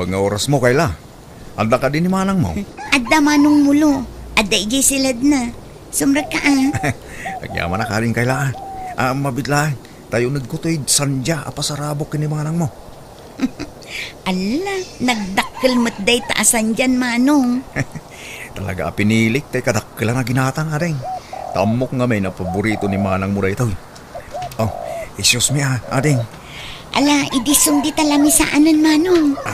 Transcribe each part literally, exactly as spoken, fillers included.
Nga orasmo, Kayla? Adda kadi ni manangmo? Adda, Manong Mulo. Adda idiay siledna. Sumrekka, a. Agyamanak, Ading Kayla, a. A, mabiit laeng, ta unegko toy sandia a pasarabok ken ni manangmo. Alla, nagdakkel met dayta a sandian, Manong. Talaga a pinilik tay kadakkelan a ginatang, Ading. Ta ammok ngamin a paborito ni manangmo daytoy. Oh, excuse me, a, Ading. Ala, idi sumdi ta lamisaanen, Manong. A.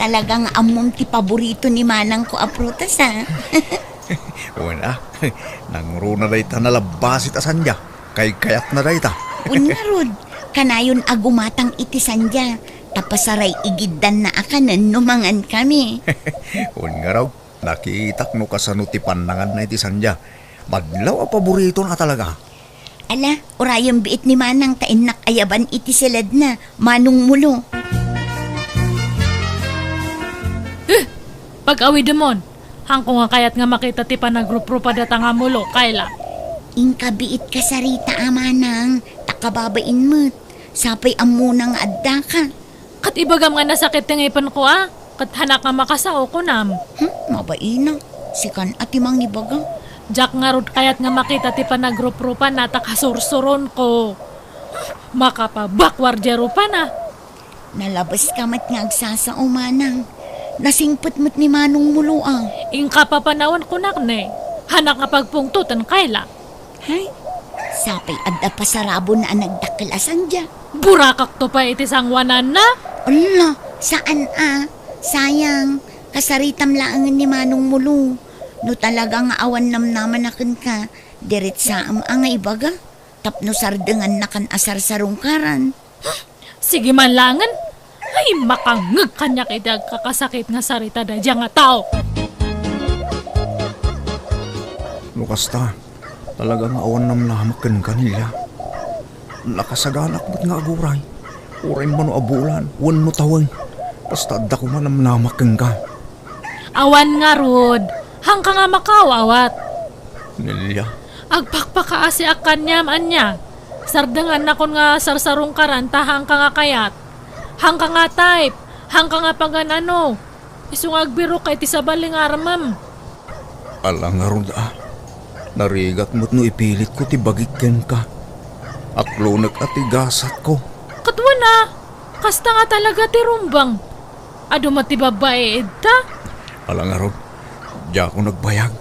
Talaga nga ammom ti paborito ni manangko a prutas, a. Wen, a. Nangruna dayta nalabbasit a sandia. Kaykayatna dayta. Wen ngarud, kanayon a gumatang iti sandia, ta pasaraigiddanna a kanen no mangankami. Wen ngarud, nakitak no kasano ti pannanganna iti sandia. Madlaw a paboritona talaga. Ala, urayem biit ni manang ta innak ayaban iti siledna, Manong Mulo. Eh! Pag-awidemon, hanko nga kayat nga makita ti panagruprupa data nga mulo, Kayla. Inka biit kasarita a manang, ta kababain met. Sapay ammona nga addaka. Ket ibagam nga nasakit ti ngipenko, a. Ket hanak nga makasao, kunam. Hmm, mabaina. Sikan a ti mangibaga. Diak ngarud kayat nga makita ti panagruprupanna ta kasursuronko. Makapabakwar diay rupana. Nalabeska met nga agsasao, manang. Nasingpet met ni Manong Mulo, a. Inka papanawen kunak ne. Hanak nga pagpungtoten, Kayla. Hay, sapay adda pasarabona a nagdakkel a sandia. Burakakto pay iti sangoananna? Ala, saan a. Sayang, kasaritam laengen ni Manong Mulo. No talaga nga awan namnamana kenka, diretsaem a nga ibaga. Tapno sardengannakan a sarsarungkaran. Sige man laengen. Ay, makangngeg kaniak iti agkakasakit nga sarita daydiay nga tao. No kasta, talaga nga awan namnamak kenka, Nelia. Nakasaganak met nga aguray. Uray mano a bulan, wenno tawen. Basta adda koma namnamak kenka. Awan ngarud, hanka nga makaawawat. Nelia. Agpakpakaasiak kaniam, ania? Sardengannakon nga sarsarungkaran ta hanka nga kayat. Hanka nga type, hanka nga pagan-ano. Isu nga agbirokka iti sabali nga armem. Ala ngarud a. Narigat met no ipilitko ti bagik kenka. Aklonek a ti gasatko. Ket wen a, kasta nga talaga ti rumbeng. Adu met ti babbai ita? Ala ngarud, diakon agbayag.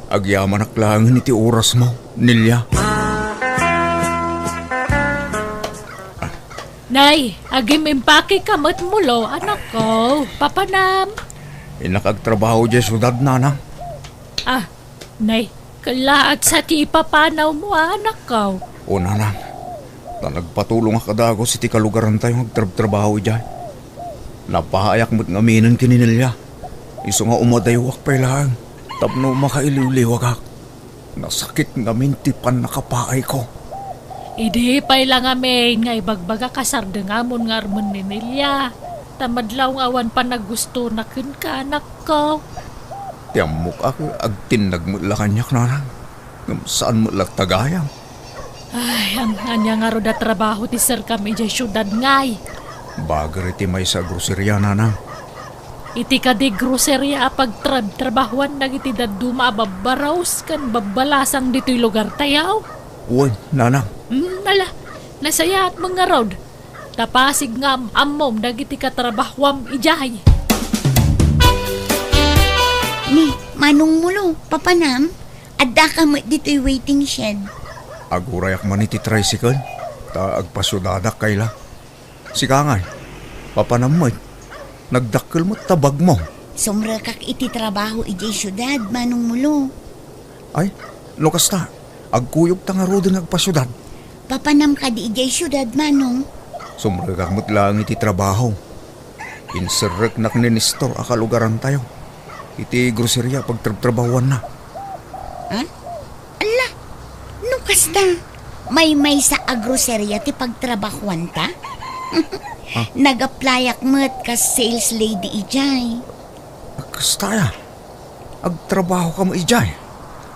Agyamanak laengen iti orasmo, Nelia. Nay, agim-impakeka met mulo, anakko. Papanam. Innak agtrabaho diay siudad, nanang. Ah, nay, kellaat sa ti ipapanawmo, anakko. O, nanang. Ta nagpatulongak a dagus iti kalugarantayo nga agtrabtrabaho idiay. Napaayak met ngaminen ken ni Nelia. Isu nga umadaywak pay laeng tapno makailiwliwagak. Nasakit ngamin ti pannakapaayko. Idi pay la ngamin nga ibagbagak a sardengamon nga armen ni Nelia, ta madlaw nga awan panagustona kenka, anakko. Ti ammok a agtinnag met la kaniak, nanang, ngem saan met latta gayam. Ay, am-, ania ngarud a trabaho ti serkam idiay siudad ngay? Bager iti maysa a groceria, nanang. Iti kadi groceria a pagtrabtrabahoan dagiti dadduma a babbarus ken babbalasang ditoy lugartayo? Wen, nanang. Hmm, ala, nasayaat met ngarud. Ta pasig nga am-ammom dagiti katrabahoam idiay. Ni, Manong Mulo, papanam? Addaka met ditoy waiting shed. Agurayak man iti tricycle, ta agpasiudadak, Kayla. Sika ngay, papanam met, nagdakkel met ta bagmo. Sumrekak iti trabaho idiay siudad, Manong Mulo. Ay, no kasta, agkuyogta ngaruden nga agpasiudad. Papanam kadi idiay siudad, Manong? Sumrekak met laeng iti trabaho. Inserreknak ni Nestor a kalugarantayo iti groceria a pagtrabtrabahoanna. Ha? Ala, no kasta, maymaysa a groceria ti pagtrabahoanta? Ha? Nag-applyak met kas sales lady idiay. Kasta aya? Agtrabaho ka met idiay?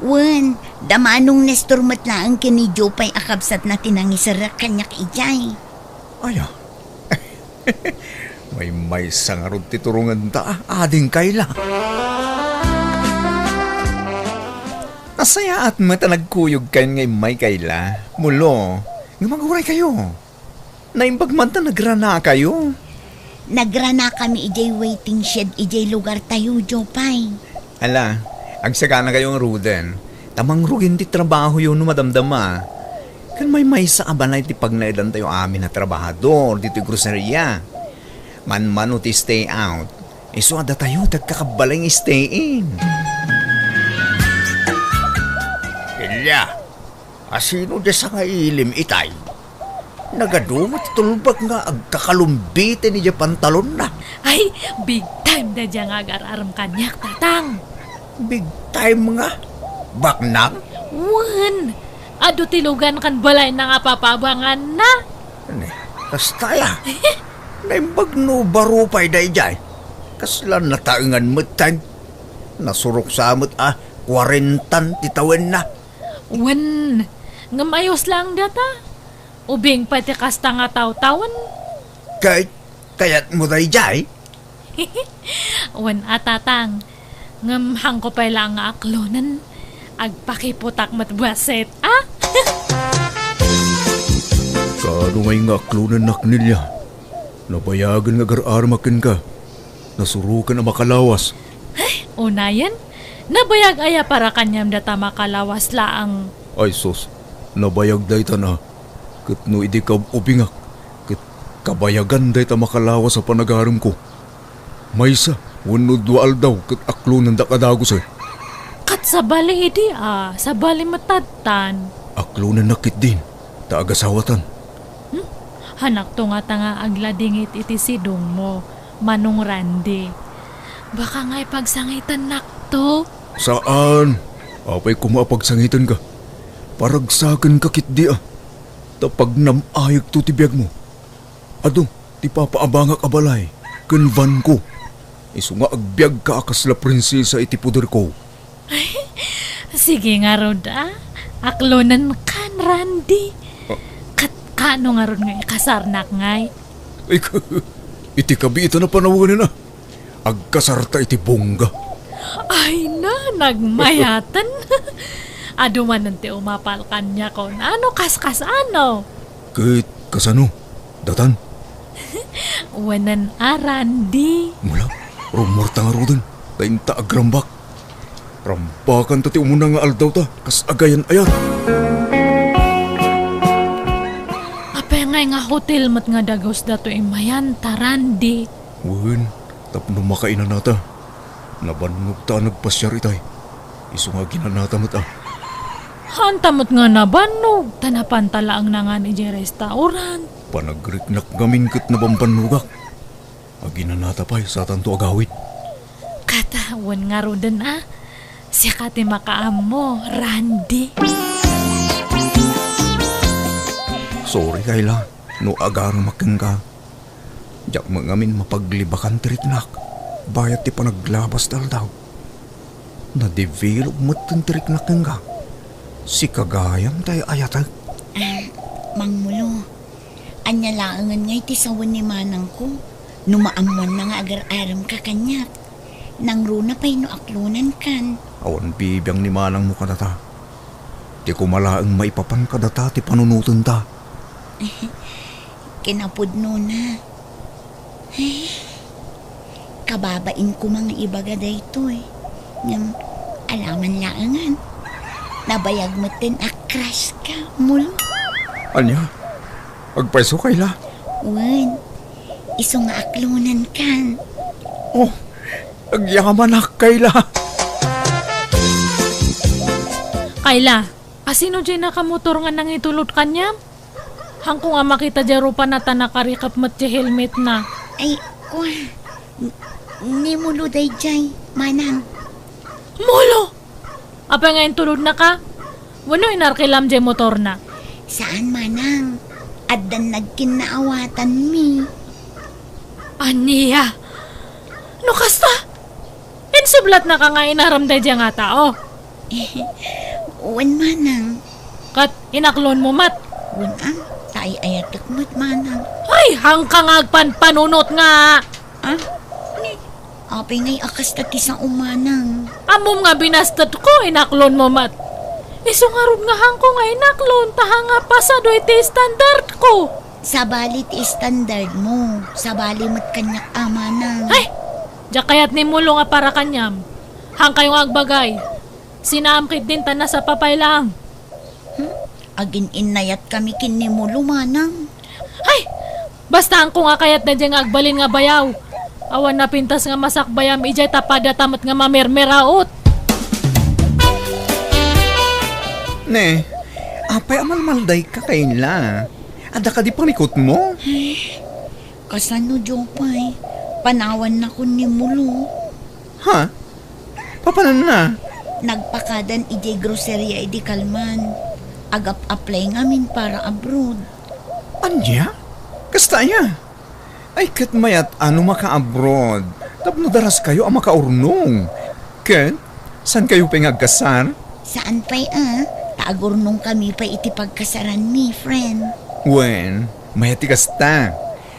Wen, da Manong Nestor met laeng ken ni Jopay a kabsatna ti nangiserrek kaniak idiay. Aya? Maymaysa ngarud ti turongenta, ading Kayla. Nasayaat met a nagkuyogkayon nga immay, Kayla. Mulo, nga maguraykayo. Naimbag man ta nagranakayo. Nagranakami idiay waiting shed idiay lugartayo, Jopay. Ala, agsaganakayo ngaruden, ta mangrugin ti trabahoyo no madamdama. Ken maymaysa a balay ti pagnaedantayo amin a trabahador ditoy groceria. Manmano ti stay out, isu a datayo ti agkakabbalay nga stay in. Ilya, asino di sangailim itay? Nagadu met ti tulbag nga agkakalumbiten idiay pantalonna. Ay, big time daydiay nga agar-arem kaniak, Tatang. Big time nga? Baknang? Wen, adu ti lugan ken balayna nga papabanganna. Ne, kasta aya. Naimbag no baro pay daydiay. Kasla nataengan met time. Nasurok sa met a kuarentan ti tawenna. Wen, ngem ayos laeng data. Ubing pay ti kasta nga tawtawen. Kay, kayatmo daydiay? Wen a, Tatang. Ngem haanko pay laeng nga aklonen. Agpakiputak met bassit, a? Kaano ngay nga aklonennak, Nelia? Nabayagen nga agar-aremak kenka. Nasuroken a makalawas. Ay, unayen? Nabayag aya para kaniam data makalawas laeng? Ay sus, nabayag daytan a. Ket no idi kaub-ubingak, ket kabayagan dayta makalawas a panagaremko. Maysa wenno dua aldaw ket aklonendak a dagus, eh. Ket sabali idi a, sabali met tattan. Aklonennak ketdin, ta agasawatan. Hmm? Hanakto ngata nga agladingit iti sidongmo, Manong Randy. Baka ngay pagsangitennakto? Saan. Apay koma a pagsangitenka? Paragsakenka ketdi a. Ta pagnam-ayekto ti biagmo. Adu ti papaabangak a balay ken vanko. Isu nga agbiagka a kasla prinsesa iti poderko. Ay, sige ngarud, a. Aklonenkan, Randy. Ah. Ket kaano ngarud nga ikasarnak ngay? Ay, iti kabiitan a panawen a. Agkasarta iti bongga. Ay na, nagmayaten. Adu manen ti umapal kaniakon. Ano kaskas ano? Ket kasano? Datan? Wenen a, Randy. Mula, rummuarta ngaruden, ta inta agrambak. Rambakanta ti umuna nga aldawta, kas agayan-ayat. Apay ngay nga hotel met nga dagus datoy imayan ta, Randy? Wen, tapno makainanata. Nabannogta a nagpasiar itay. Isu nga aginanata met a. Haanta met nga nabannog, ta napanta laeng nangan idiay restaurant. Panagriknak ngamin ket nabambannogak. Aginanata pay, satanto agawid. Kata, wen ngaruden a. Sika ti makaammo, Randy. Sorry, Kayla, no agaremak kenka. Diak met ngamin mapaglibakan ti riknak, bayat ti panaglabas ti aldaw. Nadevelop metten ti riknak kenka. Sika gayam ti ay-ayatek. Ah, Mangmulo, ania laengen ngay ti sawen ni manangko no maammoanna nga agar-aremka kaniak? Nangruna pay no aklonenkan. Awan bibiang ni manangmo kadata. Ti koma laeng maipapan kadata ti panunotenta. Kinapudnona. Ay, kababain koma nga ibaga daytoy. Ngem, alaman laengen. Nabayag metten a crush ka, Mulo. Ania? Agpayso, Kayla? Wen, isu nga aklonenkan. Oh, agyamanak, Kayla. Kayla, asino diay nakamotor nga nangitulod kaniam? Haanko nga makita diay rupana ta nakarikep met ti helmetna. Ay, kua, n-, ni Mulo daydiay, manang. Mulo! Apay nga intulodnaka? Wenno inarkilam diay motorna? Saan, manang. Addan nagkinnaawatanmi. Ania? No kasta, insublatnaka nga inaram daydiay nga tao? Wen, manang. Ket inaklonmo met? Wen a, ta Ay-ayatek met, manang. Ay, hangka nga agpanpanunot nga! Ah? Ni, apay ngay a kasta ti sao, manang? Ammom nga binastetko, inaklonmo met. Isu ngarud nga hangko nga inaklon, ta hanga pasado iti standardko. Sabali ti standardmo, sabali met kaniak a, manang. Ay! Diak kayat ni Mulo nga para kaniam. Hangkayo nga agbagay. Sinaam ketdin ta nasapa pay laeng. Hmm? Agin-innayatkami ken ni Mulo, manang. Ay! Basta hangko nga kayat daydiay nga agbalin nga bayaw. Awan napintas nga masakbayam idiay ta padata met nga mamermeraot. Ne, apay a malmaldayka, Kayla? Adda kadi pamikotmo? Ay, kasano, Jopay? Panawannakon ni Mulo. Ha? Papananna? Nagpakadan idiay groceria idi kalman. Agap-apply ngamin para abroad. Ania? Kasta aya? Ay, ket mayat a no maka-abroad tapno daraskayo a makaurnong. Ket, saankayo pay nga agkasar? Saan pay a, ta agurnongkami pay iti pagkasaranmi, friend. Wen, mayat ti kasta.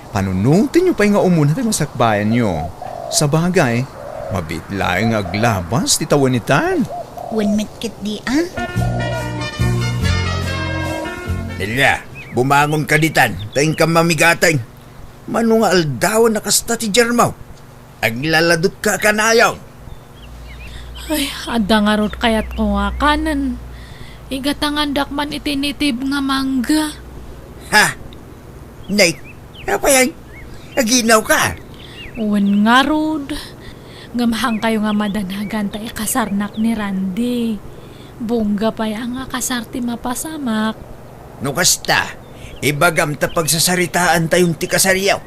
Panunotenyo pay nga umuna ti masakbayanyo. Sabagay, mabiit laeng nga aglabas ti tawen itan. Wen met ketdi a. Nelia, bumangonka ditan, ta inkam mamigateng. Mano nga aldawen a kasta ti diarmo? Aglaladutka a kanayon. Ay, adda ngarud kayatko nga kanen. Igatangandak man iti native nga mangga. Ha? Nay, apay ay? Aginawka? Wen ngarud. Ngem hangkayo nga madanagan ta ikasarnak ni Randy. Bongga pay a nga kasar ti mapasamak. No kasta, ibagam ta pagsasaritaantayon ti kasaryo.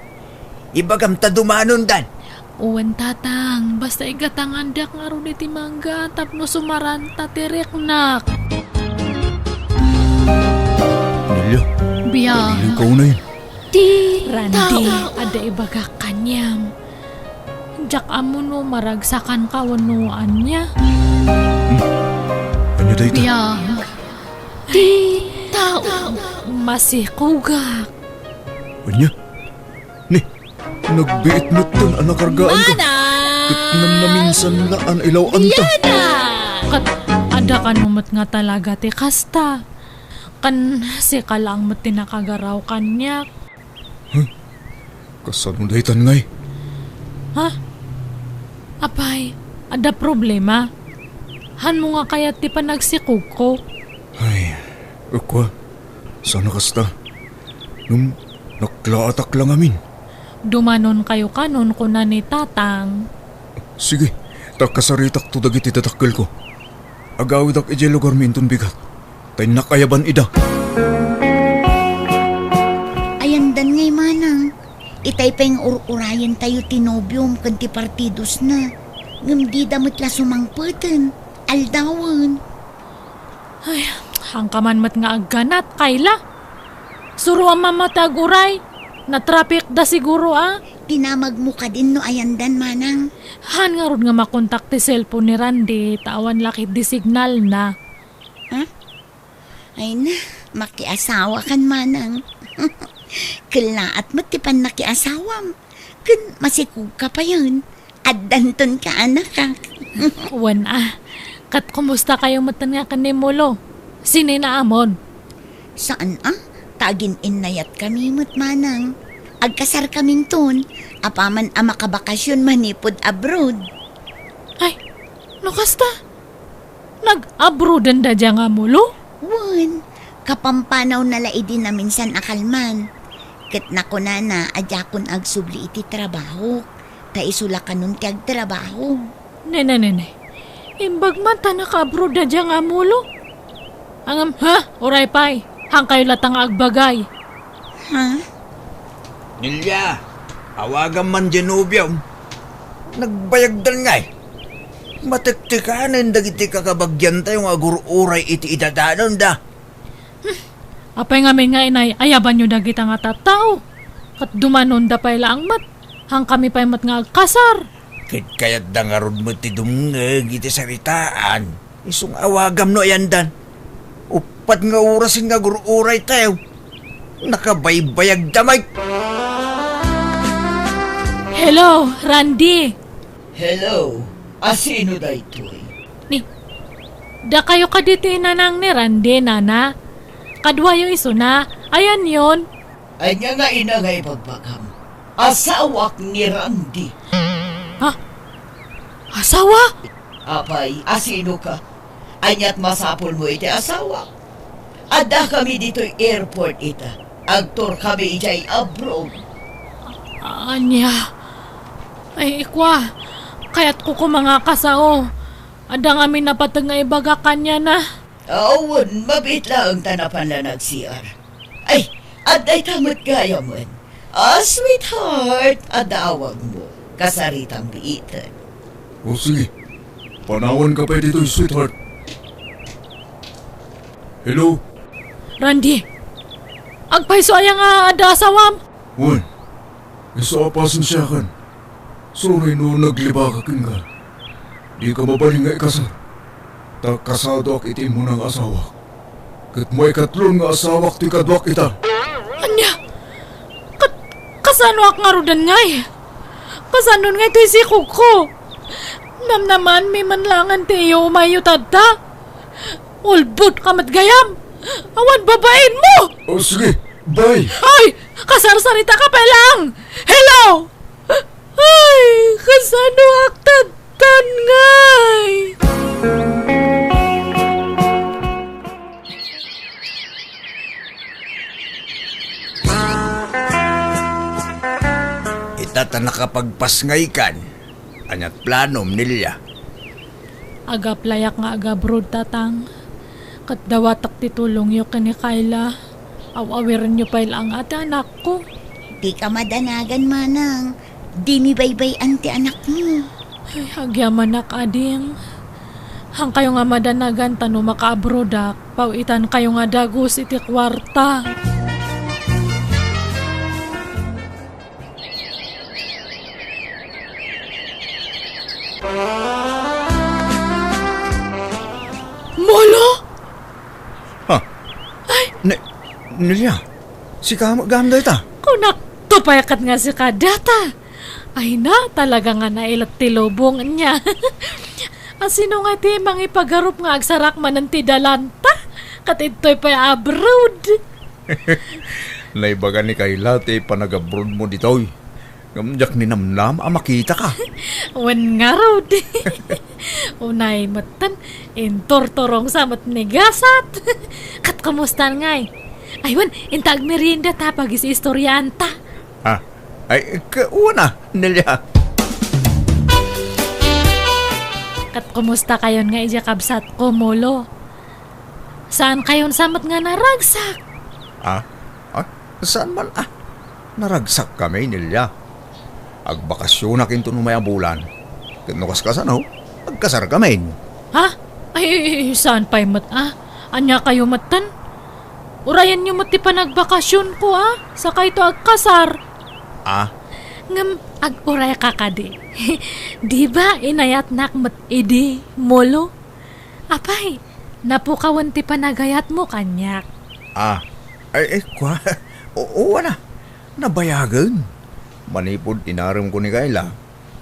Ibagam ta dumanondan. Wen, Tatang, basta igatangandak ngarud iti mangga tapno sumaranta ti riknak. Nelia, Biang. Ikaw na yun. Ti Randy, adda ibagak kaniam. Diak ammo no maragsakanka wenno ania. Hmm? Ania dayta? Biang. Ti tao. Masikugak. Ania? Ni, nagbiit metten a nakargaanka. Mana! Ket naminsan nga a nailaw-anta. Diana! Ket adda kano met nga talaga ti kasta. Ken sika laeng met ti nakagaraw kaniak. Huh? Kasano daytan ngay? Ha? Apay, adda problema? Hanmo nga kayat ti panagsikugko? Ay, ukwa, saan a kasta. Ngem naklaatak la ngamin. Dumanonkayo kanon, kuna ni Tatang. Sige, ta kasaritakto dagiti dadakkelko. Agawidak idiay lugarmi inton bigat, ta innak ayaban ida. Ayandan ngay, manang. Itay pay nga ur-urayentayo ti nobiom ken ti partidosna. Ngem dida met la sumangpeten. Aldawen. Ay, hangka man met nga agganat, Kayla. Suroam man met ti ag-uray. Natrapikda siguro a. Ti namagmo kadin no ayandan, manang. Haan ngarud nga makontak ti cellphone ni Randy, ta awan la ketdi signalna. Ha? Ay na, makiasawakan, manang. Kellaat met ti pannakiasawam. Ken masikugka payen. Addanton kaanakak. Wen a. Ket kumustakayo metten nga ken ni Mulo? Sininaamon? Saan a, ta agin-innayatkami met, manang. Agkasarkaminton, apaman a makabakasyon manipud abroad. Ay, no kasta? Nag-abroaden da dia nga Mulo? Wen, kapampanawna la idi naminsan a kalman. Ket nakunana a diakon agsubli iti trabahok, ta isu la kanon ti agtrabaho. Ne, ne, ne, ne. Imbag man ta naka-abroad da dia nga Mulo. Ngem, ha? Uray pay. Hangkayo latta nga agbagay. Ha? Nelia, awagam man diay nobiom. Nagbayagdan ngay. Matektekanen dagiti kakabaggiantayo nga agur-uray iti idadanonda. Hmm. Apay ngamin nga inay-ayabanyo dagita nga tattao? Ket dumanonda pay laeng met. Hangkami pay met nga agkasar. Ket kayatda ngarud met ti dumngeg iti saritaan. Isu nga awagam no ayandan. Uppat nga orasen nga agur-uraytayo. Nakabaybayag damay. Hello, Randy. Hello. Asino daytoy? Ni, dakayo kadi ti nanang ni Randy, nana? Kaduayo isuna. Ayanyon? Ania nga ina nga ibagbagam? Asawak ni Randy. Ha? Asawa? Apay, asino ka? Ania't masapulmo iti asawa? Addakami ditoy airport ita. Agtour kami idiay abroad. Ania? Ay, ikwa, kayatko koma nga kasao. Adda ngamin napateg nga ibagak kaniana. Awan, mabiit laeng ta napan la nag-C R. Ay, adda ita met gayamen. Ah, sweetheart, adda awagmo. Kasaritam biiten. O, sige. Panawanka pay ditoy, sweetheart. Hello? Randy, agpayso aya nga adda asawam? Wen, isu a pasensiakan. Sorry no naglibakak kenka. Dika mabalin nga ikasar. Ta kasadoak iti immuna nga asawak. Ket maikatlon nga asawak ti kaduak ita. Ania? Kat-, kasanoak ngaruden ngay? Kasanon ngay ti sikogko? Namnamaanmi man laengen ti iyo umayyo tatta. Ulbodka met gayam. Awan babaenmo! O, sige, bye! Ay! Kasarsarita ka pay laeng! Hello! Ay, kasanoak tattan ngay? Ita ta nakapagpasngaykan. Ania't planom, Nelia? Ag-applyak nga ag-abroad, Tatang. Ket dawatek ti tulongyo ken ni Kayla. Aw-awirenyo pay laeng a ti anakko. Dika madanagan, manang. Dimi baybay-an ti anakmo. Ay, agyamanak, ading. Haankayo nga madanagan ta no makaabroadak, paw-itankayo nga dagus iti kuarta. Molo? Ha? Ay! Ne-, Nelia, sika met gayam dayta? Kunakto pay ket nga sika dayta. Ay na, talaga nga nailet ti lubong niya. Asino nga ti mangipagarup nga agsarak manen ti dalanta? Ket idtoy pay abroad. Naibaga ni Kayla ti panagabroadmo ditoy. Ngem diak ninamnam a makitaka. Wen ngarud. Unay metten, inturturongsa met ni gasat. Ket kumusta ngay? Ay wen, inta agmerienda ta pagis-istoriaanta. Ah, ay, ka-, una, Nelia. Ket kumusta kayon nga idiay kabsatko, Molo? Saan kayon sa met nga naragsak? Ah? Ah? Saan man, ah? Naragsak kami, Nelia. Agbakasyonak inton umay a bulan. Ket no kaskasano, agkasar kami. Ha? Ay, saan pay met, ah? Ania kayo metten? Urayenyo met ti panagbakasyonko, ah? Sakayto agkasar. Ah? Ngem ag-uray ka kadi. Di ba inayatnak met idi, Molo? Apay, napukawen ti panagayatmo kaniak. Ah, ay, ay, kua, o-, uwan a, nabayagen. Manipud inaremko ni Kayla,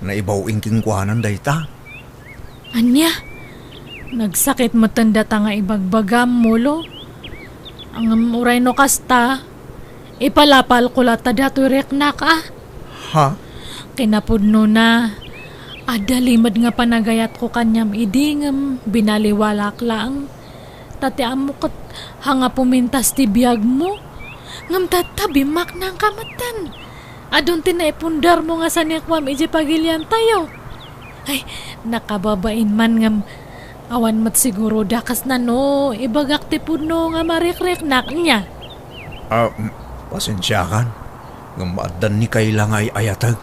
naibaw-in kenkuana dayta. Ania? Nagsakit metten data nga ibagbagam, Molo. Ngem uray no kasta, ipalapalko latta datoy riknak, a. Ha? Kinapudnona, adda limed nga panagayatko kaniam idi ngem binaliwalaak laeng. Ta ti ammok ket haan nga pumintas ti biagmo. Ngem tatta, bimmaknangka metten. Adun ti naipundarmo nga sanikuam idiay pagiliantayo. Ay, nakababain man ngem awan met siguro dakesna no ibagak ti pudno nga marikriknak, nia? Ah, mm, pasensiakan. Ngem addan ni Kayla nga ay-ayateg.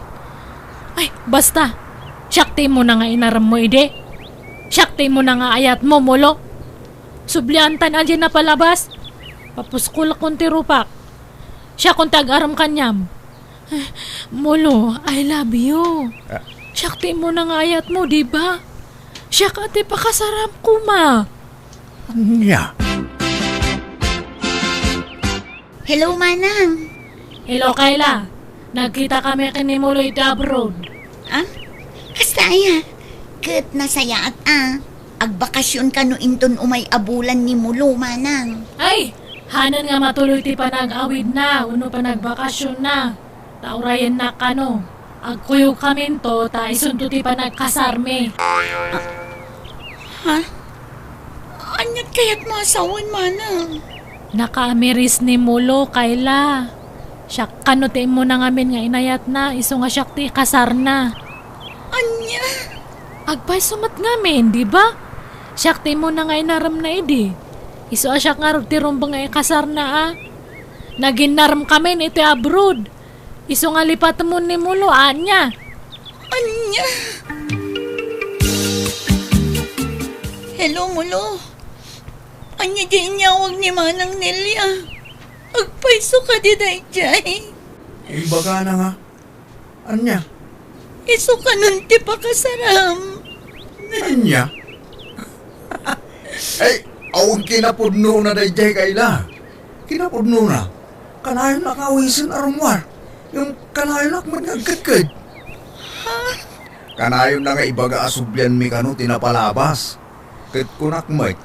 Ay, basta. Siak ti immuna nga inaremmo idi. Siak ti immuna nga ayatmo, Molo. Subliantan a diay napalabas. Papuskolkon ti rupak. Siakon ti agarem kaniam. Molo, I love you. Ah. Siak ti immuna nga ayatmo, di ba? Siak a ti pakasaram koma. Ania? Hello, Manang. Hello, Kayla. Nagkita kami ken ni Mulo iti abroad. Ah? Kasta aya? Ket nasayaat a. Agbakasyon kano inton umay a bulan ni Mulo, Manang. Ay! Hanan nga matuloy ti panag-awidna wenno panagbakasyonna. Ta urayennak kano. Agkuyogkaminto ta isunto ti panagkasarmi. Ah, ha? Aniat kayatmo a sawen, Manang? Nakaamiris ni Mulo, Kayla. Siak kano ti immuna ngamin nga inayatna, isu nga siak ti ikasarna. Ania? Agpayso met ngamin, di ba? Siak ti immuna nga inaremna idi. Isu a siak ngarud ti rumbeng nga ikasarna, a. Naginnaremkamin iti abroad. Isu nga lipatemon ni Mulo, ania? Ania? Hello, Mulo. Ania diay inyawag ni Manang Nelia? Agpayso kadi daydiay? Imbagana nga. Ania? Isu kanon ti pakasaram. Ania? Ay, awan kinapudnona daydiay, Kayla. Kinapudnona, kanayon a kawisen a rummuar, ngem kanayonak met nga agkedked. Ha? Kanayonna nga ibaga a sublianmi kano ti napalabas. Ket kunak met,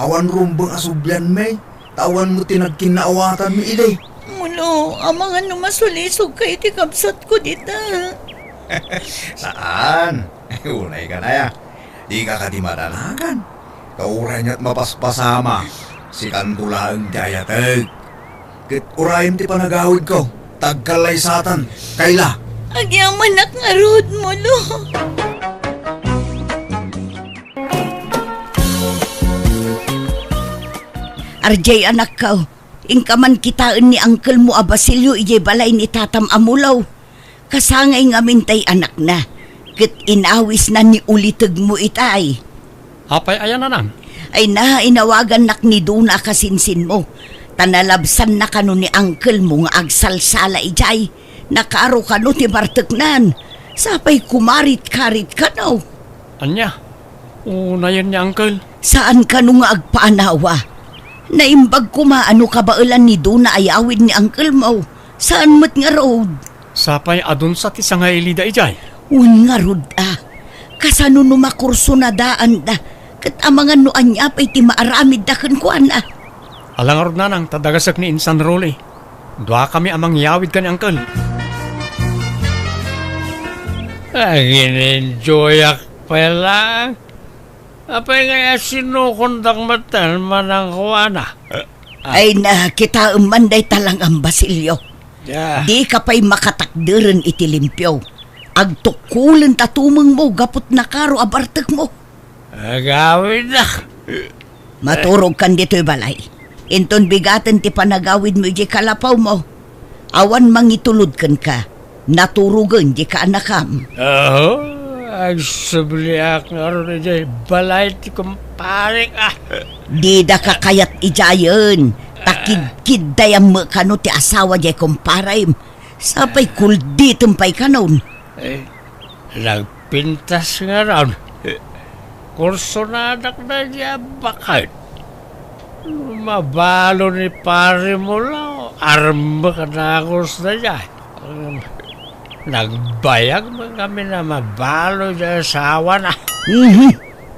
awan rumbeng a sublianmi, ta awan met ti nagkinnaawatanmi idi. Mulo, amangan no masulisogka iti kabsatko dita. Saan? Unay ka na ya. Dika kadi madanagan. Ta uray ania't mapaspasama, sikanto laeng ti ayateg. Ket urayem ti panagawidko, ta agkallaysatan, Kayla. Agyamanak ngarud, Mulo. Arjay, anakko, inka man kitaen ni angkelmo a Basilio idiay balay ni tatam a Mulo. Kasangay ngamin tay anakna, ket inawisna ni ulitegmo itay. Apay aya, nanang? Ay na, inawagannak ni Dona a kasinsinmo, ta nalabsanna kano ni angkelmo nga agsalsala idiay. Nakaro kano ti barteknan, sapay kumarit-karit kano. Ania? Unayen ni angkel? Saan kano nga agpaanawa? Naimbag koma a no kabaelan ni Dona a yawid ni angkelmo, saan met ngarud? Sapay adunsa ti sangailida idiay? Wen ngarud a. Kasano no makursonadaanda? Ket amangan no ania pay ti maaramidda kenkuana? Ala ngarud, nanang, ta dagasek ni Insan Rolly. Duakami a mangyawid ken ni angkel. Agin-enjoyak pay laeng. Apay ngay a sinukondak metten, Manang Juana? Ay na, kitaem man dayta langan, Basilio. Ya. Dika pay makatakderen iti limpio. Agtukkolen ta tumengmo gapu't nakaro a bartekmo. Agawidak. Maturogkan ditoy balay. Inton bigaten ti panagawidmo idiay kalapawmo, awan mangitulod kenka. Naturogen di kaanakam. Aho, agsubliak ngarud idiay balay ti kumparek, a. Didaka kayat idiayen, ta kidkiddayam met kano ti asawa diay kumparem. Sapay kulditem pay kanon. Eh, nagpintas ngarud. Kursonadak daydiay a baket. No mabalo ni Pari Mulo, armek a dagus daydiay. Nagbayag met ngamin a mabalo diay asawana. Mhm.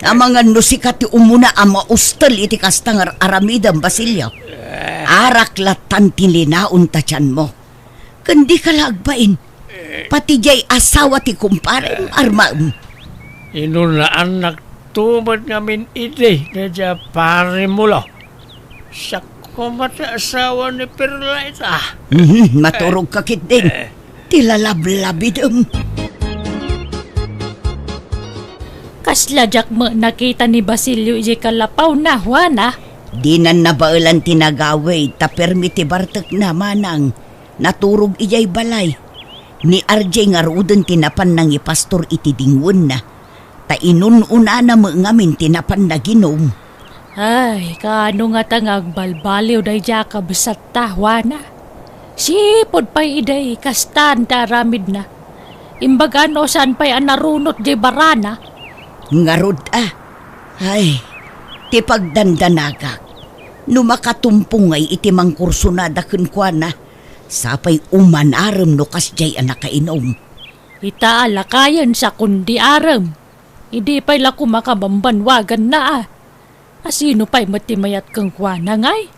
Amangan no sika ti umuna a maustel iti kasta nga ar-aramidem, Basilio. Eh. Arak lattan ti linaon ta tianmo. Ken dika la agbain. Pati diay asawa ti kumparem, armaem. Inunaannak to met ngamin idi daydiay a Pari Mulo. Siak koma ti asawa ni Perlaita. Mhm, maturogka ketdin. Eh. Ti lalablabidem. Kasla diak met nakita ni Basilio idiay kalapawna, Juana. Dinan nabaelan ti nagawid, ta permi ti bartekna, manang. Naturog idiay balay. Ni Arjay ngaruden ti napan nangipastor iti dingwenna, ta inun-unana met ngamin ti napan naginum. Ay, kaano ngata nga agbalbaliw daydiay a kabsatta, Juana? Sipud pay idi kastan ti aramidna. Imbaga no saan pay a narunot diay barana. Ngarud a. Ay, ti pagdandanagak. No makatumpong ngay iti mangkursunada kenkuana, sapay umanarem no kasdiay a nakainum. Ita a lakayen sa kundi arem. Idi pay la koma kabambanwaganna a. Asino pay met ti mayat kenkuana ngay?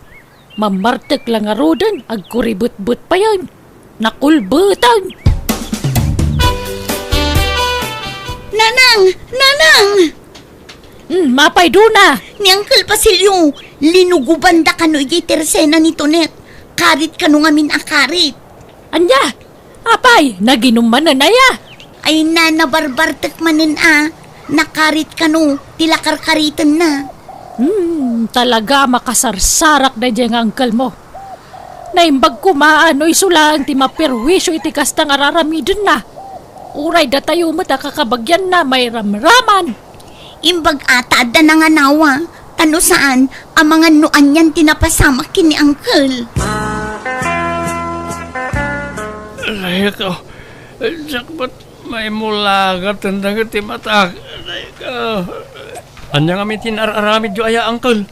Mammartek la ngaruden, agkuribetbet payen. Nakulbeten. Nanang! Nanang! Hmm, mapay duna! Ni Uncle Basilio, linuguban da kano iti tersena ni Tonet. Karit kano ngamin a karit. Anya? Apay, naginum manen aya? Ay na, nabarbartek manen a. Nakarit kano, ti lakarkaritenna. Hmm, talaga makasarsarak daydiay nga uncle mo. Naimbag koma a no isu laeng ti maperwisyo iti kasta nga raramidenna. Uray datayo met a kakabagianna mairamraman. Imbag a ta adda nanganawa, ta no saan, amangan no anian ti napasamak ken ni Uncle. Alayko, diak met maimulagat dagiti matak. Alayko. Ania ngamin ti inar-aramidyo aya, Uncle?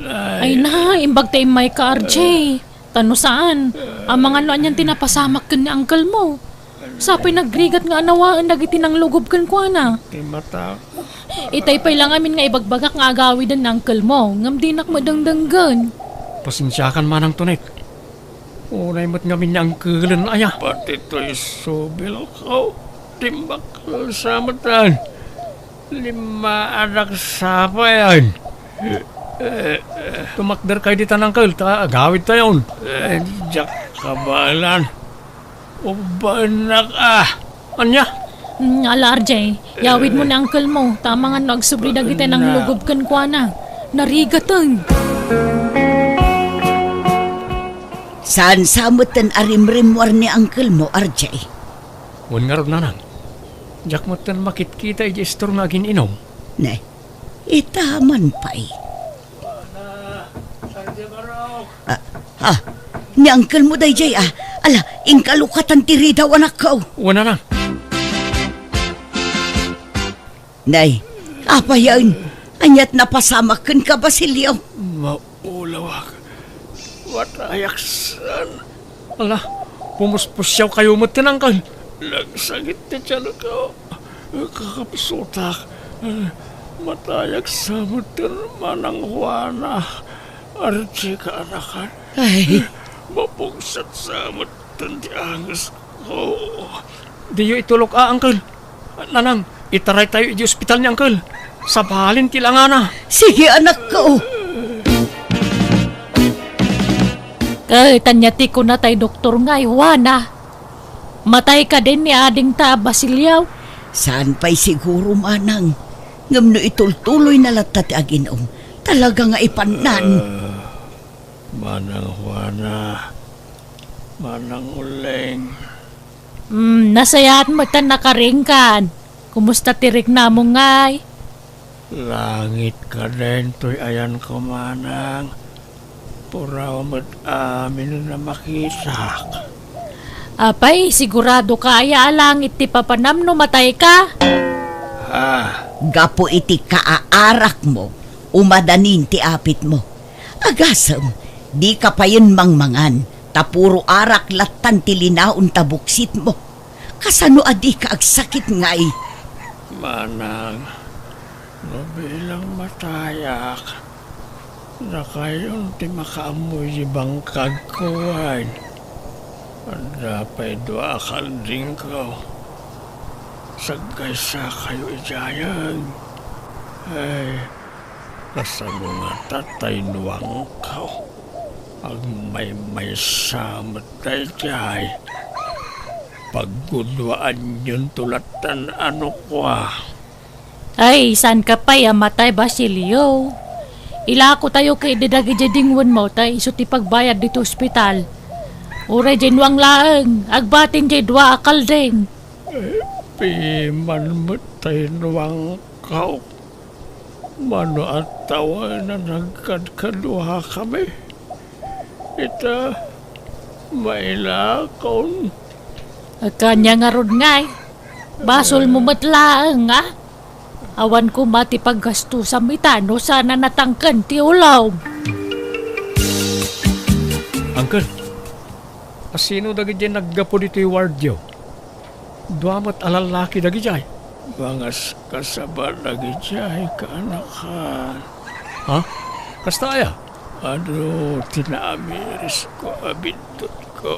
Ay na, imbag ta immayka, R J. Ta no saan, amangan no anian ti napasamak ken ni uncle mo. Sapay nagrigat nga anawaen dagiti nanglugob kenkuana. Ti mata. Itay pay la ngamin nga ibagbagak nga agawiden ni uncle mo, ngem dinak met dengdenggen. Pasensiakan manang Tonet. Unay met ngamin ni uncle-en aya. Pati toy subilko, timbakkel sa metten. Limmaadak sapayan. Eh, eh, tumakderkayo ditan, uncle, ta agawidtayon. Eh, diak kabaelan. Ubbaennak a. Ania? Mm, ala, R J, yawidmo ni uncle mo, ta amangan no agsubli dagiti nanglugob kenkuana. Narigaten. Saan sa metten a rimrimmuar ni uncle mo, R J? Wen ngarud, nanang. Diak metten makitkita idiay istor nga agin-inum. Ne, ita man pay. Ah, ah, ni uncle mo daydiay, ah. Ala, inkalukatan ti ridaw, anakko. Wen, nanang. Nay, apayen, aniat napasamak kenka, Basilio? Maulawak. Matayak saan. Ala, pumuspusiawkayo metten, uncle. Nagsakit ti tianko. Kakapsutak. Matayak sa metten, Manang Juana. Ardi kaanakan. Ay. Mapungset sa metten ti angesko. Diyo itulok a, uncle. Nanang, itaraytayo idiay ospital ni uncle. Sabalin ti langana. Sige, anakko. Ket ania ti kuna tay doktor nga, Juana? Matay kadin ni adingta a Basilio? Saan pay siguro, manang. Ngem no itultuloyna latta ti agin-um, talaga nga ipannan. Ah, Manang Juana, Manang Uling. Hmm, nasayaat met ta nakaringkan. Kumusta ti riknamo ngay? Langit kadin toy ayanko, manang. Puraw met amin a makitak. Apay, sigurado ka aya a langit ti papanam no matay ka? Ah. Gapu iti kaaarakmo, umadanin ti apitmo. Agasem, dika payen mangmangan, ta puro arak lattan ti linaon ta buksitmo. Kasano a dika agsakit ngay? Manang, no bilang matayak, dakayon ti makaammoy ti bangkagko wen. Adda pay dua a kaldingko. Sagkaysakayo idiayen. Ay, kasano ngata tay nuangko? Agmaymaysa met daydiay. Pagguduaanyonto lattan a nukua. Ay, saan ka pay a matay, Basilio? Ilakotayo ketdi dagiti dingwenmo ta isu ti pagbayad ditoy ospital. Uray diay nuang laeng, agbatin diay dua a kalding. Eh, piman met tay nuangko. Mano a tawen a nagkadkaduakami? Ita, mailakon. Kania ngarud ngay? Basolmo met laeng, a? Awan koma ti paggastusam ita no saan a natangken ti ulom. Sino dagidiay naggapu ditoy wardyo? Dua met a lallaki dagidiay. Mangaskasaba dagidiay, kaanakan. Ha? Kasta aya? Adu ti naamirisko a biddutko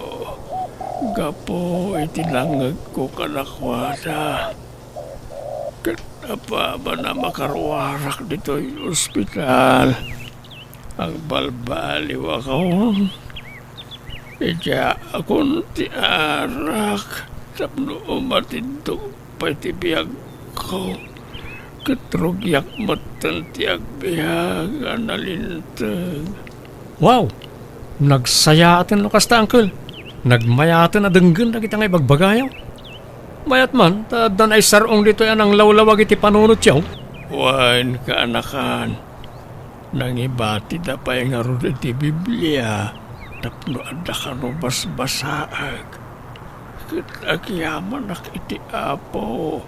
gapu iti nangngegko kadakuada. Ket apaman a makaruarak ditoy ospital, agbalbaliwakon. Idiakon ti arak tapno umatidto pay ti biagko, ket rugiak metten ti agbiag a nalinteg. Wow! Nagsayaaten no kasta, Uncle. Nagmayaten a denggen dagiti nga ibagbagayo. Mayat man, ta adda naisar-ong ditoy a nanglawlawag iti panunotyo. Wen, kaanakan, nangibatida pay ngarud iti Biblia tapno adda kano basbasaek. Ket agyamanak iti Apo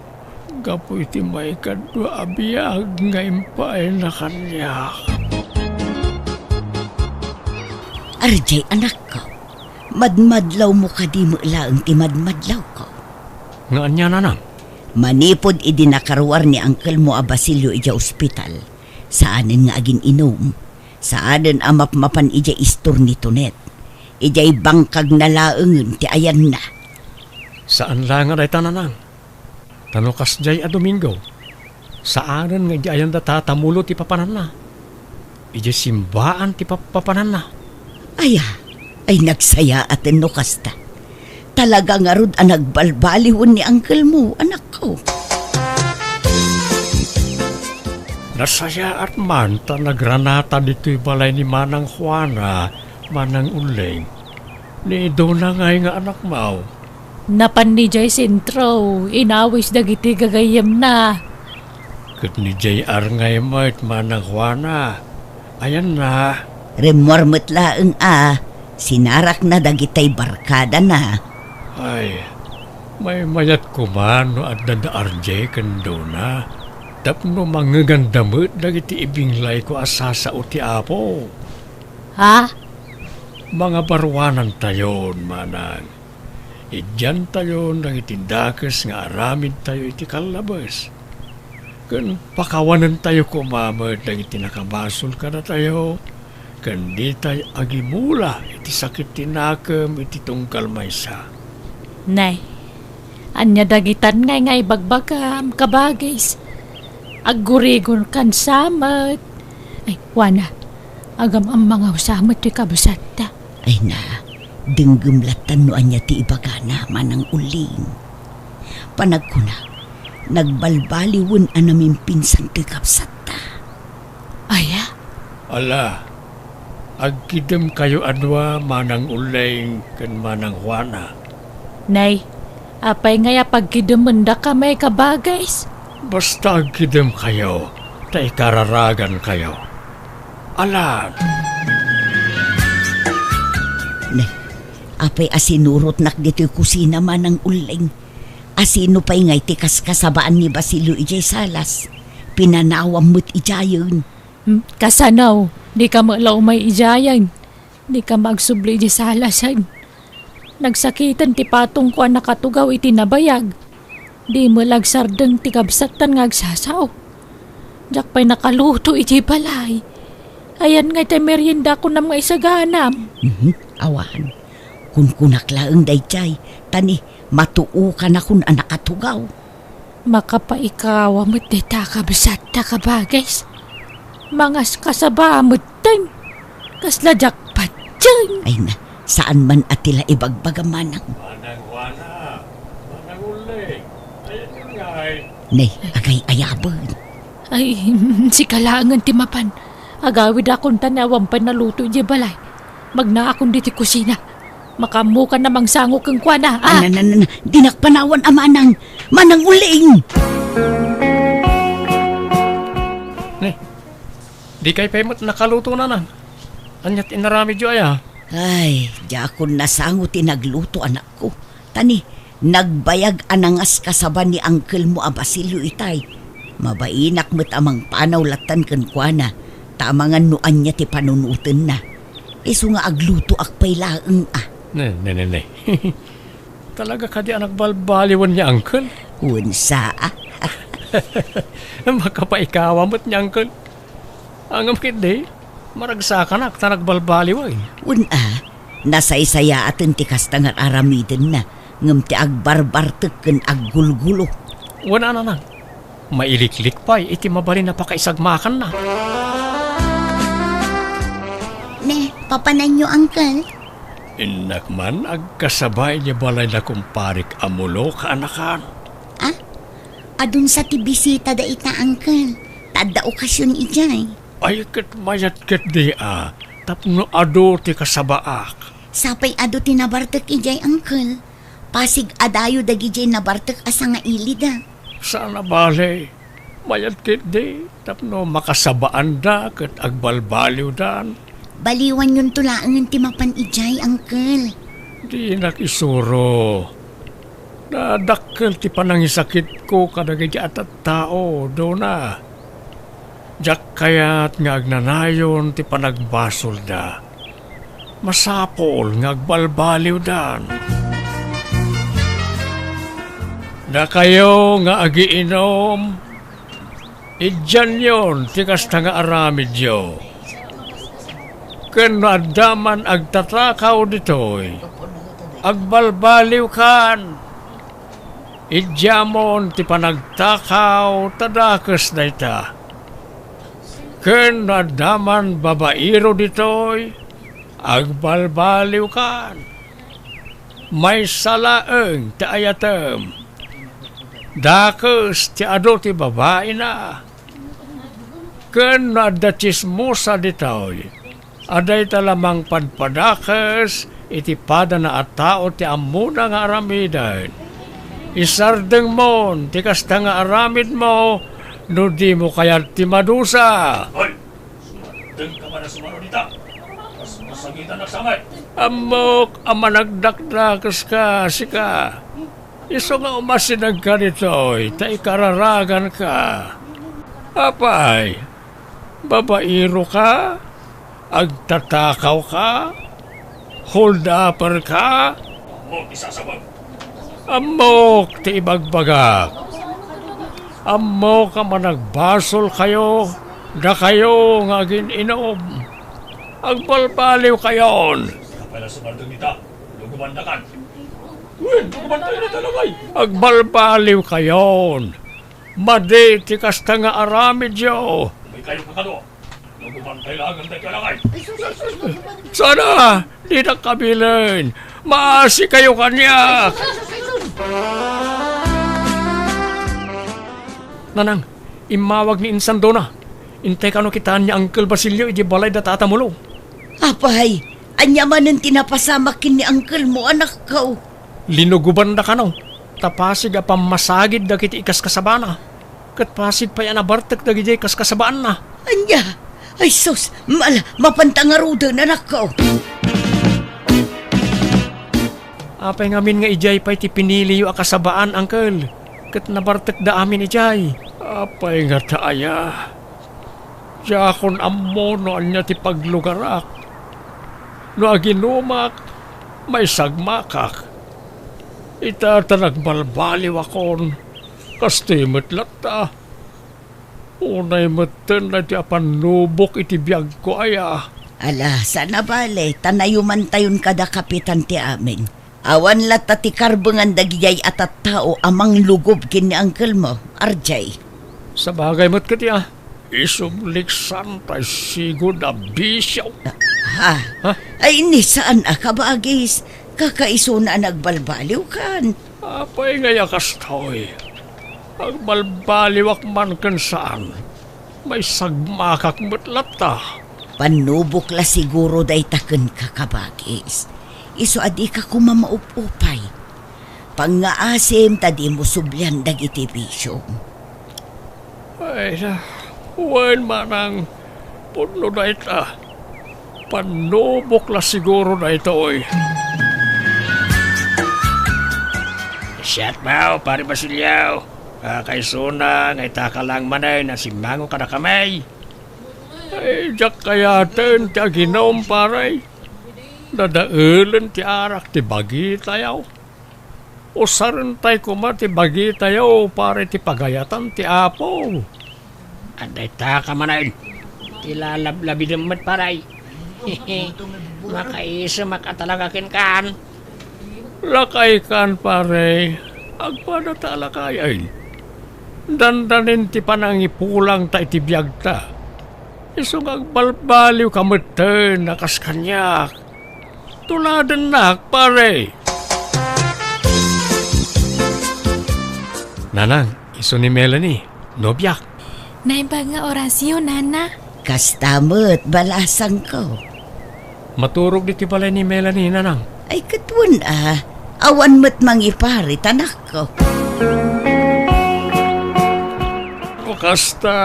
gapu iti maikadua a biag nga impaayna kaniak. Arjay, anakko, madmadlawmo kadi met laeng ti madmadlawko? Nga ania, nanang? Manipud idi nakaruar ni angkelmo a Basilio idiay ospital, saanen nga agin-inum, saanen a mapmapan idiay istor ni Tonet. Idiay bangkagna laengen ti ayanna. Saan laeng a dayta, nanang. Ta no kasdiay a Domingo, saanen nga idiay ayanda tatamulo ti papananna. Idiay simbaan ti pap-, papananna. Aya, ay nagsayaaten no kasta. Talaga ngarud a nagbalbaliwen ni angkelmo, anakko. Nasayaat man ta nagranata ditoy balay ni Manang Juana, Manang Uling. Ni Dona ngay nga anakmo? Napan idiay sentro, inawis dagiti gagayyemna. Ket ni J R ngay met, Manang Juana. Ayanna? Rimmuar met laeng a, sinarakna dagitay barkadana. Ay, maymayat koma no adda da R J ken Dona, tapno mangngeganda met dagiti ibinglayko a sasao ti Apo. Ha? Mangabaruanantayon, manang. Idiantayon dagiti dakes nga aramidtayo iti kallabes. Ken pakawanentayo koma met dagiti nakabasol kadatayo, ken ditay agimula iti sakit ti nakem iti tunggal maysa. Nay, ania dagitan ngay nga ibagbagam, kabagis? Aggurigonkan sa met. Ay, Juana, agam-ammangawsa met ti kabsatta. Ay na, denggem lattan no ania ti ibagana, Manang Uling. Panagkuna, nagbalbaliwen a namimpinsan toy kabsatta. Aya? Ala, agkidemkayo a dua, Manang Uling ken Manang Juana. Nay, apay ngay a pagkidemendakami, kabagis? Basta agkidemkayo, ta ikararagankayo. Alan! Nay, apay a sinurotnak ditoy kusina, Manang Uling? Asino pay ngay ti kaskasabaan ni Basilio idiay salas? Pinanawam met idiayen. Hmm, kasano? Dika met la umay idiayen. Dika met agsubli idiay salasen. Nagsakiten ti patongko a nakatugaw iti nabayag. Di met la agsardeng ti kabsattan nga agsasao. Diak pay nakaluto iti balay. Ayan ngay ti merienda kunam nga isaganam. Mhm, awan. Kunkunak laeng daydiay, ta ni matuokanakon a nakatugaw. Makapaikawa met dayta kabsatta, kabagis. Mangaskasaba metten. Kasla diak patien. Ay na, saan man a ti la ibagbaga, Manang. Manang Juana, Manang Uling, ayanyo ngay? Nay, agay-ayaben. Ay, sika laengen ti mapan. Agawidakon ta ni awan pay naluto idiay balay. Magnaakon ditoy kusina. Makaammokan a mangsango kenkuana, a? Ana, na, na, na. Dinak panawan a manang. Manang Uling! Ni, dikay pay met nakaluto, nanang. Ania ti inaramidyo aya? Ay, diakon nasango ti nagluto, anakko. Ta ni, nagbayag a nangaskasaba ni angkelmo a Basilio itay. Mabainak met a mangpanaw lattan kenkuana, ta amangan no ania ti panunotenna. Isu nga aglutoak pay laeng a. Ne, ne, ne, ne. Talaga kadi a nagbalbaliwen ni Uncle? Wen sa. Makapaikawa met ni Uncle. Ngem ketdi, maragsakanak ta nagbalbaliwen. Wen a, nasaysayaaten ti kasta nga ar-aramidenna, ngem ti agbarbartek ken aggulgulo. Wen a, Nanang, mailiklik pay iti mabalin a pakaisagmakanna. Ne, papananyo, Uncle? Innak man agkasaba idiay balay da kumparik a Mulo, kaanakan. Ah? Adun sa ti bisita dayta, Uncle. Ta adda okasion idiay. Ay, ket mayat ketdi a, tapno adu ti kasabaak. Sapay adu ti nabartek idiay, Uncle. Pasig a dayo dagidiay nabartek a sangailida. Saan a bale, mayat ketdi tapno makasabaanda ket agbalbaliwdan. Baliwanyonto laengen ti mapan idiay, Uncle. Dinak isuro. Nadakkel ti panangisakitko kadagiti a tattao, Dona. Diak kayat nga agnanayon ti panagbasolda. Masapul nga agbalbaliwdan. Dakayo nga agiinum, idianyon ti kasta nga aramidyo. Ken no adda man agtatakaw ditoy, agbalbaliwkan. Idiamon ti panagtakaw ta dakes dayta. Ken no adda man babairo ditoy, agbalbaliwkan. Maysa laeng ti ayatem. Dakes ti adu ti babaina. Ken no adda tsismosa ditoy, a dayta la mangpadpadakes iti padana a tao ti ammona nga aramiden. Isardengmon ti kasta nga aramidmo no dimo kayat ti madusa. Hoy! Sumardengka man a sumano dita. Kas masagitanak samay. Ammok a managdakdakeska, sika. Isu nga umasidegka ditoy ta ikararaganka. Apay, babairoka? Agtatakawka? Hold-upperka? Ammok ti sasabaw. Ammok ti ibagbagak. Ammok a managbasolkayo, dakayo nga agin-inum. Agbalbaliwkayon. Apay la sumardeng dita? Lugubandakan. Wen, agbalbaliwkayon. Agbalbaliwkayon. Madi ti kasta nga aramidyo. Umay kayo kakadua. Lugubantay laeng daytoy a langay. Sana, dinak kabilen. Maasikayo kaniak. Nanang, immawag ni Insan Dona. Intay kano kitaen ni Uncle Basilio idiay balay da Tata Mulo. Apay, ania manen ti napasamak ken ni uncle mo, anakko? Linugobanda kano, ta pasig a pammasagid dagiti ikaskasabana, ket pasig pay a nabartek dagidiay kaskasabaanna. Ania? Ay sus, mala, mapanta ngaruden, anakko. Apay ngamin nga idiay pay ti piniliyo a kasabaan, uncle, ket nabartekda amin idiay? Apay ngata aya? Diakon ammo no ania ti paglugarak. No aginumak, maisagmakak. Ita ta nagbalbaliwakon, kastoy met latta. Unay metten daytoy a pannubok iti biagko aya. Ala, saan a bale, ta nayumantayon kada kapitan ti amin. Awan latta ti karbengan dagidiay a tattao a manglugob ken ni uncle mo, R J. Sabagay met ketdi a. Isubliksan tay sigud a bisio. Ha? Ha? Ay, ni saan a kabagis. Kakaisuna a nagbalbaliwkan. Apay ngay a kastoy? Agbalbaliwak man ken saan, maisagmakak met latta. Pannubok la siguro dayta kenka, kabagis. Isu a dika koma maup-upay. Pangngaasim ta dimo sublian dagiti bisiom. Ay, na, wen manang pudno dayta. Pannubok la siguro daytoy. Siak, Pare Basilio. Kakaisuna nga itaka lang manen a simmango kadakami. Ay, diak kayaten ti aginum, pare. Dadaelen ti arak ti bagitayo. Usarentay koma ti bagitayo para iti pagayatan ti Apo. Adda ita ka manen. Ti lalablabidem met, pare. Makaisemak a talaga kenkan. Lakaykan, pare. Agpada ta a lakayen. Dandanin ti panangipulangta iti biagta. Isu nga agbalbaliwka metten a kas kaniak. Tuladennak, pare. Nanang, isu ni Melanie, nobiak. Naimbag nga orasyo, nana. Kasta met, balasangko. Maturog ditoy balay ni Melanie, nanang. Ay, ket wen a. Awan met mangipar iti anakko. O kasta,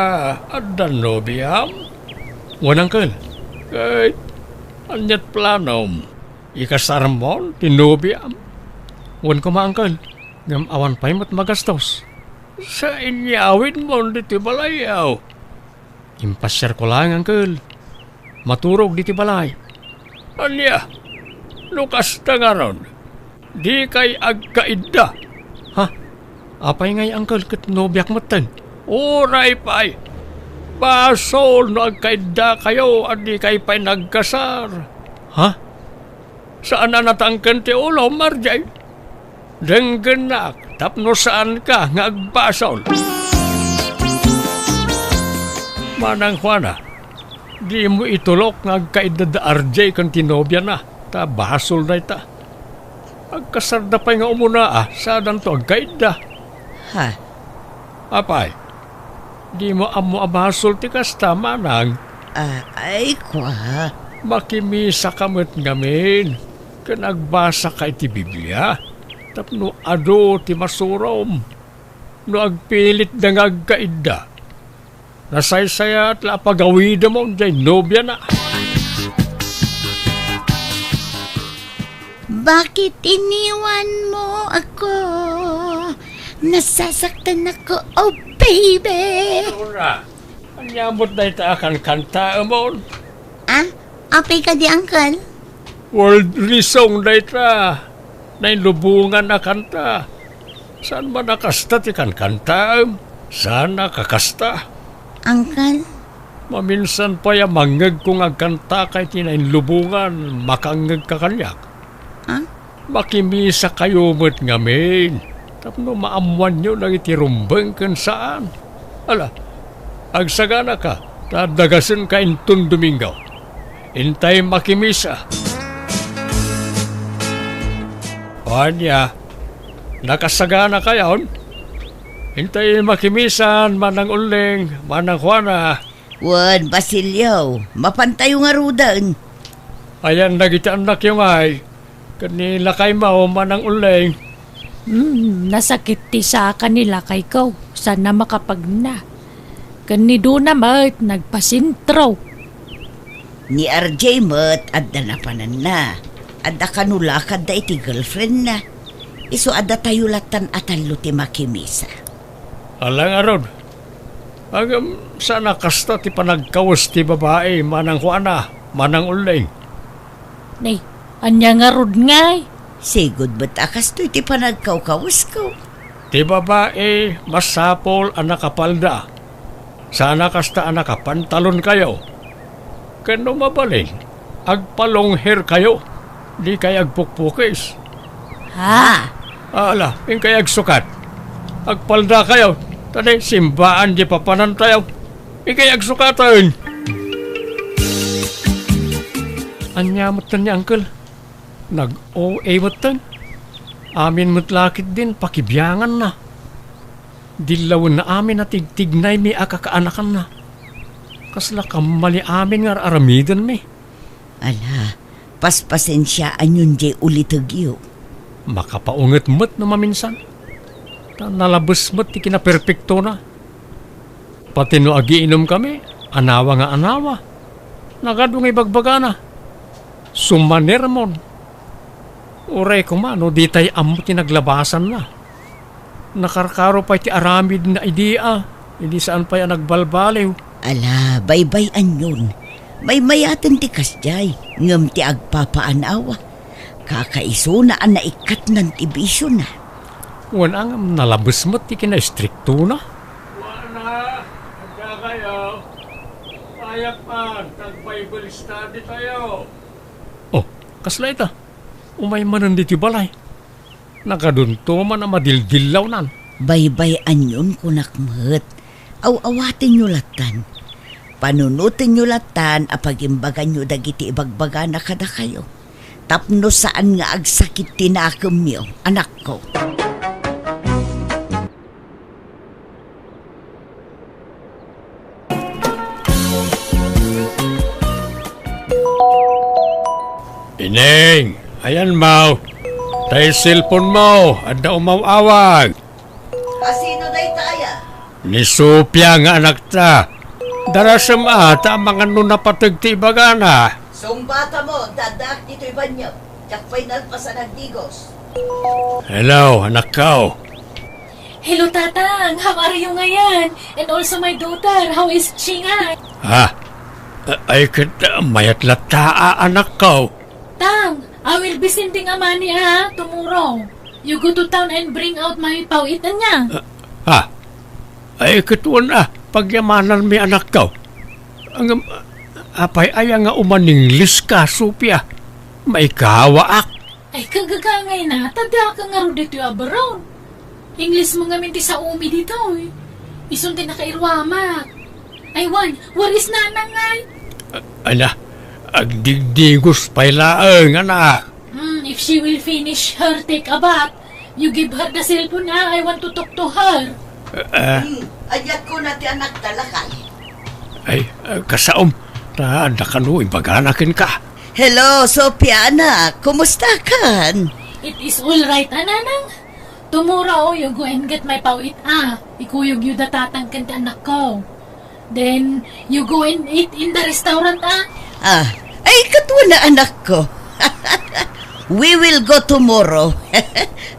adda nobiam? Wen, uncle. Ket aniat planom? Ikasarmon ti nobiam? Wen koma, uncle. Ngem awan pay met magastos. Sa inyawidmon ditoy balayyo. Impasiarko laeng, uncle. Maturog ditoy balay. Ania? No kasta ngarud, dikay agkaidda. Ha? Apay ngay, uncle, ket nobiak metten? Uray pay. Basol no agkaiddakayo a dikay pay nagkasar. Ha? Saan a natangken ti ulom, R J? Denggennak tapno saanka nga agbasol. Manang Juana, dimo itulok nga agkaidda da R J ken ti nobiana, ta basol dayta. Agkasarda pay nga umuna a, sadanto agkaidda. Ha? Apay, dimo ammo a basol ti kasta, manang? Ah, ay, kua. Makimisaka met ngamin, ken agbasaka iti Biblia, tapno adu ti masurom. No agpilitda nga agkaidda, nasaysayaat la a pagawidemon jay nobiana. Bakit iniwan mo ako? Nasasaktan ako, oh baby! Nora, ania met dayta a kankantaemon? Ah, apay kadi, uncle? Worldly song dayta. Nainlubongan a kanta. Saan man a kasta ti kankantaem? Saan a kakasta? Uncle? Maminsan pay a mangngegko nga agkantaka iti nainlubongan, makangngegka kaniak. Ah? Makimisakayo met ngamin, tapno maammoanyo dagiti rumbeng ken saan. Ala, agsaganaka, ta dagasenka inton Domingo. Intay makimisa. O ania, nakasaganakayon? Intay makimisan, Manang Ulleng, Manang Juana. Wen, Basilio, mapantayo ngaruden. Ayan dagiti annakyo ngay, ken ni lakaymo, Manang Ulleng. Hmm, nasakit ti saka ni lakayko, saan a makapagna. Ken ni Dona met, nagpasentro. Ni R J met, adda napananna. Adda kano lakadda iti girlfriendna. Isu a datayo lattan a tallo ti makimisa. Ala ngarud. Ngem saan a kasta ti panagkawes ti babai, Manang Juana, Manang Ulleng. Nay, ania ngarud ngay? Sigud met a kastoy ti panagkawkawesko. Ti babai, masapul a nakapalda. Saan a kasta a nakapantalonkayo. Ken no mabalin, agpalonghairkayo, dikay agpukpukis. Ha? Ala, inkay agsukat. Agpaldakayo, ta di simbaan di papanantayo. Inkay agsukaten. Ania metten ni Uncle? Nag-O A metten. Amin met la ketdin pakibianganna. Dillawenna amin a tigtignaymi a kakaanakanna. Kasla kammali amin nga ar-aramidenmi. Ala, paspasensiaanyon jay ulitegyo. Makapaunget met no maminsan. Ta nalabes met ti kinaperpektona. Pati no agiinumkami, anawa nga anawa. Nagadu nga ibagbagana. Sumanermon. Uray koma no ditay ammo ti naglabasanna. Nakarkaro pay ti aramidna idi a, idi saan pay a nagbalbaliw. Ala, baybay-anyon. Maymayaten ti kasdiay, ngem ti agpapaanawa, kakaisuna a naikkatnan ti bisiona. Wen a ngem nalabes met ti kinaistriktona. Wana, adda kayo. Ayat man, tag-Bible study tayo. Oh, kasla ita? Umay manen ditoy balay. Nakadunto man a madildillawnan. Baybay-anyon kunak met. Aw-awatenyo lattan. Panunotenyo lattan a pagimbaganyo dagiti ibagbagana kadakayo. Tapno saan nga agsakit ti nakemyo, anakko. Ineng, ayan mo. Tay cellphone mo, adda umaw-awag. Asino dayta aya? Ni Sofia nga anakta. Darasem a ta amangan no napateg ti ibagana. Sungbatam ta addaak ditoy banio. Diak pay nalpas a nagdigos. Hello, anakko. Hello, Tatang. How are you ngayon? And also my daughter, how is she nga? Ha? A-, ay, ket, ah, mayat latta, a, anakko. Tang, I will be sending a money, ah, tomorrow. You go to town and bring out my pawit, anya? Ah, ha? Ay, ket wen a, pagyamananmi, anakko. Ngem, apay aya nga umaningles ka, Sofia? Maikawaak. Ay, kagagangay na, ta daka ngarud ditoy abroad. Ingles mo ngamin ti saomi ditoy. Isun ti nakairuamak. Ay, wen, where is Nanang ngay? A-, ala, agdigdigos pay laeng, anak. Hmm, if she will finish her take a bath, you give her the cellphone, ah. I want to talk to her. Ah. Hmm, ania kuna ti anakta, lakay? Ay, ah, kasaom, ta adda kano ibagana kenka. Hello, Sofia, anak. Kumusta kan? It is all right, a, Nanang. Tomorrow, you go and get my pawit, ah. Ikuyogyo da Tatang ken ti anakko. Then, you go and eat in the restaurant, ah. Ah, ay, ket wen a, anakko. We will go tomorrow.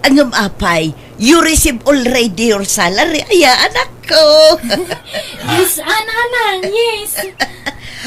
Ngem apay, you receive already your salary, aya, anakko. Yes, a, Nanang, yes.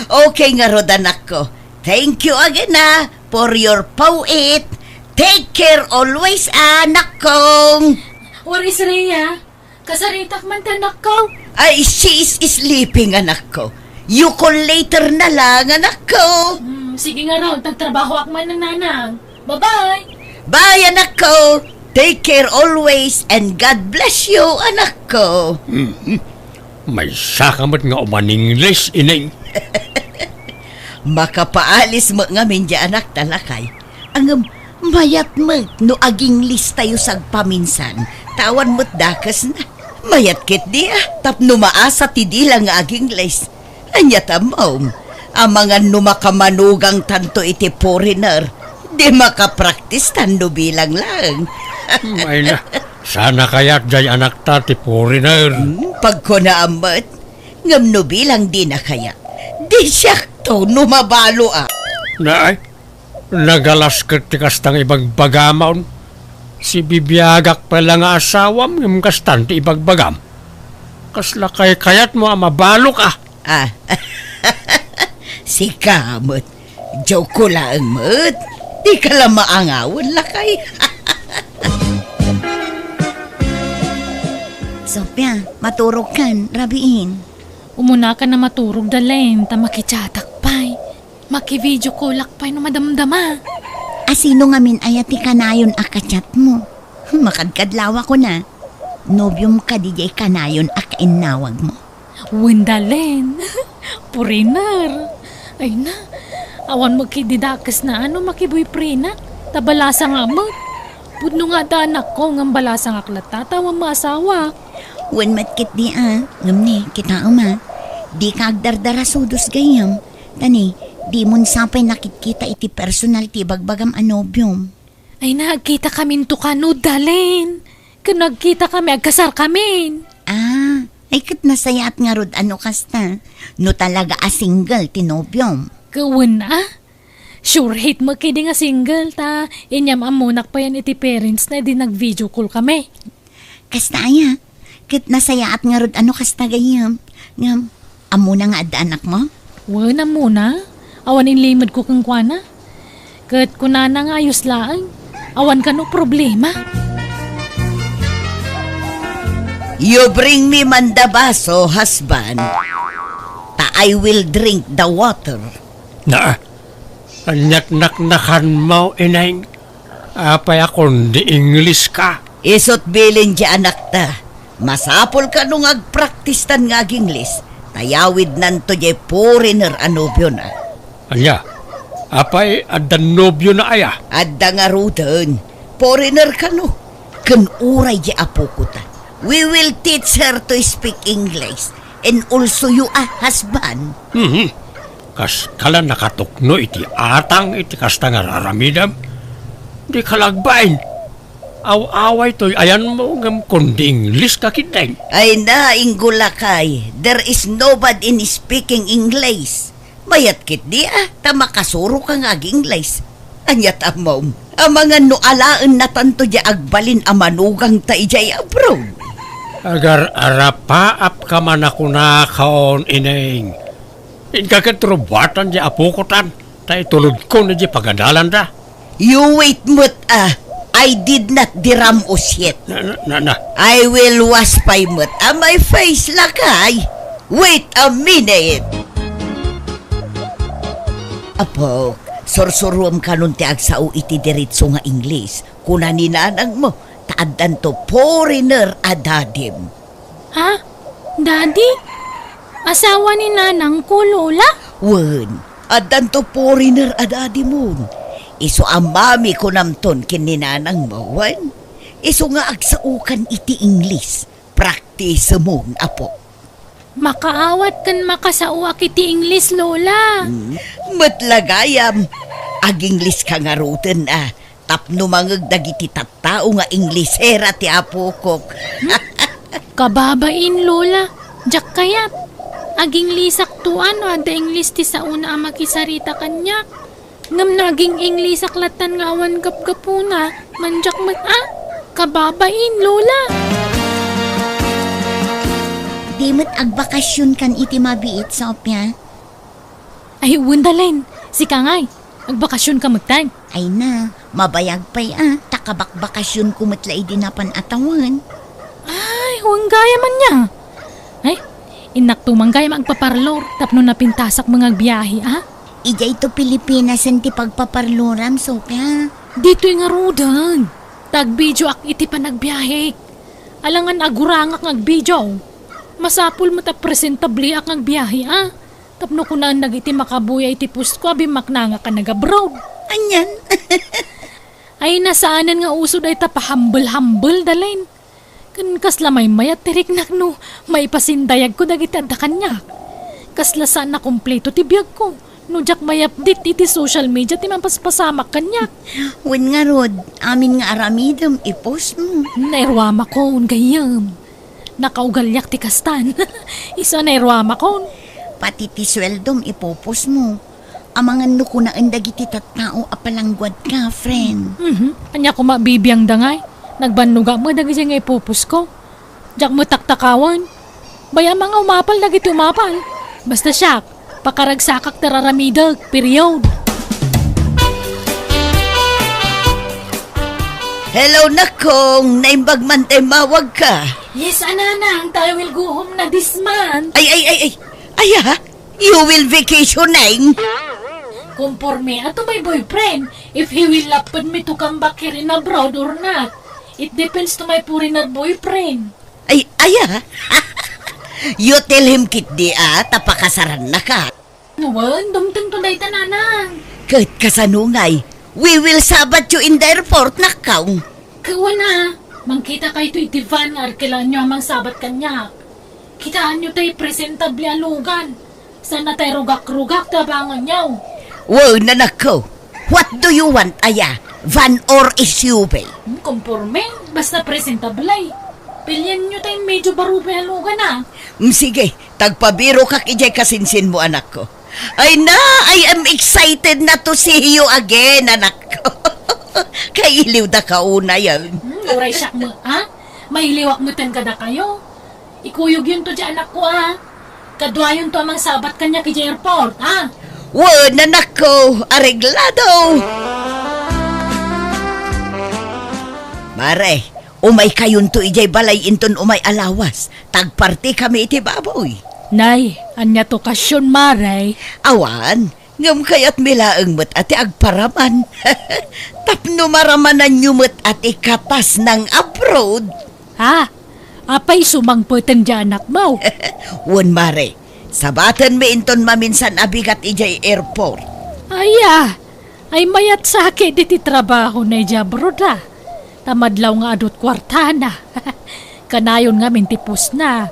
Okay ngarud, anakko. Thank you again, ah, for your pawit. Take care always, anakkong. Where is Rhea? Kasaritak man ti anakko. Ay, she is sleeping, anakko. You call later na lang, anakko. Hmm, sige ngarud, agtrabahoak man, Nanang. Bye-bye. Bye, anakko. Take care always and God bless you, anakko. Mhm. Maysaka met nga umaningles, Ineng. Makapaalis met ngamin diay anakta, lakay. Ngem mayat met no agingles tayo sagpaminsan, ta awan met dakesna. Mayat ketdi a, tapno maasa ti dila nga agingles. Ania ta, Mom? Amangan no makamanugang tanto iti foreigner, di makapraktis tanno bilang laeng. Ay na, sana kayat diay anakta ti foreigner. Hmm, pagkunaam met. Ngem no bilang dina kayat, di siakto no mabalo a. Naay, nagalas ket ti kasta nga ibagbagam. Sibibiagak pay la nga asawam ngem kastan ti ibagbagam. Kasla kaykayatmo a mabalok a. Ah. Sika met. Joke ko laeng met. Dika la maangawen, lakay. Sofia, maturog kan, rabiin. Umuna ka na maturog, Dalen, ta makichatak pay. Maki-video callak pay no madamdama. Asino ngamin aya ti kanayon a kachat mo? Makadkadlawa ko na. Nobiom kadi diay kanayon a kainnawag mo? Wen, Dalen. Foreigner. Ay na, awan met ketdi dakesna a no makiboyfriendak, ta balasangak met. Pudno nga adda anakko, ngem balasangak latta ta awan maasawak. Wen met ketdi a, ngem ne, kitaem a. Dika agdardarasudos gayyem. Ta ne, dimon sa pay nakitkita iti personal ti ibagbagam a nobiom. Ay na, agkitakaminto kano, Dalen. Ken no agkitakami, agkasarkamin. Ah, ay ket nasayaat ngarud a no kasta. No talaga a single ti nobiom. Ket wen a? Sure hit met ketdi nga single, ta inyam-ammonak payen iti parentsna idi nag-video call kami. Kasta aya, ket nasayaat ngarud a no kasta gayyem. Ngem, ammona nga adda anakmo? Wen, ammona, awan inlimedko kenkuana. Ket kunana nga ayos laeng, awan kano problema. You bring me man the baso, husband. Ta I will drink the water. Na, ania't naknakanmo, Ineng? Apay a kundi Ingleska? Isu't bilin ti anakta. Masapul kano nga agpraktistan nga agingles, ta yawidnanto diay foreigner a nobiona. Ania? Apay, adda nobiona aya? Adda ngaruden. Foreigner kano. Ken uray diay apokota. We will teach her to speak English and also you a husband. Mhm. Kaskala nakatukno iti atang iti kasta nga raramidem. Di kalagbain. Aw-away toy ayanmo ngem kundi Ingleska ketdin. Ay na, Inggo lakay, there is no bad in speaking English. Mayat ketdi a, ta makasuroka nga ag-Ingles. Ania't ammom, amangan no alaennatanto diay agbalin a manugangta idiay abroad. Agar-arapaapka man a kunakon, Ineng. Inka ket rubuatan diay apokotan, ta itulodkon idiay pagadalanda. You wait met a, I did not diram-os yet. Na, na, na, na. I will wash pay met a my face, lakay. Wait a minute. Apok, sursuruem kanon ti agsao iti diretso nga Ingles. Kuna ni nanangmo, ta addanto foreigner a dadim. Ha? Daddy? Asawa ni nanangko, Lola? Wen, addanto foreigner a dadimon. Isu a mami kunamton ken ni nanangmo, wen? Isu nga agsaokan iti Ingles. Praktisemon, apo. Makaawat ken makasaoak iti Ingles, Lola. Hmm. Met la gayam, ag-Ingleska ngaruden a, tapno mangeg dagiti tattao nga Inglesera ti apokok. Kababain, Lola. Diak kayat. Ag-Inglesakto a no adda Ingles ti saona a makisarita kaniak. Ngem no aging-Inglesak lattan nga awan gapgapuna, mandiak met a. Kababain, Lola. Di met agbakasionkan iti mabiit, Sofia? Ay, wen, Dalen. Sika ngay, agbakasionka metten. Ay na, mabayag pay a, ta kabakbakasionko met la idi napan a tawen. Ay, wen gayam ania. Ay, innakto man gayam agpaparlor tapno napintasak met nga agbiahe a. Idiay to Pilipinasen ti pagpaparloram, Sofia. Ditoy ngaruden. Ta agbideoak iti panagbiahek. Alangan agurangak nga agvideo. Masapul met a presentableak nga agbiahe a. Tapno kunaen dagiti makabuya iti postko a bimmaknangak a nag-abroad. Anian? Ay, nasaanen nga uso dayta pahambel-hambel, Dalen. Ken kasla maymayat ti riknak no maipasindayagko dagiti adda kaniak. Kasla saan a kompleto ti biagko no diak may-update iti social media ti mapaspasamak kaniak. Wen ngarud, amin nga aramidem, i-postmo. Nairuamakon, gayyem. Nakaugaliak ti kastan. Isu a nairuamakon. Pati ti sueldom, i-postmo. Amangan no kunaen dagiti tattao a palangguadka, friend. Mhm. Ania koma bibiangda ngay? Nagbannogak met dagiti nga i-postko. Diak met taktakawan. Bay-am a nga umapal dagiti umapal. Basta siak, pakaragsakak ti raramidek, period. Hello, Nakong. Naimbag man ta immawagka. Yes, a nanang, ta I will go home na this month. Ay, ay, ay, ay. Aya? You will vacationing? Conforme a to my boyfriend, if he will lapad me to come back here in abroad or not. It depends to my foreigner boyfriend. Ay, aya? You tell him ketdi a, ta pakasarannaka. Wen, dumtengto dayta, nanang. Ket kasano ngay? We will sabat you in the airport, Nakong. Ket wen a, mangkitakayto iti van nga arkelaanyo a mangsabat kaniak. Kitaenyo tay presentable a lugan. Saan a tay rugak-rugak ti abanganyo. Wen, anakko. What do you want, aya? Van or S U V? Hmm, konporme. Basta presentable. Pilienyo tay medyo barubay a lugan a. Hmm, sige, ta agpabirokak idiay kasinsinmo, anakko. Ay na, I am excited na to see you again, anakko. Kailiwdaka unay. Hmm, uray siak met, ha? Mailiwak metten kadakayo. Ikuyogyonto diay anakko, a. Kaduayonto a mangsabat kaniak idiay airport, ha? Wen, anakko, areglado! Mare, umaykayonto idiay balay inton umay a lawas. Ta agpartikami iti baboy. Nay, ania't okasion, Mare? Awan, ngem kayatmi laeng met a ti agparaman. Tapno maramananyo met a ti katasna nga abroad. Ha? Apay isu mangpeten diay anakmo? Wen, Mare. Sabatenmi inton maminsan a bigat idiay airport. Aya, ay mayat sakit iti trabahona idiay abroad, a. Ta madlaw nga adu't kuartana. Kanayon ngamin ti pusna.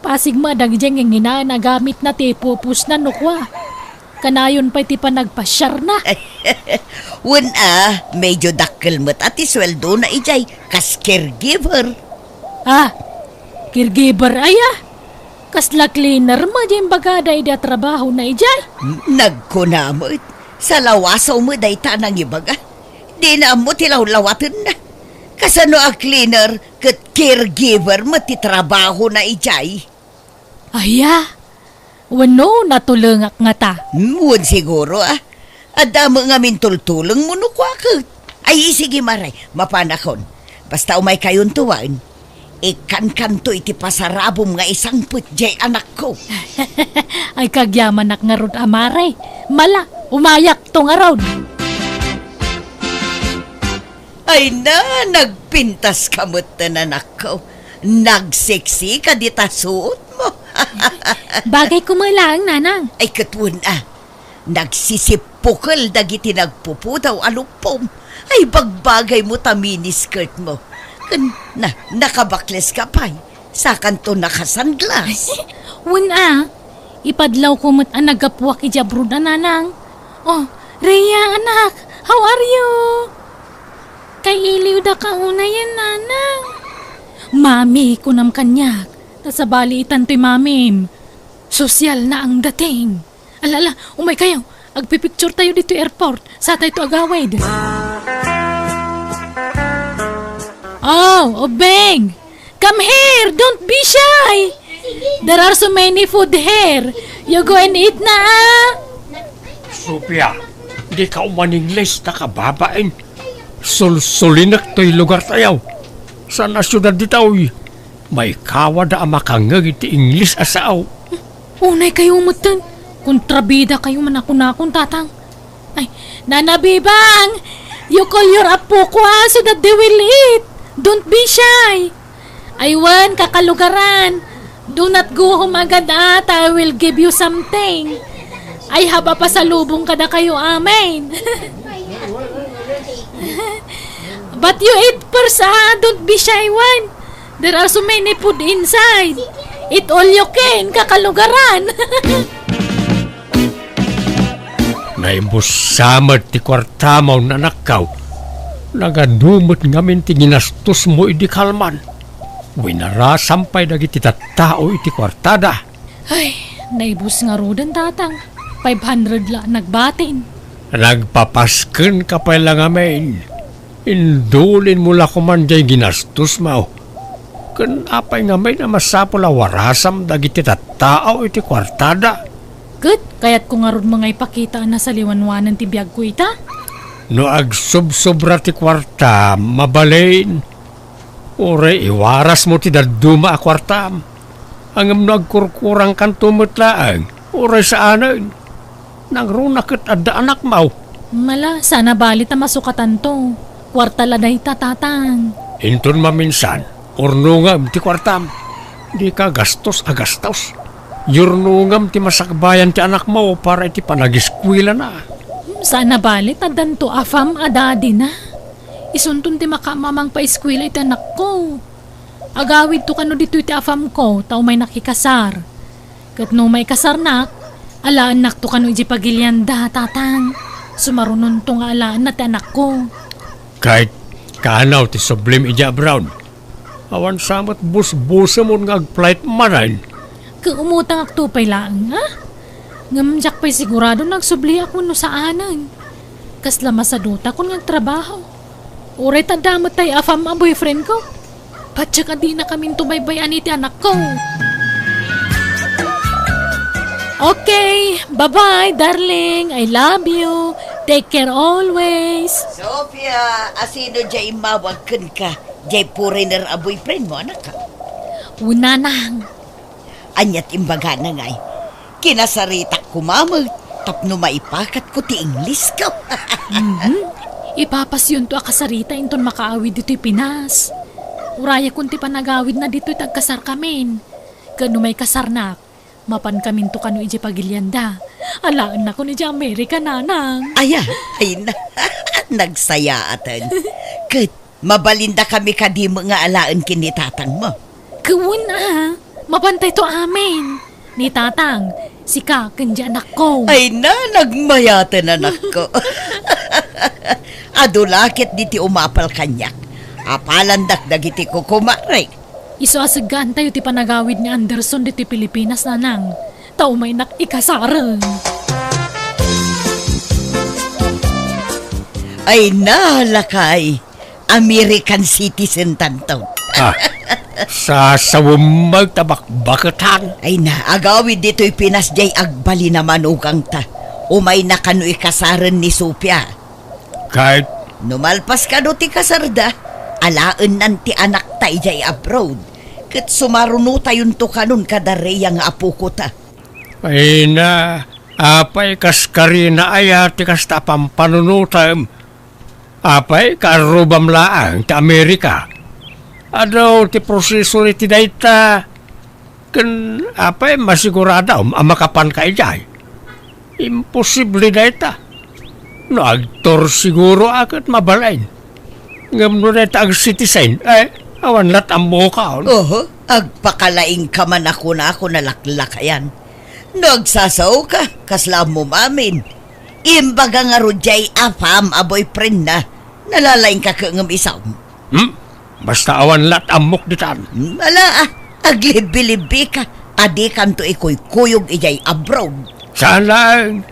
Pasig met dagiti nginginaen a gamitna ti ipupusna no kua. Kanayon pay ti panagpasiarna. Wen a, medyo dakkel met a ti sueldona idiay kas caregiver. Ah, caregiver aya? Kasla cleaner met diay imbagada idi a trabahona idiay? Nagkuna met, salawasaw met dayta a nangibaga. Dina ammo ti lawlawatenna. Kasano a cleaner ket caregiver met ti trabahona idiay? Aya? Wenno, natulengak ngata? Hmm, wen siguro, a. Adda met ngamin tultulengmo no kua ket. Ay, sige, Mare, mapanakon. Basta umaykayonto wen, ikkankanto iti pasarabom nga isangpet diay anakko. Ay, kagyamanak ngarud a, Mare. Mala, umayakto ngarud. Ay na, nagpintaska metten, anakko. Nagseksi ka dita suotmo. Bagay koma laeng, Nanang. Ay, ket wen a. Nagsisippukel dagiti nagpupudaw a luppom. Ay, bagbagaymo ta miniskirtmo. Ken na, nakabakleska pay. Sakanto nakasanglas. Wen a, ipadlawko met a naggapuak idiay abroad a, Nanang. Oh, Rhea, anak, how are you? Kay iliwdaka unayen, Nanang. Mami, kunam kaniak. Ta sabali itan toy mamim. Sosyal na ang dating. Ala, ala, umaykayo. Agpipicture tayo ditoy airport. Satayto agawid. Oh, Obeng! Come here! Don't be shy! There are so many food here. You go and eat na, ah! Sofia, dika uman-Ingles ta kababain. Sulsulinek toy lugartayo. Saan a siudad ditoy? Maikawada a makangngeg iti Ingles a sao. Unaykayo metten. Kontrabidakayo man a kunakon, Tatang. Ay, Nana Bibang! You call your apoko, ah, so that they will eat. Don't be shy. Ay wen, kakalugaran. Do not go home agad, ah, ta I will give you something. I have a pasalubong kadakayo amin. But you eat first, ah. Don't be shy, wen. There are so many food inside. Eat all you can, kakalugaran. Naibussa met ti kuartamo, anakko. Nagadu met ngamin ti ginastosmo idi kalman. Winarasam pay dagiti tattao iti kuartada. Ay, naibus ngaruden, Tatang. Five hundred la nagbatin. Nagpapaskenka pay la ngamin. Indulinmo la koman diay ginastosmo. Ken apay ngamin a masapul a warasam dagiti tattao iti kuartada? Ket kayatko ngarud nga ipakita a nasaliwanwanan ti biagko ita. No agsubsobra ti kuarta, mabalin. Uray iwarasmo ti dadduma a kuartam. Ngem no agkurkurangkanto met laeng, uray saanen. Nangruna ket adda anakmo. Mala, saan a bali ta masukatanto. Kuarta la dayta, Tatang. Inton maminsan, urnongem ti kuartam. Dika gastos a gastos. Yurnongem ti masakbayan ti anakmo para iti panagiskuelana. Hmm, saan a bali ta addanto afam a daddy na. Isunton ti makaammo a mangpaiskuela iti anakko. Agawidto kano ditoy ti afamko, ta umaynak ikasar. Ket no maikasarnak, alaennakto kano idiay pagilianda, Tatang. Sumarunonto nga alaenna ti anakko. Ket kaano ti sublim idiay abroad? Awan sa met busbusemon nga ag-flight manen. Ket umutangakto pay laeng, a? Ngem diak pay sigurado no agsubliak wenno saanen. Kasla masadutakon nga agtrabaho. Uray ta adda met tay afam a boyfriendko. Patiek a dinakaminto baybay-an iti anakko. Okay, bye-bye, darling. I love you. Take care always. Sofia, asino diay immawag kenka? Diay foreigner a boyfriend mo, anak? Wen, nanang. Aniat imbagana ngay? Kinasaritak koma met tapno maipakatko ti Inglesko. Mhm. Ipapasyonto a kasarita inton makaawid ditoy Pinas. Urayakon ti panagawidna ditoy ta agkasarkamin. Ket no maikasarnak, mapankaminto kano idiay pagilianda. Alaennakon idiay Amerika, nanang. Aya, ay na. Nagsayaaten. Ket mabalindakami kadi met nga alaen ken ni tatangmo? Ket wen a, mapantayto amin. Ni tatang, sika ken di anakko. Ay na, nagmayaten, anakko. Adu la ketdi ti umapal kaniak. Apalandak dagiti kukumarek. Isu a seggaantayo ti panagawid ni Anderson ditoy Pilipinas, nanang. Ta umaynak ikasaren. Ay na, lakay. American citizen tanto. Ah, sasawem met ta bakbaketan. Ay na, agawid ditoy Pinas diay agbalin a manugangta. Umayna kano ikasaren ni Sofia. Ket? No malpas kano ti kasarda, alaennan ti anakta idiay abroad. Ket sumarunotayonto kanon kada Rhea nga apokota. Ay na, apay kas Karina aya ti kasta a pampanunotem? Apay, kaarrubam laeng ti Amerika? Adu ti proseso iti dayta. Ken apay, masiguradam a makapanka idiay? Imposible dayta. No agtor siguro a ket mabalin. Ngem no dayta ag-citizen, eh, awan lat ammokon. Oho, agpakalaingka man a kunako nalaklakayan. No agsasaoka, kasla ammom amin. Imbaga ngarud diay apam a boyfriendna, nalalaingka ket ngem isam. Hmm? Basta awan lat ammok ditan. Hmm, ala, ah, aglibbilibbika, a dikanto ikuykuyog idiay abroad. Saan laeng,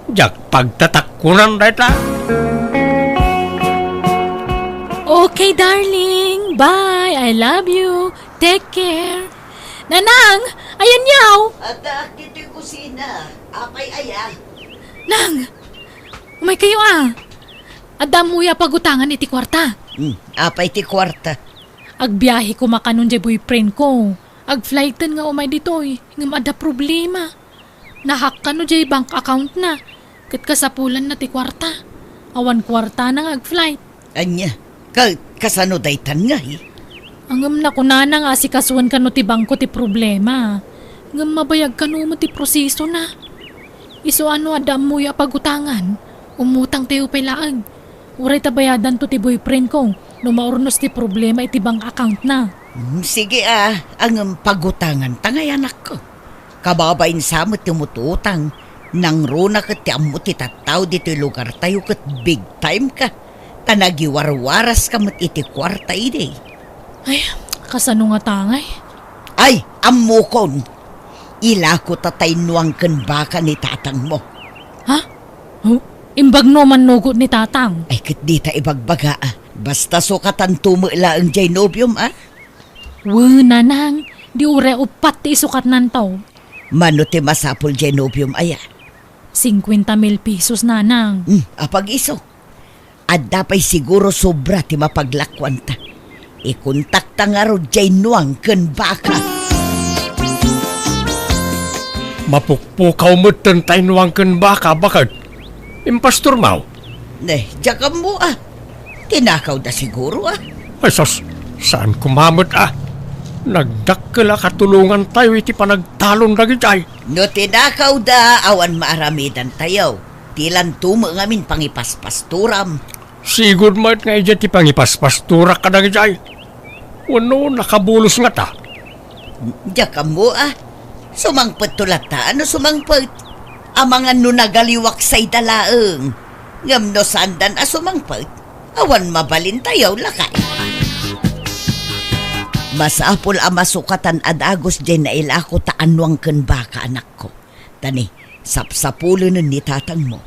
diak pagtatakkunan dayta. Okay, darling. Bye. I love you. Take care. Nanang, ayanyaw. Adda ditoy kusina. Apay aya? Nang, umaykayo a. Adda ammoyo a pagutangan iti kuarta. Hmm, apay ti kuarta? Agbiahe koma kanon diay boyfriend ko. Agflighten nga umay ditoy, ngem adda problema. Nahack kano diay bank account na, ket kasapulanna ti kuarta. Awan kuartana nga agflight. Ania, ka-, kasano daytan ngay? Ngem nakunana nga asikasoen kano ti bangko ti problema. Ngem mabayag kano met ti prosesona. Isu a no adda ammoyo a pagutangan, umutangtayo pay laeng. Uray ta bayadanto ti boyfriend ko no maurnos ti problema iti bank account na. Hmm, sige a, ngem pagutanganta ngay, anakko. Kababain sa met ti umututang, nangruna ket ti ammo ti tattao ditoy lugartayo ket big time ka. Ta nagiwarwaraska met iti kuarta idi. Ay, kasano ngata ngay? Ay, ammokon. Ilako ta tainnuang ken baka ni tatangmo. Ha? Oh, imbag no mannugot ni tatang? Ay, ket dita ibagbaga a. Basta sukatanto met laeng diay nobiom a. Wen, nanang, di uray uppat ti isukatnanto. Mano ti masapul diay nobiom aya? Singkuenta mil pesos, nanang. Hmm, apag-isu. Adda pay siguro sobra ti mapaglakuanta. Ikontakta ngarud diay nuang ken baka. Mapukpukaw metten tay nuang ken baka, baket. Impastormaw? Ne, diak ammo a. Tinakawda siguro a. Ay sus, saan koma met a. Nagdakkel a katulongantayo iti panagtalon dagidiay. No tinakawda, awan maaramidantayo. Dilanto met ngamin pangipaspastoram. Sigud met nga idiay ti pangipaspastorak kadagidiay. Wenno nakabulos ngata? Diak ammo a. Sumangpetto latta no sumangpet. Amangan no nagaliwak sayda laeng. Ngem no saandan a sumangpet, awan mabalintayo, lakay. Masapul a masukatan a dagus diay nailako ta annuang ken baka, anakko. Ta ni, sapsapulenen ni tatangmo.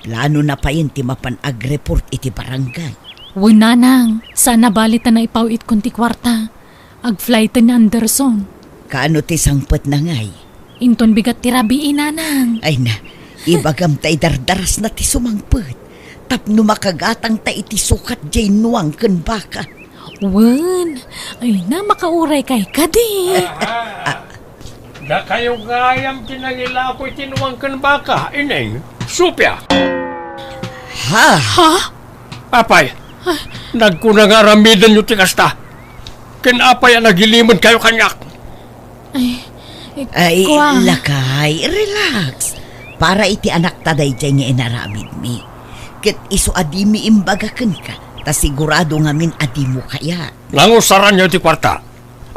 Planona payen ti mapan agreport iti barangay. Wen, nanang, saan a bali ta naipawit kon ti kuarta. Agflighten ni Anderson. Kaano ti sangpetna ngay? Inton bigat ti rabii, nanang. Ay na, ibagam ta idardarasna ti sumangpet tapno makagatangta iti sukat diay nuang ken baka. Wen, ay na, makauraykay kadi. Aha. Dakayo gayam ti nangilako iti nuang ken baka, Ineng, Sofia. Ha? Ha? Apay, nagkuna nga aramidenyo ti kasta. Ken apay a nagilimenkayo kaniak? Ay, Ay, kua. Lakay, relax. Para iti anakta daydiay nga inaramidmi. Ket isu a dimi imbaga kenka, ta sigurado ngamin a dimo kayat. Nangusaranyo ti kuarta.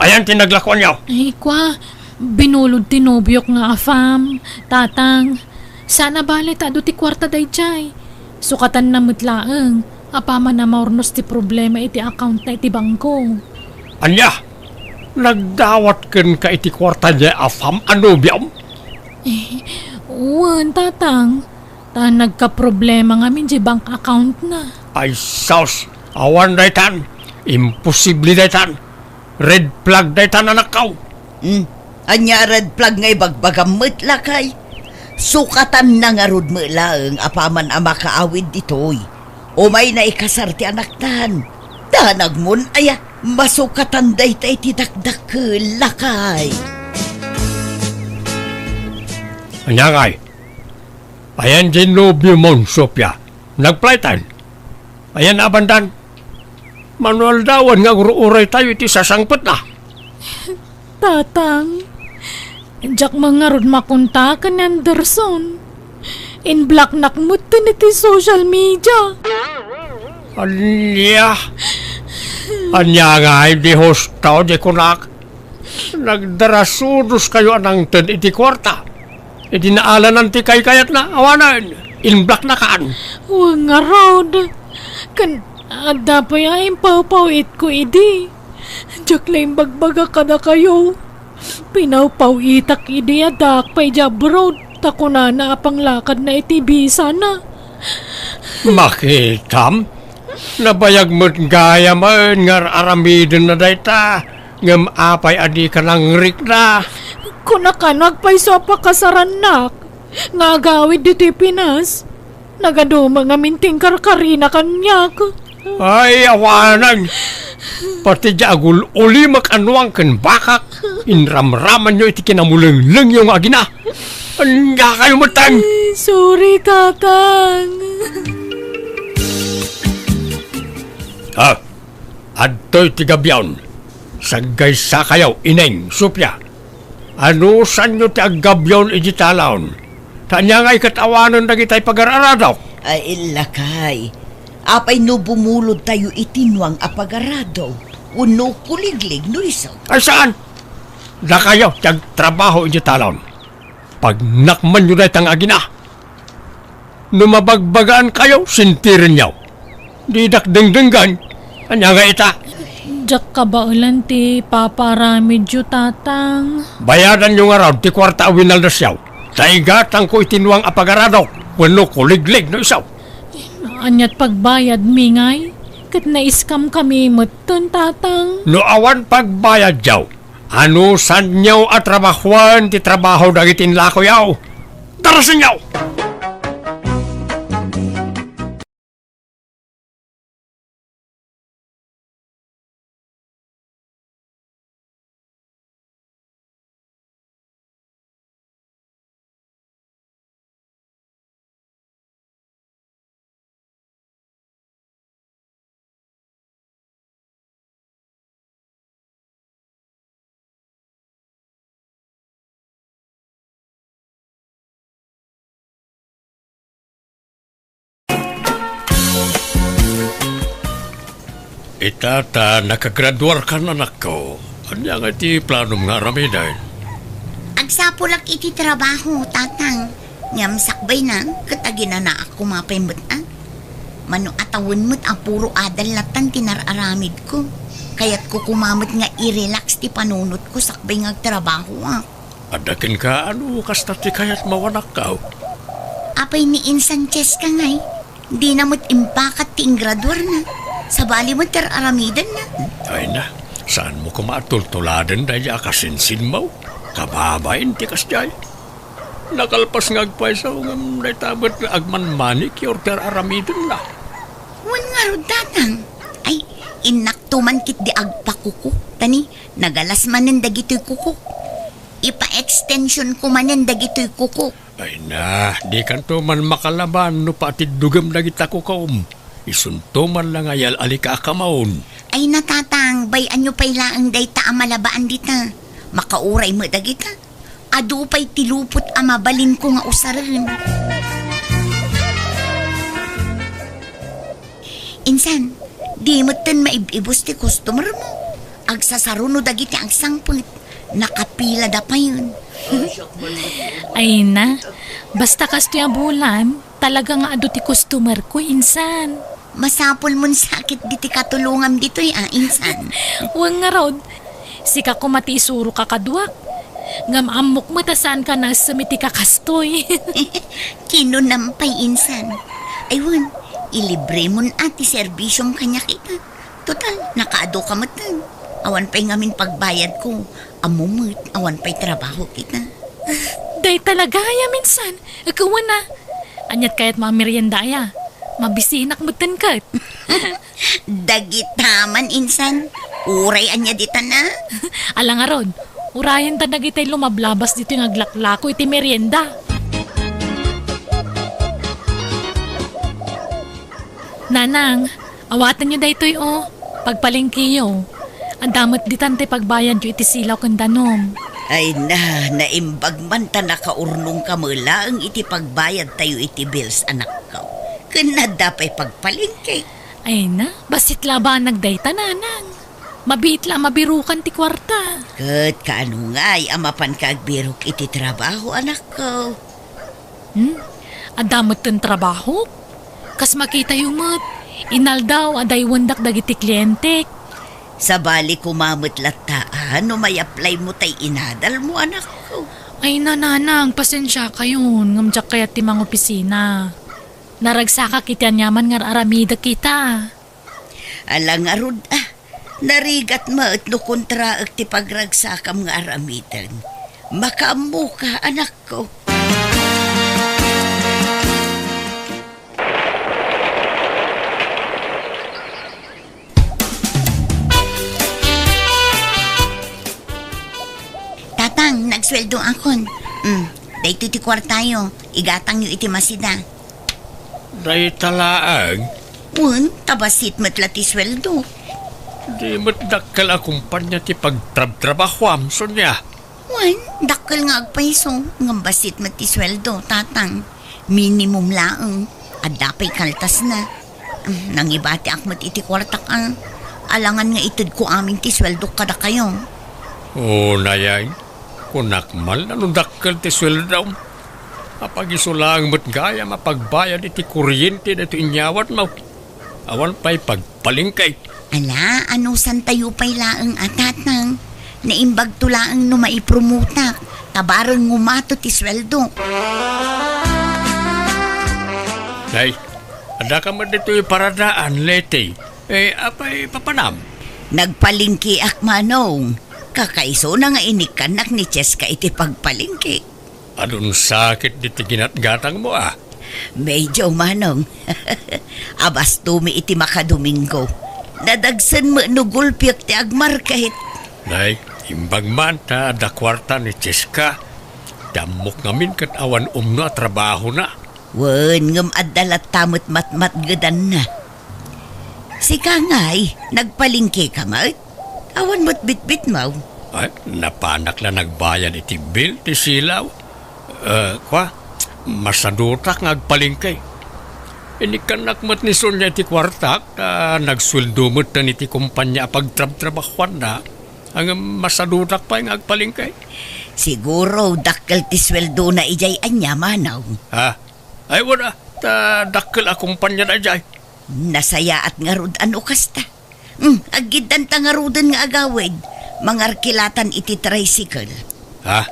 Ayan ti naglakuanyo. Ay, kua, binulod ti nobiok nga afam, tatang. Saan a bale ta adu ti kuarta daydiay. Sukatanna met laeng, apaman a maurnos ti problema iti accountna iti bangko. Ania? Nagdawat kenka iti kuarta diay afam a nobiom? Eh, wen, tatang. Ta nagkaproblema ngamin diay bank accountna. Ay sus, awan daytan. Imposible daytan. Red flag daytan, anakko. Hmm. Ania a red flag nga ibagbagam met, lakay? Sukatanna ngarud met laeng apaman a makaawid ditoy. Umayna ikasar ti anaktan. Danagmon aya, masukatan dayta iti dakdakkel, lakay. Ania ngay? Ayan diay nobiomon, Sofia. Nagflightan. Ayan a bandan. Mano aldawan nga agur-uraytayo iti sasangpetna. Tatang, diak man ngarud makontak ken ni Anderson. In-blocknak metten iti social media. Ania? Ania ngay, di husto, di kunak? Nagdarasudoskayo a nangted iti kuarta. Idi naalanan ti kaykayatna, awanen, in-blocknakan. Wen ngarud. Ken adda pay a impawpaw-itko idi. Diak la imbagbaga kadakayo. Pinawpaw-itak idi addaak pay idiay abroad, ta kunana a panglakadna iti bisana. Makitam, nabayag met gayamen nga ar-aramidenna dayta. Ngem apay a dika nangrikna? Kunak a no agpayso a pakasarannak nga agawid ditoy Pinas, nagaduma ngamin ti inkarkarina kaniak. Ay, awanen! Pati diay agul-ulimek a nuang ken bakak, inramramanyo iti kinamulenglengyo nga agina. Ania kayo metten? Ay, sorry, Tatang. Ah, Adtoy ti gabion. Saggaysakayo, Ineng, Sofia. Anusanyo ti aggabion idiay talaon? Ta ania ngay ket awanen dagitay pagar-aradok? Ay, lakay. Apay no bumulodtayo iti nuang a pagarado wenno kuliglig no isu? Ay, saan? Dakayo ti agtrabaho idiay talaon. Pagnakmanyo dayta nga agina. No mabagbagaankayo, sentirenyo. Didak dengdenggen. Ania nga ita? Diak kabaelan ti papaaramidyo, Tatang. Bayadanyo ngarud ti kuarta a winaldasyo. Ta igatangko iti nuang a pagaradok wenno kuliglig no isu. Aniat pagbayadmi ngay? Ket na-scam kami metten, Tatang. No awan pagbayadyo, anusanyo a trabahoen ti trabaho dagiti inlakoyo? Darasenyo! Ita ta nakagraduarkan, anakko. Ania nga iti planom nga aramiden? Agsapulak iti trabaho, Tatang. Ngem sakbayna, ket aginanaak koma pay met a. Mano a tawen met a puro adal latan ti nar-aramidko. Kayatko koma met nga i-relax ti panunotko sakbay nga agtrabahoak. Adda kenka, ano, kasta ti kayat mawanakkaw? Apay ni Insan Cheska ngay? Dina met impakat ti ingraduarna. Sabali met ti ar-aramidenna. Ay na, saanmo koma a tultuladen daydi a kasinsinmo? Kababain ti kasdiay. Nakalpas nga agpayso ngem dayta met nga agman-manicure ti ar-aramidenna. Wen ngarud, Tatang. Ay, innakto man ketdi agpakuko. Ta ni, nagalas manen dagitoy kuko. Ipa-extensionko manen dagitoy kuko. Ay na, dikanto man makalaban no patiddugem dagita kukom. Isunto man la nga yal-alika a kamon. Ay na, Tatang, bay-anyo pay laeng dayta a malabaan dita. Makauray met dagita. Adu pay ti lupot a mabalinko nga usaren. Insan, di metten maib-ibus ti customer mo. Agsasaruno dagiti agsangpet. Nakapila da payen. Ay na, basta kastoy a bulan, talaga nga adu ti customer ko, insan. Masapul mon sakit diti katulongam ditoy, a, insan. Wen ngarud, sika koma ti isuroka kaduak. Ngem ammok met a saanka naessem iti kakastoy. Kinunam pay, insan. Ay wen, ilibremon a ti serbisiom kaniak ita. Total, nakaadu ka metten. Awan pay ngamin pagbayadko. Ammo met, awan pay trabaho kita. Dayta la gayam, insan. Ket wen a. Aniat kayatmo a merienda aya? Mabisinak metten ket. Dagita man, insan. Uray ania ditan a? Ala ngarud, urayenta dagitay lumablabas ditoy nga aglaklako iti merienda. Nanang, awatenyo daytoy, o. Pagpalengkeyo. Adda met ditan ti pagbayadyo iti silaw ken danum. Ay na, naimbag man ta nakaurnongka met laeng iti pagbayadtayo iti bills, anakko. Ken adda pay pagpalengke. Ay na, bassit la a banag dayta, Nanang. Mabiit la a mabirukan ti kuarta. Ket kaano ngay a mapanka agbirok iti trabaho, anakko? Hmm? Adda metten trabahok? Kas makitayo met, inaldaw a daywendak dagiti klientek. Sabali koma met latta a no may-applymo tay inadalmo, anakko. Ay na, Nanang, pasensiakayon, ngem diak kayat ti mangopisina. Naragsakak iti aniaman nga ar-aramidek ita. Ala ngarud a, narigat met no kontraek ti pagragsakam nga aramiden. Makaammoka, anakko. Tatang, nagsueldoakon. Mm, daytoy ti kuartayo. Igatangyo iti masida. Dayta laeng? Wen, ta bassit met la ti sueldo. Di met dakkel a kumpanya ti pagtrabtrabahuam, Sonia. Wen, dakkel nga agpayso, ngem bassit met ti sueldo, Tatang. Minimum laeng. Adda pay kaltasna. Mm, nangibatiak met iti kuartak a. Alangan nga itedko amin ti sueldok kadakayo. O, nayay. Kunak man la no dakkel ti sueldom. Apagiso laeng met gayam a pagbayad iti kuryente daytoy inyawatmo. Awan pay pagpalengke. Ala, anusantayo pay laeng a, Tatang. Naimbagto laeng no maipromotak, ta bareng ngumato ti sueldok. Nay, adda ka met ditoy paradaan, Leti. Eh, apay papanam? Nagpalengkeak, Manong. Kakaisuna nga inikkannak ni Cheska iti pagpalengke. Adun sakit diti ginatgatangmo, a? Medyo, Manong. Abastomi iti makadomingo. Nadagsen met no gulpiek ti agmarket. Nay, imbag man ta adda kuarta ni Cheska. Ti ammok ngamin ket awan umno a trabahona. Wen, ngem adda latta met matmatgedanna. Sika ngay, nagpalengke ka met? Awan met bitbitmo. Ay, napanak la nagbayad iti bill ti silaw. Eh, kua, masadutak nga agpalengke. Inikkannak met ni Sonia iti kuartak, ta nagsueldo metten iti kompania a pagtrabtrabahuanna. Ngem masadutak pay nga agpalengke. Siguro, dakkel ti sueldona idiay ania, Manong? Ha? Ay, wen a, ta dakkel a kompania daydiay. Nasayaat ngarud a no kasta. Hmm, aggiddanta ngaruden nga agawid. Mangarkilatan iti tricycle. Ha?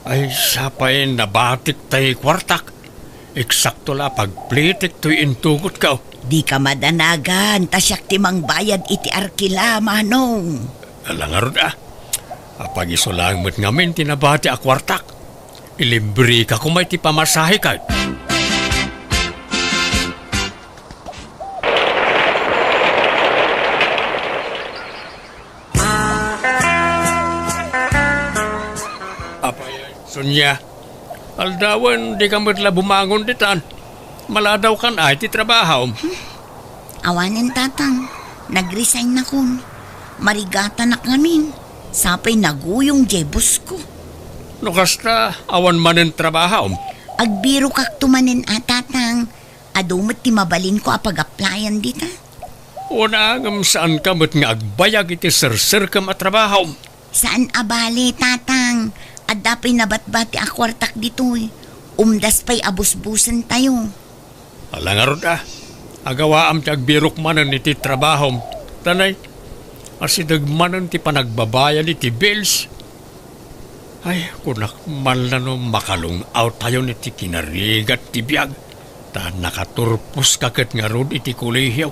Ay, sapay nabatik tay kuartak. Eksakto la pagplitik toy intugot ka. Di ka madanagan, ta siak ti mangbayad iti arkila, Manong. Ala ngarud a. Apay, isu laeng met ngamin ti nabati a kuartak. Ilibreka koma iti pamasahe ket. Apay, Sonia, aldawen, dika met la bumangon ditan. Maladawkan ay ti trabahom. Awanen, Tatang. Nag-resign nakon. Marigatanak ngamin. Sapay naguyong diay boss ko. No kasta, awan manen trabahom? Agbirokakto manen a, Tatang. Adu met ti mabalinko a pag-applyan dita. Una, ngem saanka met nga agbayag iti serserkem a trabahom? Saan a bale, Tatang. Adda pay nabatbati a kuartak ditoy. Umdas pay a busbusentayo. Ala ngarud a, agawaam ti agbirok manen iti trabahom. Tanay, asideg manen ti panagbabayad iti bills. Ay, kunak man la no makalung-awtayon iti kinarigat ti biag, ta nakaturposka ket ngarud iti kolehio.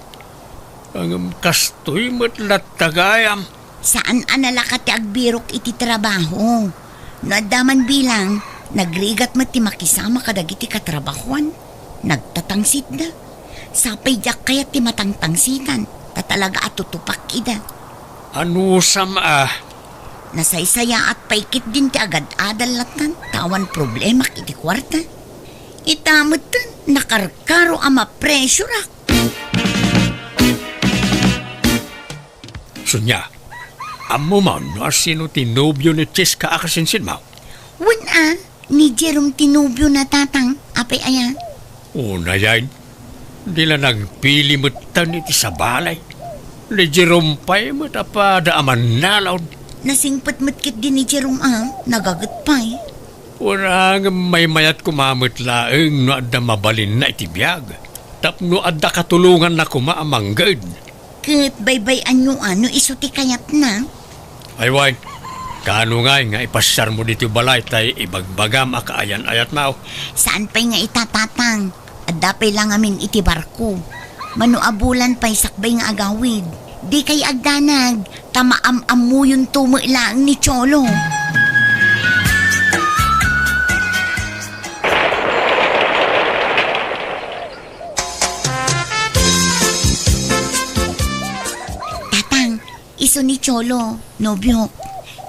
Ngem kastoy met latta gayam. Saan a nalaka ti agbirok iti trabaho. No adda man bilang, nagrigat met ti makisama kadagiti katrabahoan. Nagtatangsitda. Sapay diak kayat ti matangtangsitan, ta talaga a tutupak ida. Anusam a? Nasaysayaat pay ketdin ti agad-adal lattan, ta awan problemak iti kuarta. Ita metten, nakarkaro a mapressureak. Sonia, ammom no asino ti nobio ni Cheska a kasinsinmo? Wen a, ni Jerome ti nobiona, Tatang. Apay aya? Unayen, di la nagpili metten iti sabali. Ni Jerome pay met a pada a mannalaod. Nasingpet met ketdi ni Jerome a, nagaget pay. Wen a, ngem maymayat koma met laeng no adda mabalinna iti biag, tapno adda katulonganna koma a mangged. Ket baybay-anyo a no isu ti kayatna? Ay wen, kaano ngay nga ipasiarmo ditoy balay tay ibagbagam a kaayan-ayatmo? Saan pay nga ita, Tatang. Adda pay la ngamin iti barko. Mano a bulan pay sakbay nga agawid. Dikay agdanag, ta maam-ammuyonto met laeng ni Cholo. Tatang, isu ni Cholo, nobiok.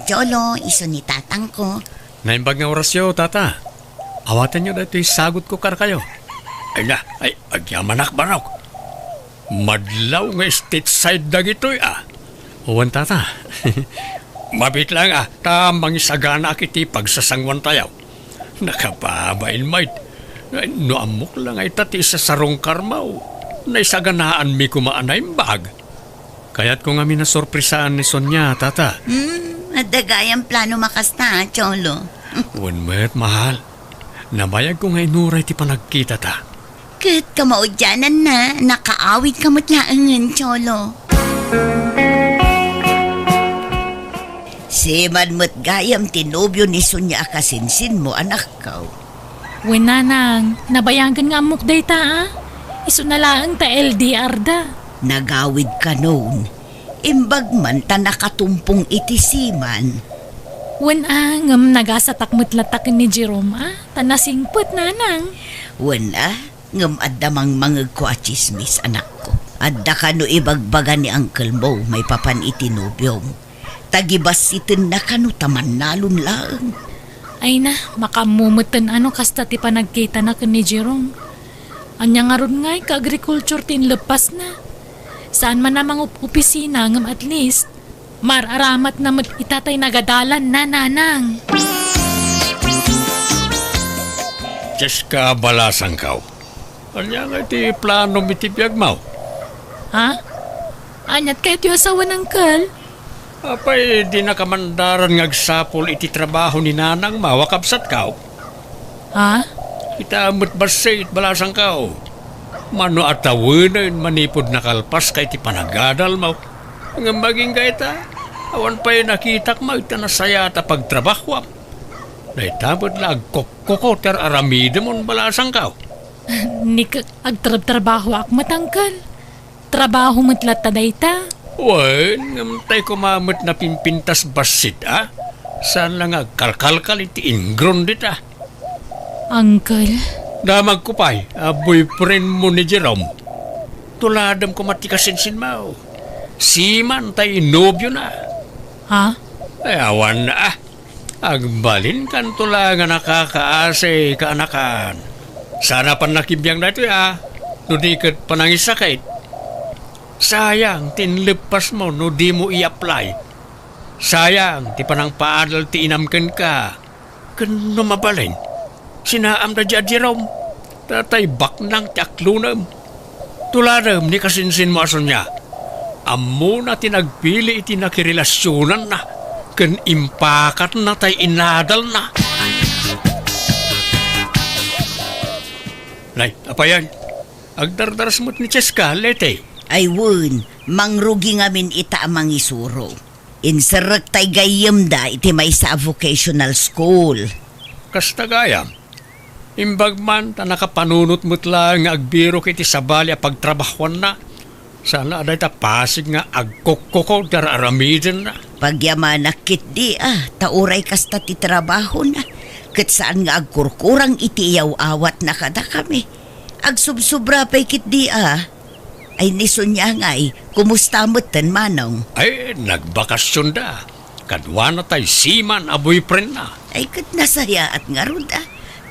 Cholo, isu ni tatangko. Naimbag nga orasyo, Tata. Awatenyo daytoy sagutko kadakayo. Ay na, ay, agyamanak, Barok. Madlaw nga stateside dagitoy a. Wen, Tata. Mabiit laeng a, ta mangisaganaak iti pagsasanguantayo. Nakababain met. No ammok la nga ita ti isasarungkarmo, naisaganaanmi koma a naimbag. Kayatko ngamin a sorpresaan ni Sonia, Tata. Hmm, adda gayam plano makasta, Cholo. Wen met, mahal. Nabayagko nga inuray ti panagkitata. Ket kamaudiananna, nakaawidka met laengen, Cholo. Siman met gayam ti nobio ni Sonia a kasinsinmo, anakko. Wen, Nanang, nabayagen nga ammok dayta a. Isuna laeng ta L D R da. Nagawid kanon. Imbag man ta nakatumpong iti siman. Wen a, ngem nagasatak met latta ken ni Jerome a, ta nasingpet, Nanang. Wen a, ngem adda mangmangegko a tsismis, anakko. Adda kano ibagbaga ni uncle mo maipapan iti nobiom. Ta gibassitenna kano ta mannalon laeng. Ay na, makaammo metten a no kasta ti panagkitana ken ni Jerome. Ania ngarud ngay ka agriculture ti inleppasna? Saan man a mangup-opisina ngem at least, mar-aramatna met ita tay nagadalanna, Nanang. Cheska, balasangko. Ania ngay ti planom iti biagmo? Ha? Aniat kayatyo a sawen, Uncle? Apay, dinaka mandaran nga agsapul iti trabaho ni nanangmo a kabsatko? Ha? Ita met bassit, balasangko. Mano a tawenen manipud nakalpaska iti panagadalmo. Ngem agingga ita, awan pay nakitak met ta nasayaat a pagtrabahoam. Dayta met la agkokko ti ar-aramidemon, balasangko. Ni k-, agtrabtrabahoak met, Uncle. Trabaho met latta dayta. Wen, ngem tay koma met napimpintas bassit, a? Saan la nga agkalkalkal iti ingrown dita. Uncle. Damagko pay a boyfriend mo ni Jerome. Tuladem koma ti kasinsinmo. Siman tay nobiona. Ha? Ay, awan na, ah. Agbalinkanto la nga nakakaasi, kaanakan. Saan a pannakibiang daytoy, ah. No di ket panangisakit. Sayang ti inleppasmo no dimo i-apply. Sayang ti panangpaadal ti inam kenka. Ken no mabalin, sinaamda diay a Jerome. Tatay baknang ti aklonem. Tuladem ni kasinsinmo a Sonia. Ammona ti nagpili iti nakirelasionanna ken impakatna tay inadalna. Nay, apayan, agdardaras met ni Cheska, Lete. Ay wen, mangrugi ngamin ita a mangisuro. Inserrek tay gayyemda iti maysa a vocational school. Kasta gayam. Imbag man ta nakapanunot met laeng nga agbirok iti sabali a pagtrabahoanna, saan a dayta pasig nga agkukkukod ti ar-aramidenna. Pagyamanak ketdi a, ta uray kasta ti trabahona, ket saan nga agkurkurang iti iyaw-awatna kadakami. Agsubsobra pay ketdi a. Ay, ni Sonia ngay, kumusta metten, Manong? Ay, nagbakasionda. Kaduana tay siman a boyfriendna. Ay, ket nasayaat ngarud a.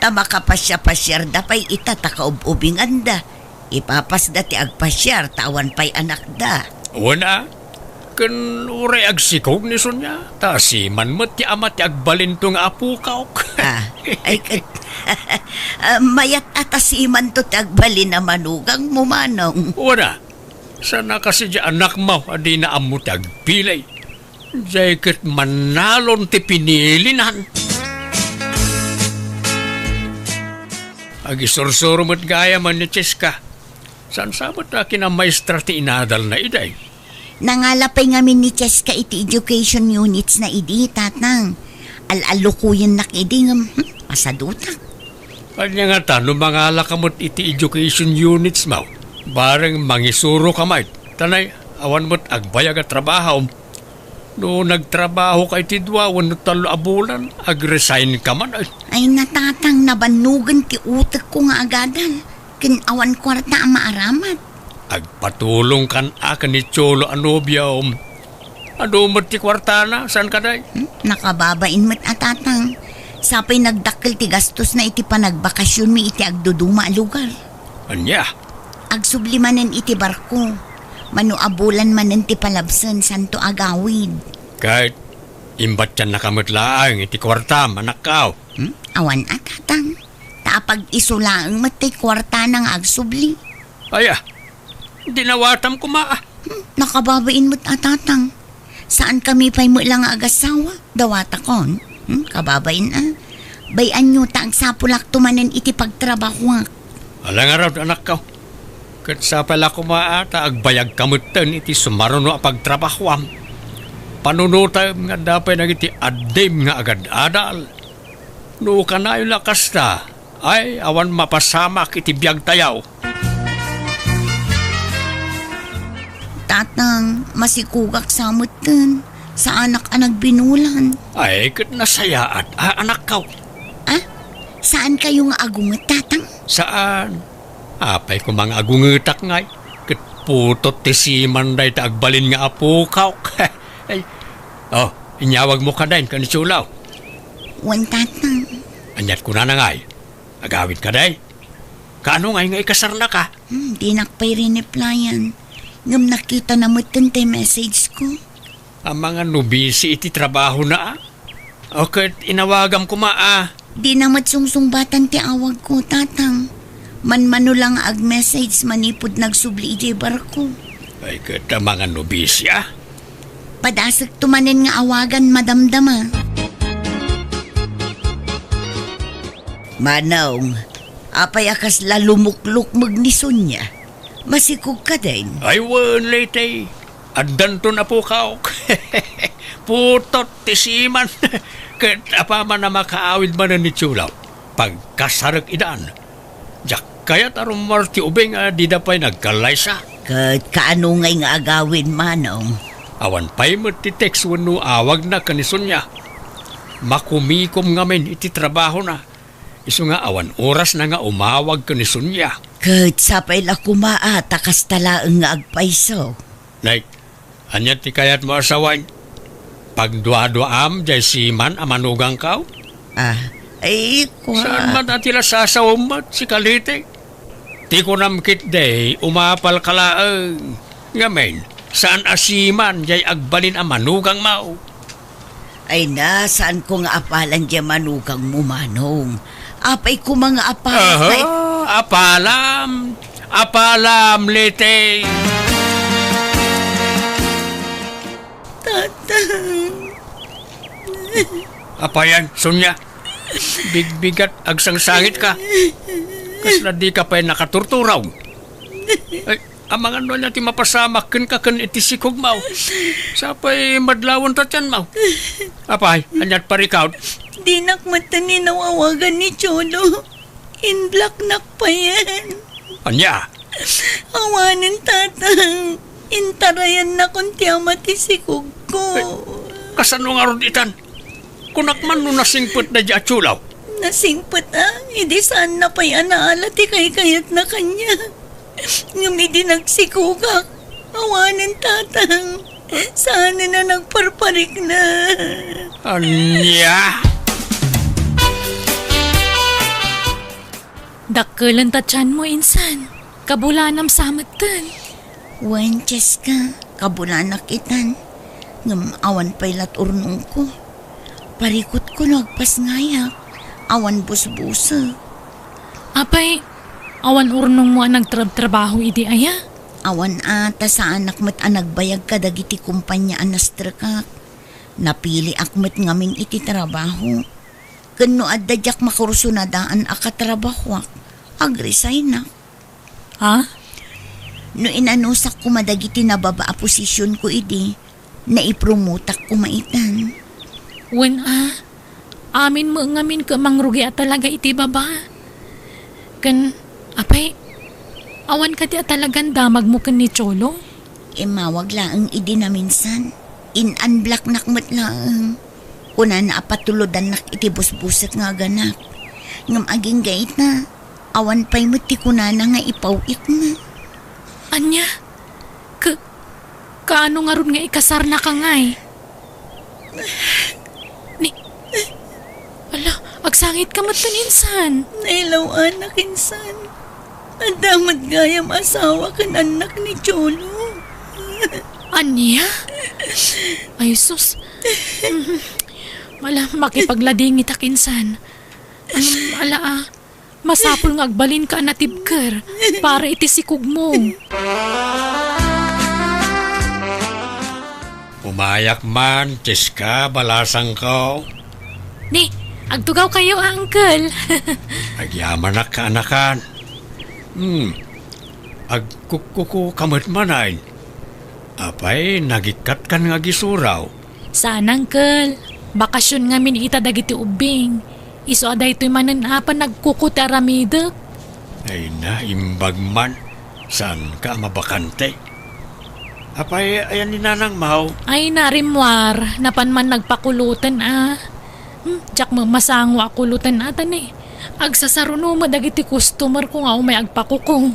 Ta makapasiapasiarda pay ita ta kaub-ubinganda. Ipapasda ti agpasiar ta awan pay anakda. Wen a, ken uray agsikog ni Sonia, ta siman met ti ama ti agbalinto nga apokak. Ah, ay, ket, ah, mayat a ta simanto ti agbalin a manugangmo, Manong. Wen a, saan a kasi diay anakmo a dina ammo ti agpili. Diay ket mannalon ti pinilinan. Agisursuro met gayam ni Cheska. Saan sa met a kinamaestra ti inadalna idi? Nangala pay ngamin ni Cheska iti education unitsna idi, Tatang. Al-allukoyennak idi ngem, hmm, pasadutak. Ania ngata no mangalaka met iti education unitsmo? Bareng mangisuroka met. Ta nay, awan met agbayag a trabahom. No nagtrabahoka iti dua wenno tallo a bulan, agresignka man. Ay, Tatang, nabannogen ti utekko nga agadal. Ken awan kuarta a maaramat. Agpatulongkan a ken ni Cholo a nobiom. Adu met ti kuartana, saan kadi? Hmm? Nakababain met a, Tatang. Sa pay nagdakkel ti gastosna iti panagbakasionmi iti agduduma a lugar. Ania? Agsubli manen iti barko. Mano a bulan manen ti palabsen, saanto agawid. Ket imbatiannaka met laeng iti kuartam, anakko. Hmm? Awan a, Tatang. Ta apag-isu laeng met ti kuartana nga agsubli. Aya, dinawatam koma a. Hmm, nakababain met a, Tatang. Saankami pay met la nga agasawa, dawatakon. Hmm, kababain a. Bay-anyo ta agsapulakto manen iti pagtrabahoak. Ala ngarud, anakko. Ket sa pay la koma a ta agbayagka metten iti sumaruno a pagtrabahoam. Panunotem nga adda pay dagiti addim nga agad-adal. No kanayon a kasta, ay, awan mapasamak iti biagtayo. Tatang, masikogak sa metten. Saanak a nagbinulan. Ay, ket nasayaat a, anakko. Ah? Saankayo nga agunget, Tatang? Saan. Apay koma nga agungetak ngay. Ket putot ti siman dayta agbalin nga apokak. Ay. Oh, inyawagmo kadi ken ni Cholo. Wen, Tatang. Aniat kunana ngay? Agawid kadi? Kaano ngay nga ikasarnaka? Hmm, dinak pay rineplyan. Ngem nakitana metten ti message ko. Amangan no busy iti trabahona a. O ket inawagam koma a. Dina met sungsungbatan ti awagko, Tatang. Manmano la nga ag-message manipud nagsubli idiay barko. Ay, ket amangan no busy a. Padasekto manen nga awagan, madamdama. Manong, apay a kasla lumuklukmeg ni Sonia? Masikog kadin? Ay, wen, Leyte. Addanton a pukawk. Putot ti siman. Ket apaman a makaawid manen ni Cholo, pagkasarek idan. Diak kayat a rummuar ti ubing a dida pay nagkallaysa. Ket kaano ngay nga agawid, Manong? Awan pay met ti text wenno awagna ken ni Sonia. Makumikom ngamin iti trabahona. Isu nga awan orasna nga umawag ken ni Sonia. Ket sapay la koma a ta kasta laeng nga agpayso. Nay, ania ti kayatmo a sawen? Pagduaduaam jay siman a manugangko? Ah, ay, kua. Saan man a ti la sasawem met, sika Liti? Ti kunam ketdi, umapalka laeng. Ngamin, saan a siman jay agbalin a manugangmo? Ay na, saanko nga apalan jay manugangmo, Manong. Apay koma nga apalan. Aha, apalam. Apalam, Liti. Tatang. Apayan, Sonia. Bigbigat, agsangsangitka. Kasla dika pay nakaturturaw. Ay, amangan no ania ti mapasamak kenka ken iti sikogmo. Sapay madlawen ta tianmo. Apay, aniat parikut? Dinak met ni nawawagan ni Cholo. Inblocknak payen. Ania? Awanen, Tatang. Intarayannakon ti ama ti sikogko. Eh, kasano ngarud itan? Kunak man no nasingpet daydi a Cholo? Nasingpet a, idi saanna pay a naala ti kaykayatna kaniak. Ngem idi nagsikogak, awanen, Tatang. Saanen a nagparparikna. Ania? Dakkelen ta tianmo, insan. Kabulanam sa metten. Wen, Cheska, kabulanak itan. Ngem awan pay lat urnongko. Parikutko no agpasngayak. Awan busbusek. Apay, awan urnongmo a nagtrabtrabaho idi aya? Awan a, ta saanak met a nagbayag kadagiti kompania a nastrekak. Napiliak met ngamin iti trabaho. Ken no adda diak makursunadaan a katrabahoak, agresignak. Ha? No inanusak koma dagiti nababa a posisionko idi, naipromotak koma itan. Wen a, amin met ngamin ket mangrugi a talaga iti baba. Ken, apay, awan kadi a talagan damagmo ken ni Cholo? Immawag laeng idi naminsan. In-unblocknak met laeng. Kunana a patulodannak iti busbusek nga aganak. Ngem agingga ita, awan pay met ti kunana nga ipaw-itna. Ania? Ka-, kaano ngarud nga ikasarnaka ngay? Ni, ala, agsangitka met insan. Nailaw-anak insan. Adda met gayam asawa ken annak ni Cholo. Ania? Ay, sus. Ala, makipagladingitak insan. Ala, ah. Masapul nga agbalinka a natibker para iti sikogmo. Umayak man, Cheska, balasangko. Ni, agtugawkayo a, Uncle. Agyamanak, kaanakan. Hmm. Agkukkuko ka met manen. Apay, nagikkatkan nga agisuraw? Saan, Uncle. Bakasion ngamin ita dagiti ubbing. Isu a daytoy manen a panagkuko ti aramidek. Ay na, imbag man. Saanka a mabakante? Apay, ayan ni Nanang Mau? Ay na, rimmuar. Napan man nagpakuloten a. Hmm, diak met masango a kuloten a, ta ni, agsasaruno met dagiti customerko nga umay agpakuko.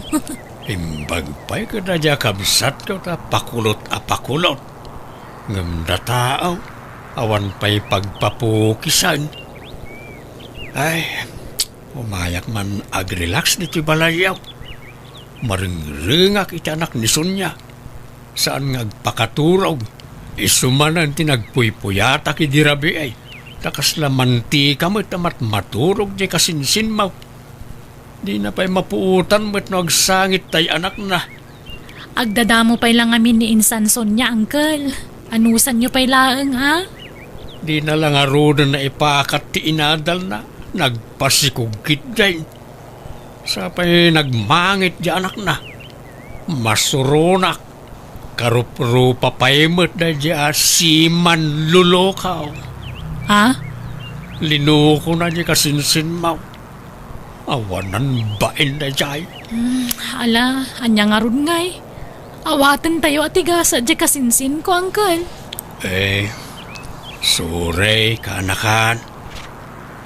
Imbag pay kadagiti a kabsatko ta pakulot a pakulot. Ngem dataw, awan pay pagpapukisen. Ay, umayak man agrelax ditoy balayyo. Marengrengak iti anak ni Sonia. Saan nga agpakaturog. Isu manen ti nagpuypuyatak idi rabii. Ta kasla mantika met a matmaturog diay kasinsinmo. Dina pay mapuotan met no agsangit tay anakna. Agdadamo pay la ngamin ni insan Sonia, Uncle. Anusanyo pay laeng, a? Dina la ngaruden a ipakat ti inadalna. Nagpasikog ketdin. Sapay nagmangit diay anakna. Masuronak. Karuprupa pay met daydiay a siman lulukaw. Ha? Linukona diay kasinsinmo. Awanan bain daydiay. Hmm, ala, ania ngarud ngay? Awatentayo a ti gasat diay kasinsinko, Uncle. Eh, Sorry, kaanakan.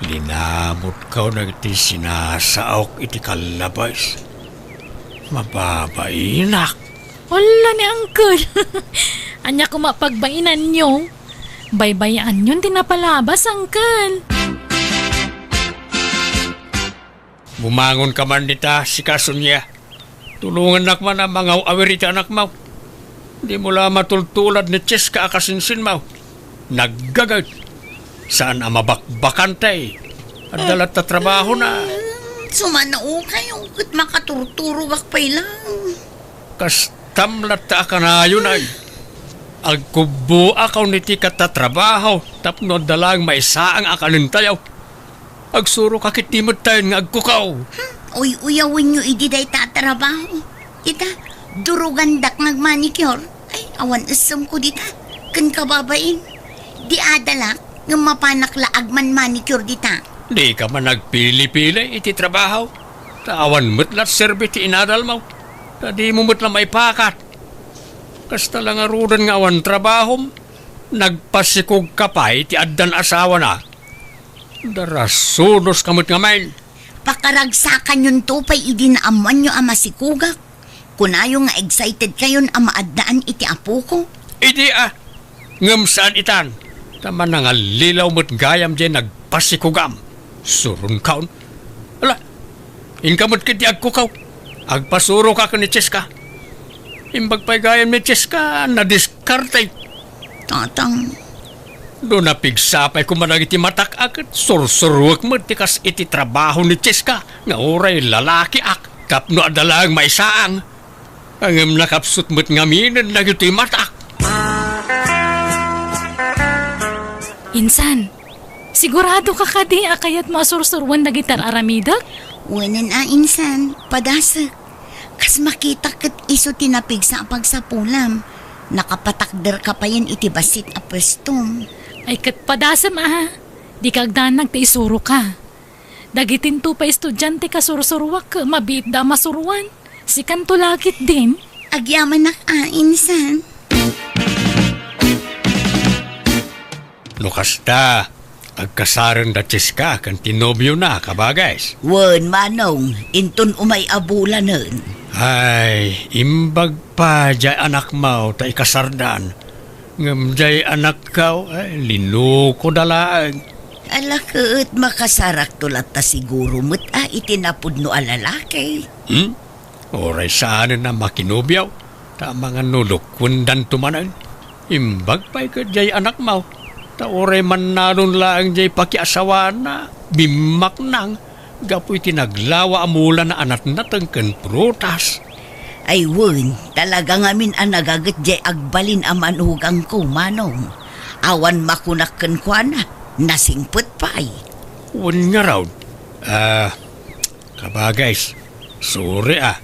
Linamutko dagiti sinasaok iti kallabes. Mababainak. Wala ni Uncle. Ania koma pagbainanyo? Baybay-anyon ti napalabas, Uncle. Bumangonka man dita, sika, Sonia. Tulongannak man a mangaw-awir iti anakmo. Dimo la matultulad ni Cheska a kasinsinmo. Naggaget. Saan a mabakbakante. Adda latta trabahona. Hmm, sumano kayo, ket makaturturogak pay lang. Kastam latta a kanayon ay. Agkubboak iti katatrabaho tapno adda laeng maisaang a kanentayo. Agsuroka ketdi metten nga agkukaw. Hmm, uy-uyawenyo idi dayta a trabaho. Ita, durugandak nga agmanicure. Ay, awan essemko dita. Ken kababain, di adalak ngem mapanak la agman-manicure dita. Dika man agpili-pili iti trabaho. Ta awan met la serbi ti inadalmo. Ta dimo met la maipakat. Kasta la ngaruden nga awan trabahom, nagpasikogka pay ti addan asawana. Darasudoska met ngamin. Pakaragsakanyonto pay idi naammoanyo a masikogak. Kunayo nga excited kayon a maaddaan iti apoko. Idi a, ngem saan itan. Ta manangallilaw met gayam diay nagpasikogam. Suronkaon. Ala, inka met ketdi agkukaw. Agpasuroka ken ni Cheska. Imbag pay gayam ni Cheska, nadiskarte. Tatang. No napigsa pay koma dagiti matak a ket sursuruek met ti kas iti trabaho ni Cheska nga uray lalakiak tapno adda laeng maisaang. Ngem nakapsut met ngaminen dagitoy matak. Insan, sigurado ka kadi a kayatmo a sursuruen dagiti ar-aramidek? Wen a, insan, padasek. Kas makitak ket isu ti napigsa a pagsapulam, nakapatakderka payen iti bassit a puestom. Ay ket padasem a, dika agdanag ta isuroka. Dagitinto pay estudiante kasursuruak ket mabiitda a masuroan. Sikanto la ketdin. Agyamanak a, insan. No kasta, agkasarenda Cheska ken ti nobiona, kabages. Wen, manong, inton umay a bulanen. Ay, imbag pay diay anakmo ta ikasardan. Ngem diay anakko, ay, linukoda laeng. Ala ket, makasarakto latta siguro met a iti napudno a lalaki. Hmm? Uray saanen a makinobio, ta amangan no lukwendanto manen. Imbag pay ket diay anakmo, ta uray mannalon laeng diay pakiasawana, bimmaknang, gapu iti naglawa a mulana a natnateng ken prutas. Ay wen, talaga ngamin a nagaget diay agbalin a manugangko, manong. Awan makunak kenkuana, nasingpet pay. Wen ngarud, ah, kabages, sorry a.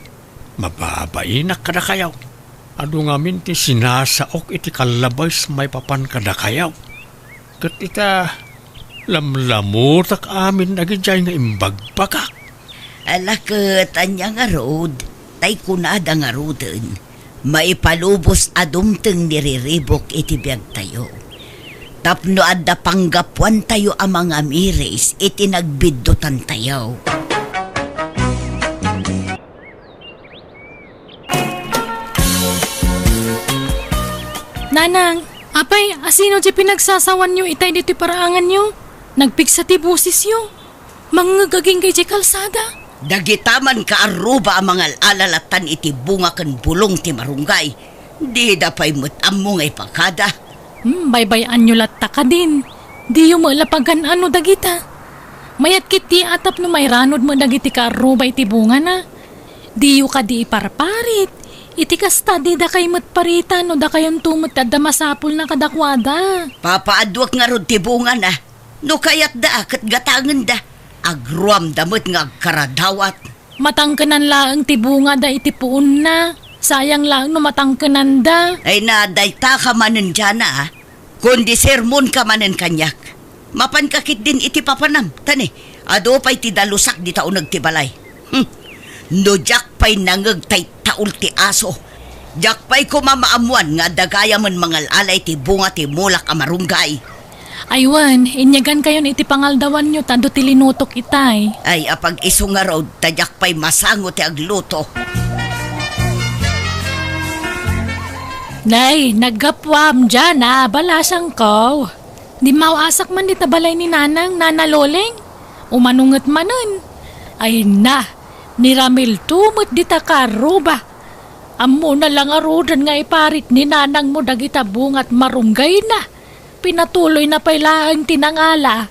Mababainak kadakayo. Adu ngamin ti sinasaok iti kallabes maipapan kadakayo. Ket ita, lamlamutak amin dagidiay nga imbagbagak. Ala ket ania ngarud, tay kunada ngaruden, maipalubos a dumteng ni Riribok iti biagtayo. Tapno adda panggapuantayo a mangamiris iti nagbiddutantayo. Nanang, apay, asino ti pinagsasawanyo itay ditoy paraanganyo? Nagpigsa ti bosesyo. Mangngeg agingga idiay kalsada. Dagita man kaarruba a mangal-ala lattan iti bunga ken bulong ti marunggay. Dida pay met ammo nga ipakada. Hmm, baybay-anyo latta kadin. Diyo met la pagan-ano dagita. Mayat ketdi a tapno mairanod met dagiti kaarruba iti bungana. Diyo kadi iparparit. Iti kasta, didakay met parita no dakayonto met ti adda masapulna kadakuada. Papaaduek ngarud ti bungana. No kayatda a ket gatangenda. Agruamda met nga agkaradawat. Matangkenan laeng ti bungada iti puonna. Sayang laeng no matangkenanda. Ay na, dayta ka manen diana, a. Kundi sermonka manen kaniak. Mapanka ketdin iti papanam. Tani, adu pay ti dalusak dita uneg ti balay. Hmm. No diak pay nangeg tay taul ti aso, diak pay koma maammuan nga adda gayamen mangal-ala iti bunga ti mulak a marunggay. Ay wen, inyagankayon iti pangaldawanyo ta adu ti linutok itay. Ay, apag-isu ngarud, ta diak pay masango ti agluto. Nay, naggapuam diay a balasangko. Dimmaaw-asak man dita balay ni Nanang, Nana Loleng. Umano nget manen? Ay na, ni Ramil to met dita karuba. Ammona la ngaruden nga iparit ni nanangmo dagita bunga ta marunggayna. Pinatuloyna pay laeng ti nangala.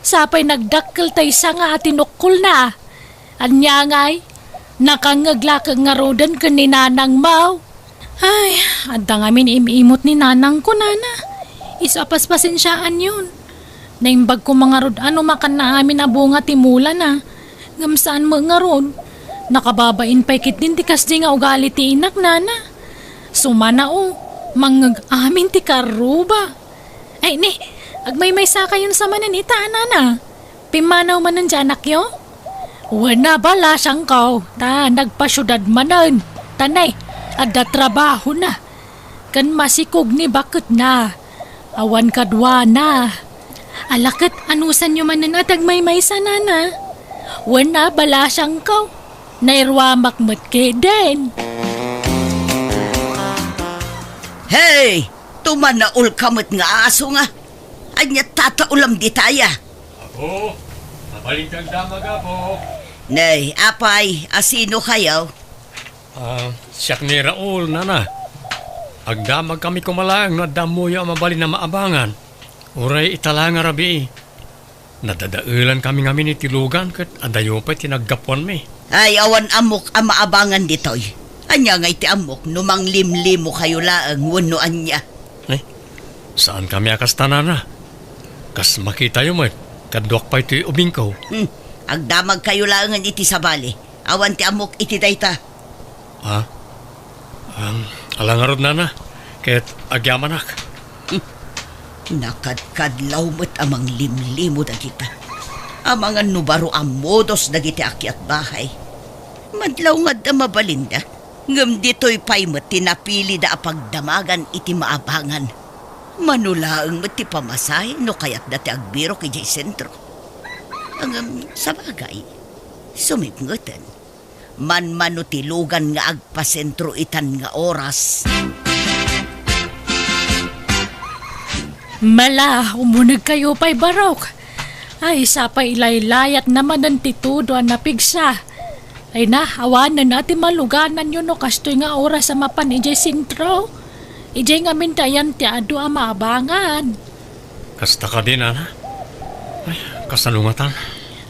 Sa pay nagdakkel tay sanga a tinukkolna. Ania ngay? Nakangngeg la koma ngaruden ken ni nanangmo? Ay, adda ngamin im-imot ni nanangko, nana. Isu a paspasensiaanyon. Naimbag koma ngarud a no makanna amin a bunga ti mulana. Ngem saan met ngarud. Nakababain pay ketdin ti kasdi nga ugali ti inak, nana. Sumana, o, mangngeg amin ti karuba. Ay, ni, agmaymaysakayon sa manen ita, nana. Pimmanaw manen ti anakyo? Wen a balasangko, ta nagpasiudad manen. Ta ne, adda trabahona. Ken masikog ni baketna. Awan kaduana. Ala ket anusanyo manen a ti agmaymaysa, nana? Wen a balasangko. Nairuamak met ketdin. Hey! Tuman naulka met nga aso nga. Ania tataulam ditaya? Apo, mabalin ti agdamag, Apo. Nay, apay, a sinokayo? Ah, siak ni Raul, nana. Agdamagkami koma laeng no adda ammoyo a mabalin a maabangan. Uray ita la nga rabii. Nadadaelankami ngamin iti lugan ket adayo pay ti naggapuanmi. Ay, awan ammok a maabangan ditoy. Ania ngay ti ammok no manglimlimokayo laeng wenno ania? Eh, saankami a kasta, nana. Kas makitayo met, kaduak pay toy ubingko. Hmm, agdamagkayo laengen iti sabali. Awan ti ammok iti dayta. Ha? Am, ala ngarud, nana, ket agyamanak. Hmm. Nakadkadlaw met a manglimlimo dagita. Amangan no baro a modus dagiti akiat bahay. Madlaw nga adda mabalinda, ngem ditoy pay met ti napilida a pagdamagan iti maabangan. Mano laeng met ti pamasahe no kayatda ti agbirok idiay sentro. Ngem, sabagay, sumipngeten. Manmano ti lugan nga agpasentro itan nga oras. Mala, umunegkayo pay barok. Ay, sapay ilaylayatna manen ti tudo a napigsa. Ay na, awanen a ti malugananyo no kastoy nga oras a mapan idiay sentro. Idiay ngamin ti ayan ti adu a maabangan. Kasta kadi, nana? Ay, kasano ngatan?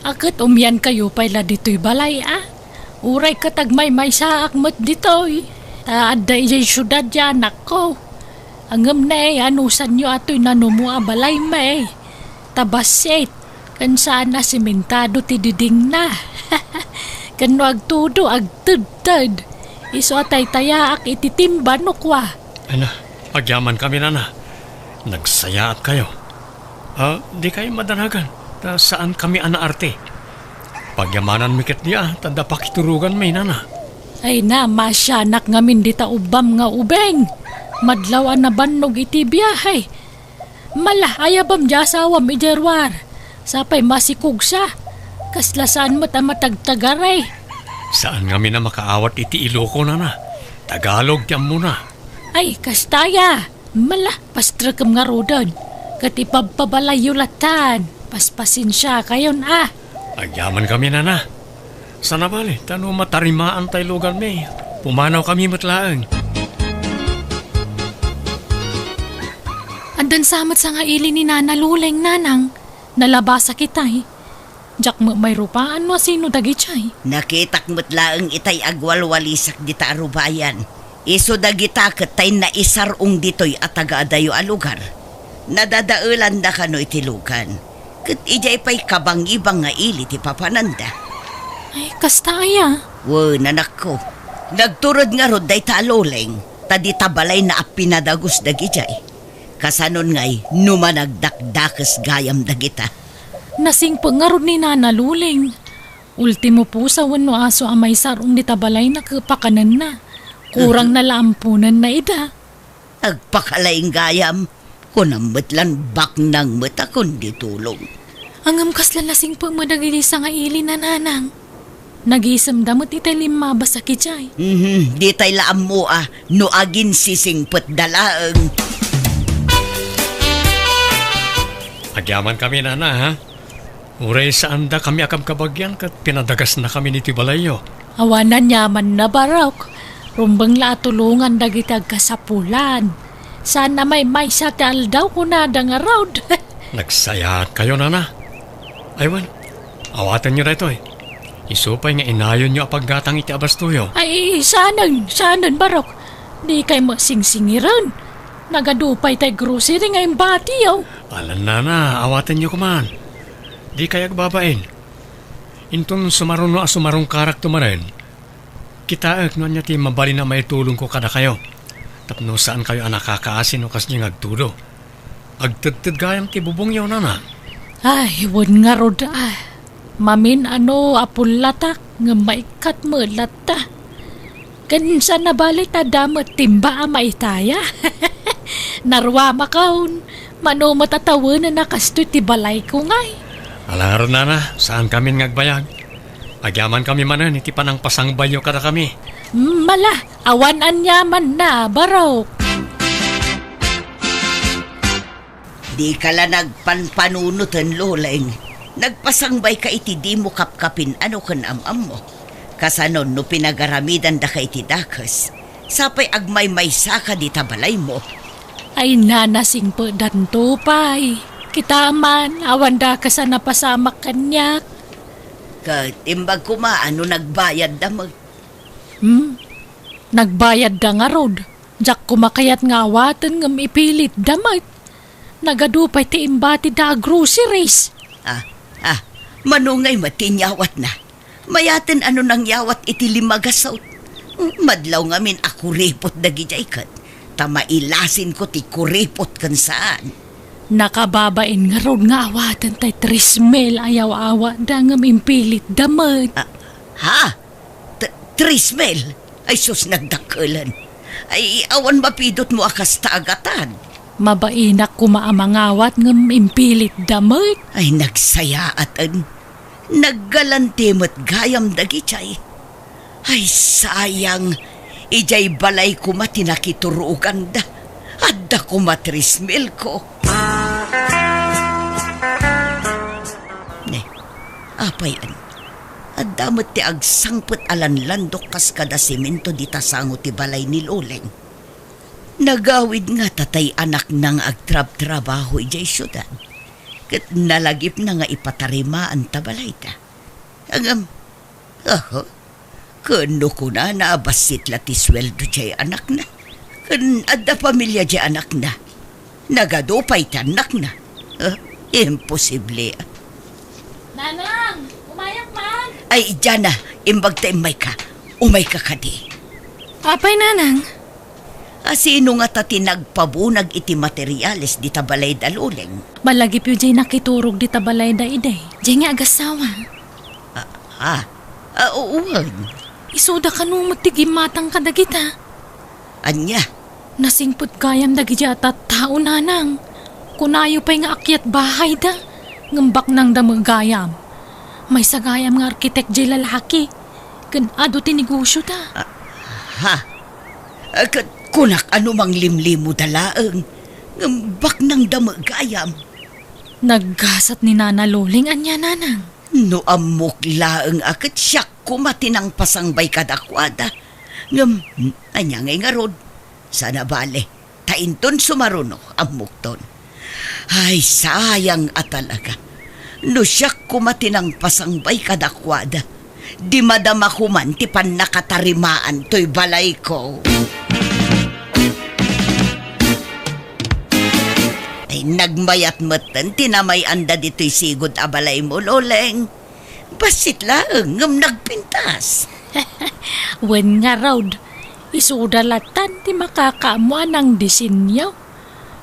Aket umiankayo pay la ditoy balay, a? Uray ket agmaymaysaak met ditoy. Ta adda idiay siudad ti anakko. Ngem ne, anusanyo a toy nanumo a balaymi. Ta bassit, ken saan a simentado ti didingna. Ken no agtudo, agtedted. Isu a taytayaak iti timba no kua. Ay na, agyamankami, nana. Nagsayaatkayo. Ah, dikay madanagan, ta saankami a naarte. Pagyamananmi ketdi a, ta adda pakituroganmi, nana. Ay na, masianak ngamin dita ubbam nga ubing. Madlaw a nabannog iti biahe. Mala, ayabam diay asawam idiay ruar. Sapay masikogsa. Kasla saan met a matagtagari. Saan ngamin a makaawat iti Iloko, nana. Tagalog ti ammona. Ay, kasta aya. Mala, pastrekem ngaruden, ket ipabpabalayyo lattan. Paspasensiakayon a. Agyamankami, nana. Sana bale, ta no matarimaan tay luganmi, pumanawkami met laeng. Addan sa met sangaili ni Nana Luleng, nanang. Nalabasak itay. Diak met mairupaan no asino dagitoy. Nakitak met laeng itay agwalwalisak dita a rubayan. Isu dagita ket tay naisar-ong ditoy a tagaadayo a lugar. Nadadaelanda kano iti lugan. Ket idiay pay kabangibang nga ili ti papananda. Ay, kasta aya? Wen, anakko. Nagtured ngarud dayta a Luleng, ta dita balayna a pinadagus dagidiay. Kasanon ngay no managdakdakes gayam dagita? Nasingpet ngarud ni Nana Luleng. Ultimo pusa wenno aso a maisar-ong dita balayna ket pakanenna. Kurangna la amponenna ida. Agpakalaing gayam. Kunam met lan baknang met a kundi tulong. Ngem kasla nasingpetmo dagiti sangaili, nanang. Nagisemda met itay limmabas a kidiay. Mhm, ditay la ammo a no aginsisingpetda laeng. Agyaman kami, nana, ha? Uray saanda kami a kabkabagyan ket pinadagasna kami iti balayyo. Awan aniamanna, Barok. Rumbeng la a tulongan dagiti agkasapulan. Saan a maymaysa ti aldaw, kunada ngarud. Nagsayaatkayo, nana. Ay wen, awatenyo daytoy. Isu pay nga inayonyo a paggatang iti abastoyo. Ay, saanen, saanen, Barok. Dikay met singsingiren. Nagadu pay tay grocery nga imbatiyo. Alan, nana, awatenyo koman. Dikay agbabain. Inton sumaruno a sumarungkarakto manen, kitaek no ania ti mabalin a maitulongko kadakayo. Tapno saankayo a nakakaasi no kasdiay nga agtudo. Agtedted gayam ti bubongyo, nana. Ay, wen ngarud, ah. Mamin-ano a pullatak, ngem maikkat met latta. Ken saan a bale ta adda met timba a maitaya. Naruamakon, mano met a tawenen a kastoy ti balayko ngay. Ala ngarud, nana, saankamin nga agbayag. Agyaman kami manen iti panangpasangbayyo kadakami. Mm, mala, awan aniamanna, Barok. Dika la nagpanpanunoten, Loleng. Nagpasangbayka iti dimo kapkapin-ano ken am-ammo. Kasanon no pinagaramidandaka iti dakes, sapay agmaymaysaka dita balaymo. Ay, nana, singpetdanto pay. Kita man, awan dakes a napasamak kaniak. Ket imbag koma a no nagbayadda met. Hmm? Nagbayadda ngarud. Diak koma kayat nga awaten ngem ipilitda met. Nagadu pay ti imbatida a groceries. Ah, ah, mano ngay met ti inyawatna? Mayaten a no nangyawat iti limagasut. Madlaw ngamin a kuripot dagidiay ket ta mailasinko ti kuripot ken saan. Nakababain ngarud nga awaten tay trismil a yaw-awatda ngem impilitda met. Ah, ha? T-, trismil? Ay sus, nagdakkelen. Ay, awan mapidutmo a kasta a gatad. Mabainak koma a mangawat ngem impilitda met. Ay, nagsayaaten. Naggalanti met gayam dagidiay. Ay, sayang. Idiay balay koma ti nakituroganda. Adda koma trismilko. Ne, apay, an-, adda met ti agsangpet a lanlandok kas kada semento dita sango ti balay ni Loleng. Nagawid ngata tay anakna nga agtrabtrabaho idiay siudad, ket nalagipna nga ipatarimaan ta balayda. Ngem, aha, ken no kunana a bassit la ti sueldo diay anakna, ken adda pamilia diay anakna, nagadu pay ti annakna. Ah, imposible. Nanang, umayak man! Ay, Jana, imbag ta immayka. Umayka kadi. Apay, Nanang? A, sino ngata ti nagpabunag iti materiales dita balayda, Loleng? Malagipyo diay nakiturog dita balayda idi. Diay nga agasawa. Ah, ah, ah, wen. Isuda kano met ti gimmatang kadagita. Ania? Nasingpet gayam dagidiay a tattao, Nanang. Kunayo pay nga akyat bahayda, ngem baknangda met gayam. Maysa gayam nga arkitek diay lalaki, ken adu ti negosioda. Ah, ha? Ah, ket kunak a no manglimlimoda laeng, ngem baknangda met gayam. Naggasat ni Nana Loleng ania, Nanang? No ammok laeng a ket siak koma ti nangpasangbay kadakuada. Ngem, ania ngay ngarud? Saan a bale, ta inton sumaruno, ammokton. Ay, sayang a talaga. No siak koma ti nangpasangbay kadakuada, di madama koman ti pannakatarimaan toy balayko. Ay, nagmayat metten ti namay-anda ditoy sigud a balaymo, Loleng. Bassit laeng ngem nagpintas. Wen ngarud, isuda lattan ti makakaammo a nangdisenyo.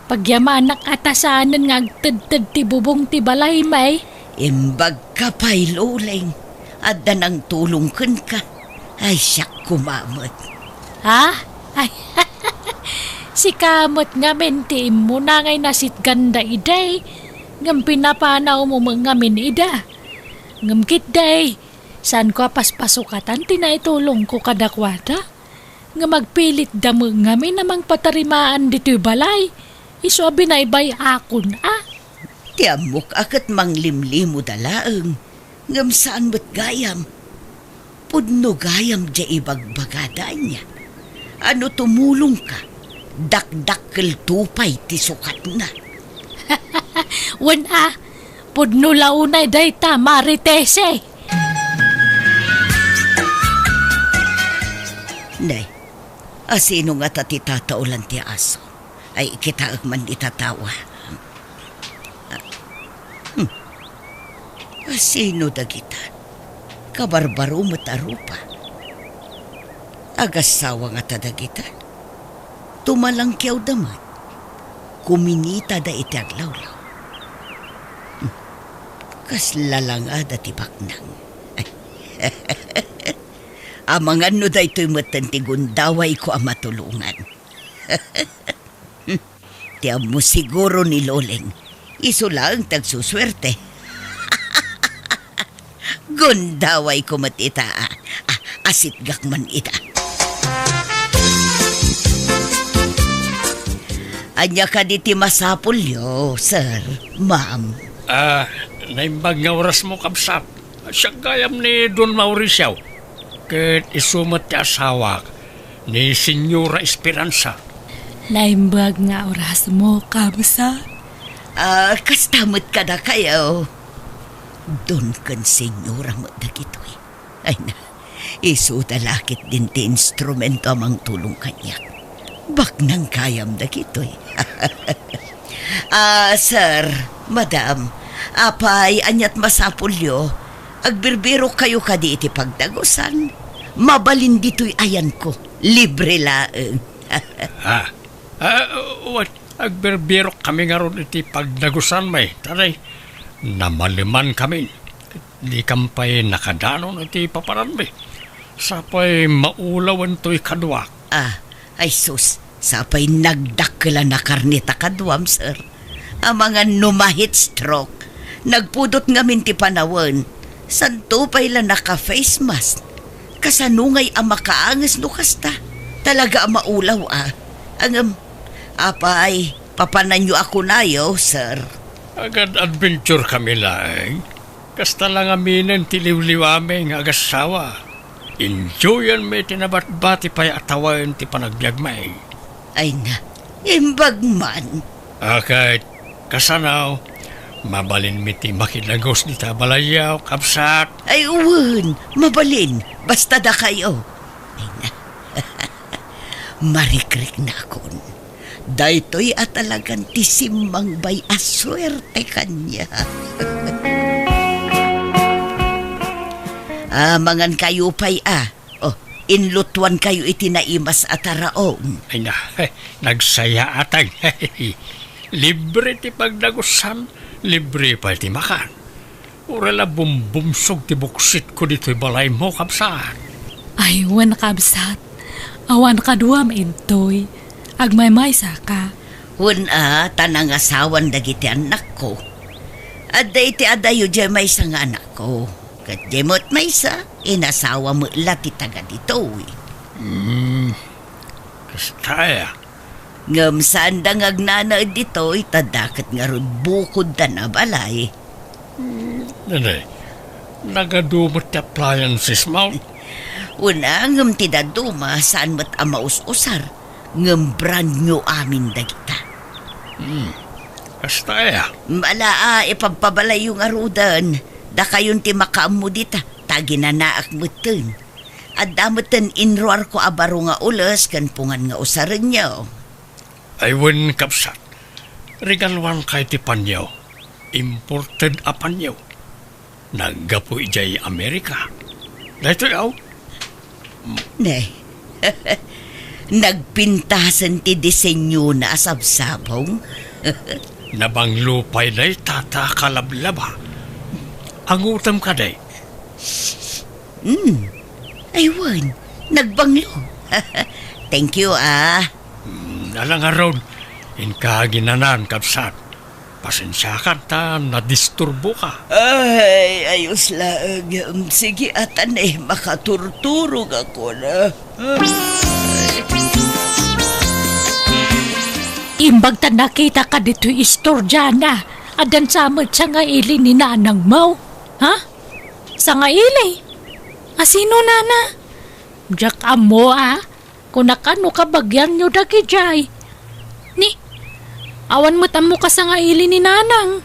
Pagyamanak a ta saanen nga agtedted ti bubong ti balay, may. Imbagka pay, Loleng, adda nangtulong kenka. Ay, siak koma met. Ha? Ay, Sika met ngamin ti immuna nga inasitganda idi, ngem pinapanawmo met ngamin ida. Ngem ketdi, saanko a paspasukatan ti naitulongko kadakuada. Ngem agpilitda met ngamin a mangpatarimaan ditoy balay, isu a binaybay-akon a. Ti ammok a ket manglimlimoda laeng, ngem saan met gayam. Pudno gayam diay ibagbagada ania. A no tumulongka, dakdakkelto pay ti sukatna. Wen a, pudno la unay dayta, Maritese. Nay, asino ngata ti tataolan ti aso? Ay, kitaek man ita tawa. Hmm. Asino dagita? Kabarbaro met a rupa. Agassawa ngata dagita? Tumalangkiawda met. Kuminitada iti aglawlaw. Hmm. Kasla langada ti baknang. Amangan no daytoy metten ti gundawayko a matulongan. Ti ammo siguro ni Loleng, isu laeng ti agsusuerte. Gundawayko met ita, a, a, asitgak man ita. Ania kadi ti masapulyo, sir, ma'am? Ah, naimbag nga orasmo, kabsat. Siak gayam ni Don Mauricio, ket isu met ti asawak, ni Señora Esperanza. Naimbag nga orasmo, kabsat. Ah, kasta met kadakayo. Don ken Señora met dagitoy. Ay na, isuda la ketdin ti instrumento a mangtulong kaniak. Baknang gayam dagitoy. Ah, sir, madam, apay, aniat masapulyo? Agbirbirokkayo kadi iti pagdagusan? Mabalin ditoy ayanko. Libre laeng. Ah, ah, wen, agbirbirok kami ngarud iti pagdagusan, may. Taray, namaleman kami. Dikam pay nakadanon iti paparanmi. Sapay maulawen toy kaduak. Ah, ay sus, sapay nagdakkel a nakarnita kaduam, sir. Amangan no ma-heat stroke. Nagpudot ngamin ti panawen. Santo pay la naka-face mask. Kasano ngay a makaanges no kasta? Talaga a maulaw a. Ngem, apay, papananyo a kunayo, sir. Agad-adventure kami laeng. Kasta la ngaminen ti liwliwami nga agassawa. Enjoyanmi ti nabatbati pay a tawen ti panagbiagmi. Ay na, imbag man. Akat, kasano? Mabalinmi ti makidagus dita balayyo, kabsat? Ay, wen, mabalin. Basta dakayo. Ay na. Marikriknakon. Daytoy a talagan ti simmangbay a suerte kaniak. Ah, mangankayo pay a. Oh, inlutuankayo iti naimas a taraon. Ay na, nagsayaatag. Libre ti pagdagusan, libre pay ti makan. Uray la bumbumsog ti buksitko ditoy balaymo, kabsat. Ay, wen, kabsat. Awan kaduam intoy. Agmaymaysaka. Wen a, ta nangasawan dagiti annakko. Adda iti adayo diay maysa nga anakko. Ket diay met maysa, inasawa met la ti taga ditoy. Hmm, kasta aya. Ngem saanda nga agnanaed ditoy, ta adda ket ngarud bukodda a balay. Nene, nagadu met ti appliances mo? Wen a, ngem ti dadduma, saan met a maus-usar, ngem brand new amin dagita. Hmm, kasta aya? Ala a, ipagpabalayyo ngaruden, dakayon ti makaammo dita, ta aginanaak metten. Adda metten inruarko a baro nga ules ken pungan nga usarenyo. Ay wen, kabsat, regaluankayo ti panyo. Imported a panyo. Naggapu idiay Amerika. Daytoy, aw? Ne. Nagpintasen ti disenyona a sabsabong. Nabanglo pay dayta ta kalablaba. Angutem kadi? Hmm. Ay, wen, nagbanglo. Thank you, ah. Hmm, Ala ngarud, inka aginanan, kabsat. Pasensiakan ta nadisturboka. Ay, ayos laeng. Sige, a ta ne, makaturturogakon. Imbag ta nakitaka ditoy istorya na, addan sa met sangaili ni nanangmo. Ha? Sangaili? A sino, nana? Diak ammo, a. Kunak, no kabagianyo dagidiay. Ni, awan met ammo kasangaili ni nanang.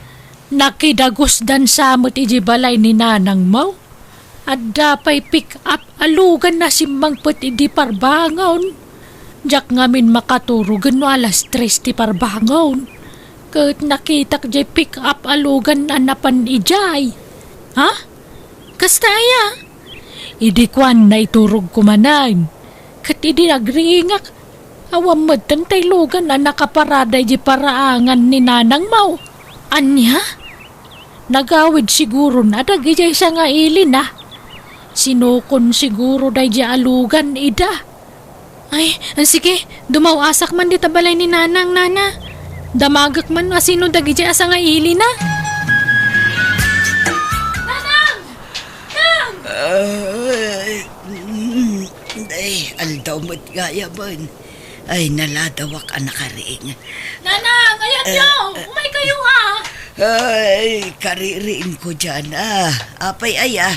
Nakidagusdan sa met idiay balay ni nanangmo. Adda pay pick-up a lugan a simmangpet idi parbangon. Diak ngamin makaturogen no alas tres ti parbangon. Ket nakitak diay pick-up a lugan a napan idiay. Ha? Kasta aya? Idi kuan, naiturogko manen. Ket idi agriingak, awan metten tay lugan a nakaparada idiay paraangan ni nanangmo. Ania? Nagawid siguron a dagidiay sangailina. Sinukon siguro daydiay a lugan ida. Ay, sige, dumaw-asak man dita balay ni nanang, nana. Damagek man no asino dagidiay a sangailina. Nanang! Nang! Ay, mm, ay, aldaw met gayam. Ay, naladawak a nakariing. Nanang, ayanyo! Eh, eh. Umaykayo, a! Ay, kaririingko diay, a. Apay aya?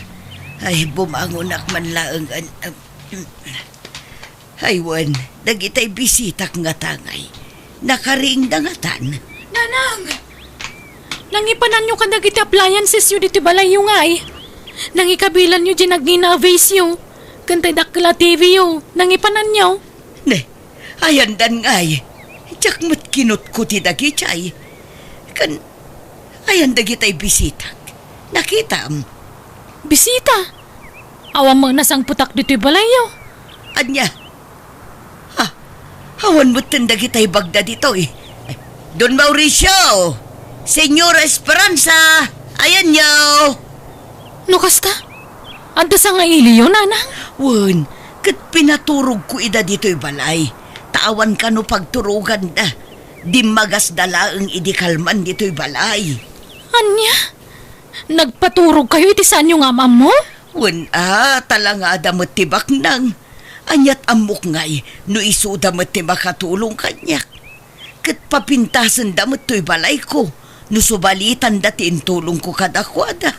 Ay, bumangonak man laeng, an-, am-, ay, wen, dagitay bisitak ngata ngay. Nakariingda ngatan. Nanang! Nangipananyo kadagiti appliancesyo ditoy balayyo ngay. Nangikabilanyo diay nagngina a vaseyo. Ken tay dakkel a T V yo. Nangipananyo. Ne, ayandan ngay. Diak met kinutkuti dagidiay. Ken, ayan dagitay bisitak. Nakitam? Bisita? Awan met nasangpetak ditoy balayyo. Ania? Ha? Awan metten dagitay bagda ditoy. Don Mauricio! Señora Esperanza! Ayanyo! No kasta, adda sangailiyo, nanang? Wen, ket pinaturogko ida ditoy balay. Ta awan kano pagturoganda. Dimmagasda laeng idi kalman ditoy balay. Ania? Nagpaturogkayo iti saanyo nga am-ammo? Wen a, talangada met ti baknang. Ania't ammok ngay no isuda met ti makatulong kaniak. Ket papintasenda met toy balayko no subalitanda ti intulongko kadakuada.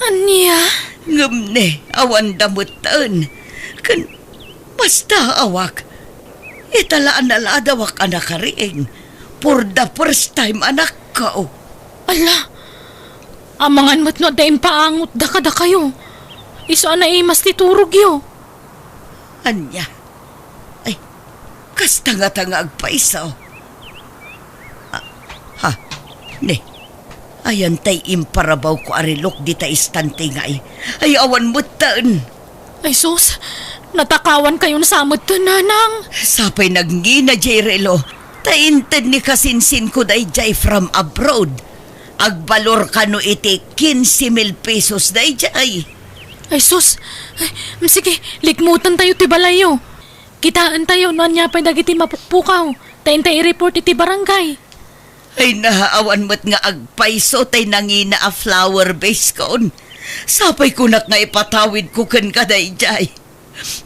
Ania? Ngem ne, awanda metten. Ken mastaawak. Ita la a naladawak a nakariing. For the first time, anakko. Ala, amangan met no adda impaangotda kadakayo. Isu a naimas ti turogyo. Ania? Ay, kasta ngata nga agpayso. Ah, ha? Ne, ayan tay imparabawko a relok dita istante ngay. Ay, awan metten. Ay sus, natakawankayon sa metten, nanang. Sapay nagngina diay relo, ta inted ni kasinsinko daydiay from abroad. Agbalor kano iti quince mil pesos daydiay. Ay sus, ay, sige, likmutentayo ti balayyo. Kitaentayo no ania pay dagiti mapukpukaw, ta intay i-report iti barangay. Ay, naawan met nga agpayso tay nangina a flower vase kon. Sapay kunak nga ipatawidko kenka daydiay.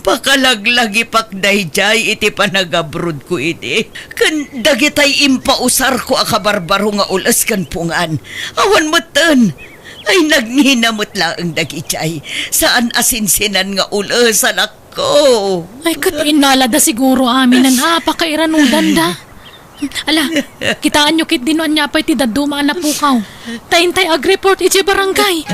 Pakalaglagipak daydiay iti panagabrodko idi. Ken dagitay impausarko a kabarbaro nga ules ken pungan. Awan metten. Ay, nagngina met laeng dagidiay. Saan a sinsinan nga ules, anak. Ko. Ay, ket innalada siguro aminen a pakairanudanda. Ala, kitaenyo ketdi no ania pay ti dadduma a napukaw. Ta intay agreport idiay barangay.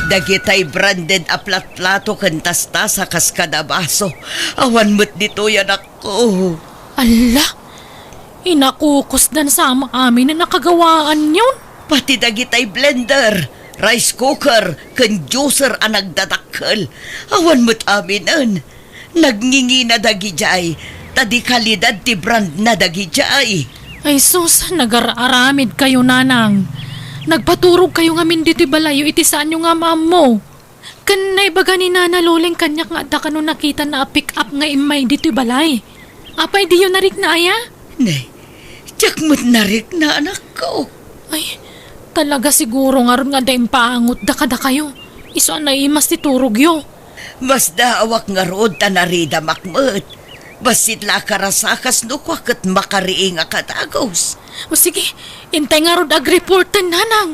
Dagitay branded a platplato ken tastasa kas kada baso. Awan met ditoy, anakko. Ala, inakukusdan sa aminen a kagawaanyon. Pati dagitay blender, rice cooker, ken juicer a nagdadakkel. Awan met aminen. Nagngingina dagidiay, ta di kalidad ti brandna dagidiay. Ay sus, nagar-aramidkayo, nanang. Nagpaturogkayo ngamin ditoy balayyo iti saanyo nga am-ammo. Ken naibaga ni Nana Loleng kaniak nga adda kano nakitana a pick-up nga immay ditoy balay. Apay diyo narikna aya? Nay, diak met narikna, anakko. Ay, talaga siguro ngarud nga adda impaangotda kadakayo. Isu a naimas ti turogyo. Masdaawak ngarud ta naridamak met. Bassit la a karasakas no kua ket makariing a kadagus. O sige, intay ngarud agreporten, nanang.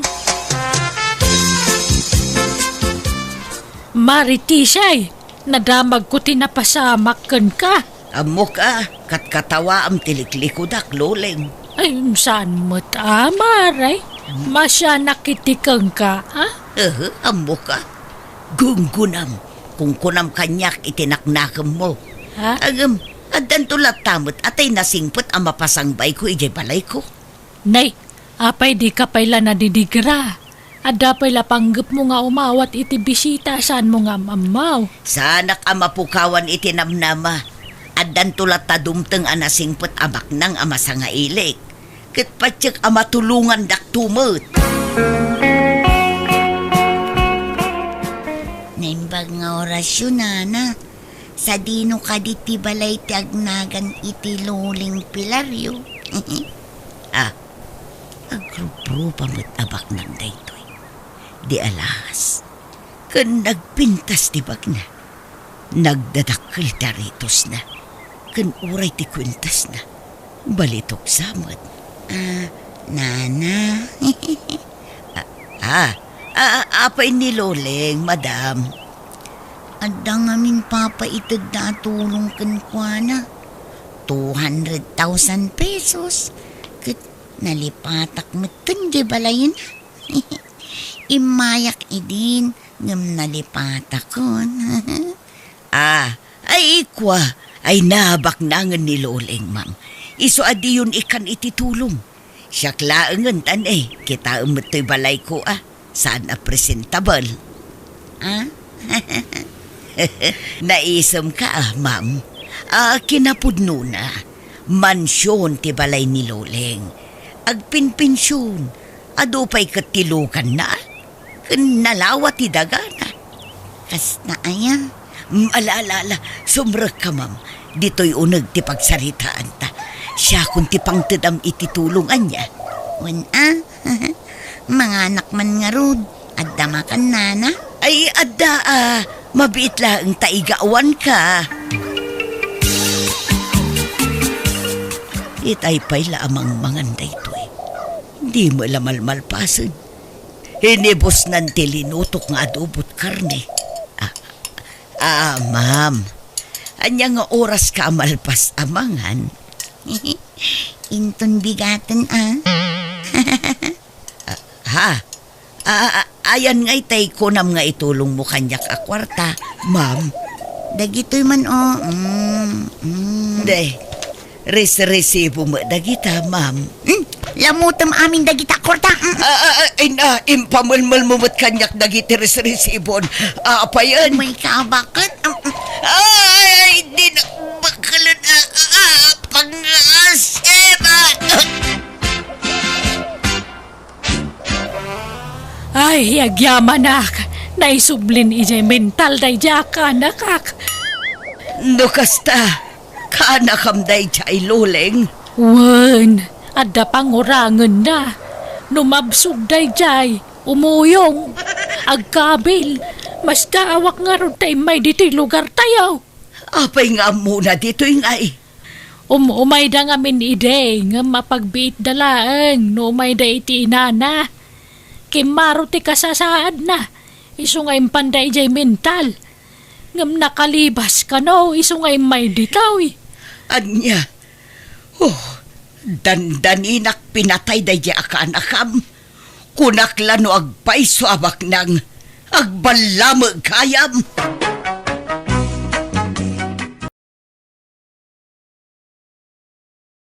Maritisiay, nadamagko ti napasamak kenka. Ammok a, katkatawaam ti liklikudak, Loleng. Ay, saan met a, Mare? Masianak iti kenka, ha? Ehe, ammok a. Gunggunam, kunkunam kaniak iti naknakemmo. Ha? Ngem, addanto latta met a tay nasingpet a mapasangbayko idiay balayko. Nay, apay dika pay la nadidigra? Adda pay la panggepmo nga umawat iti bisita a saanmo nga am-ammaw. Saanak a mapukawan iti namnama. Addanto latta dumteng a nasingpet a baknang a masangailik. Ket patiek a matulongandakto met. Naimbag nga orasyo, nana. Sadino kadi ti balay ti agnagan iti Loleng Pilario? Ah, agruprupa met a baknang daytoy. Di alas. Ken nagpintas ti bagna. Nagdadakkel ti aritosna. Ken uray ti kuentasna, balitok sa met. Ah, nana. Ah, ah, ah, apay ni Loleng, madam? Adda ngamin papaitedda a tulong kenkuana. Two hundred thousand pesos. Ket nalipatak met ken di balayen. Immayak idin, ngem nalipatakon. Ah, ay kua, ay nabaknangen ni Loleng, ma'am. Isu a diyon ikkan iti tulong. Siak laengen tan, eh, kitaem met toy balayko, ah. Saan a presentable. Ah? Naisemka, ah, ma'am. Ah, kinapudnona, mansion ti balay ni Loleng. Agpinpension, adu pay ket ti luganna, ah. Ken nalawa ti dagana. Kasta aya? Mm, ala, ala, ala. Sumrekka, ma'am. Ditoy uneg ti pagsaritaanta. Siakon ti pangtedam iti tulong ania. Wen a? Manganak man ngarud. Adda makan, nana? Ay, adda a. Mabiit laeng ta igawanka. Itay pay la a mangmangan daytoy. Di met la malmalpasen. Inibusnan ti linutok nga adobot karne. Ah, ah, ma'am. Ania nga oraska a malpas a mangan? Inton bigaten, ah. Ah, ha? Ah, ah, ayan nga itay kunam nga itulongmo kaniak a kuarta, ma'am. Dagitoy man, oh. Mm, mm. Deh, resresibo met dagita, ma'am. Hmm? Lamutem amin dagita kuarta. Mm. Ah, ah, ah, in, ah, impamelmelmo met kaniak dagiti resresibon. Ah, apayen? May kabaket? Mm, mm. Ay, di na bakelen, ah, ah, ah, pangasip, ah. Ay, agyamanak, naisublin idiay mental daydiay a kaanakak. No kasta, kaanakam daydiay, Loleng? Wen, adda pangurangenna. No mabsog daydiay, umuyong, agkabil, masdaawak ngarud ta immay ditoy lugartayo. Apay nga ammona ditoy ngay? Um-, umayda ngamin idi, ngem mapagbiitda laeng no umayda iti inana. Kimmaro ti kasasaadna, isu nga impanda idiay mental. Ngem nakalibas kano, isu nga immay ditoy. Ania? Oh, dandaninak pinatay daydiay a kaanakam. Kunak la no agpayso a baknang, agballameg gayam.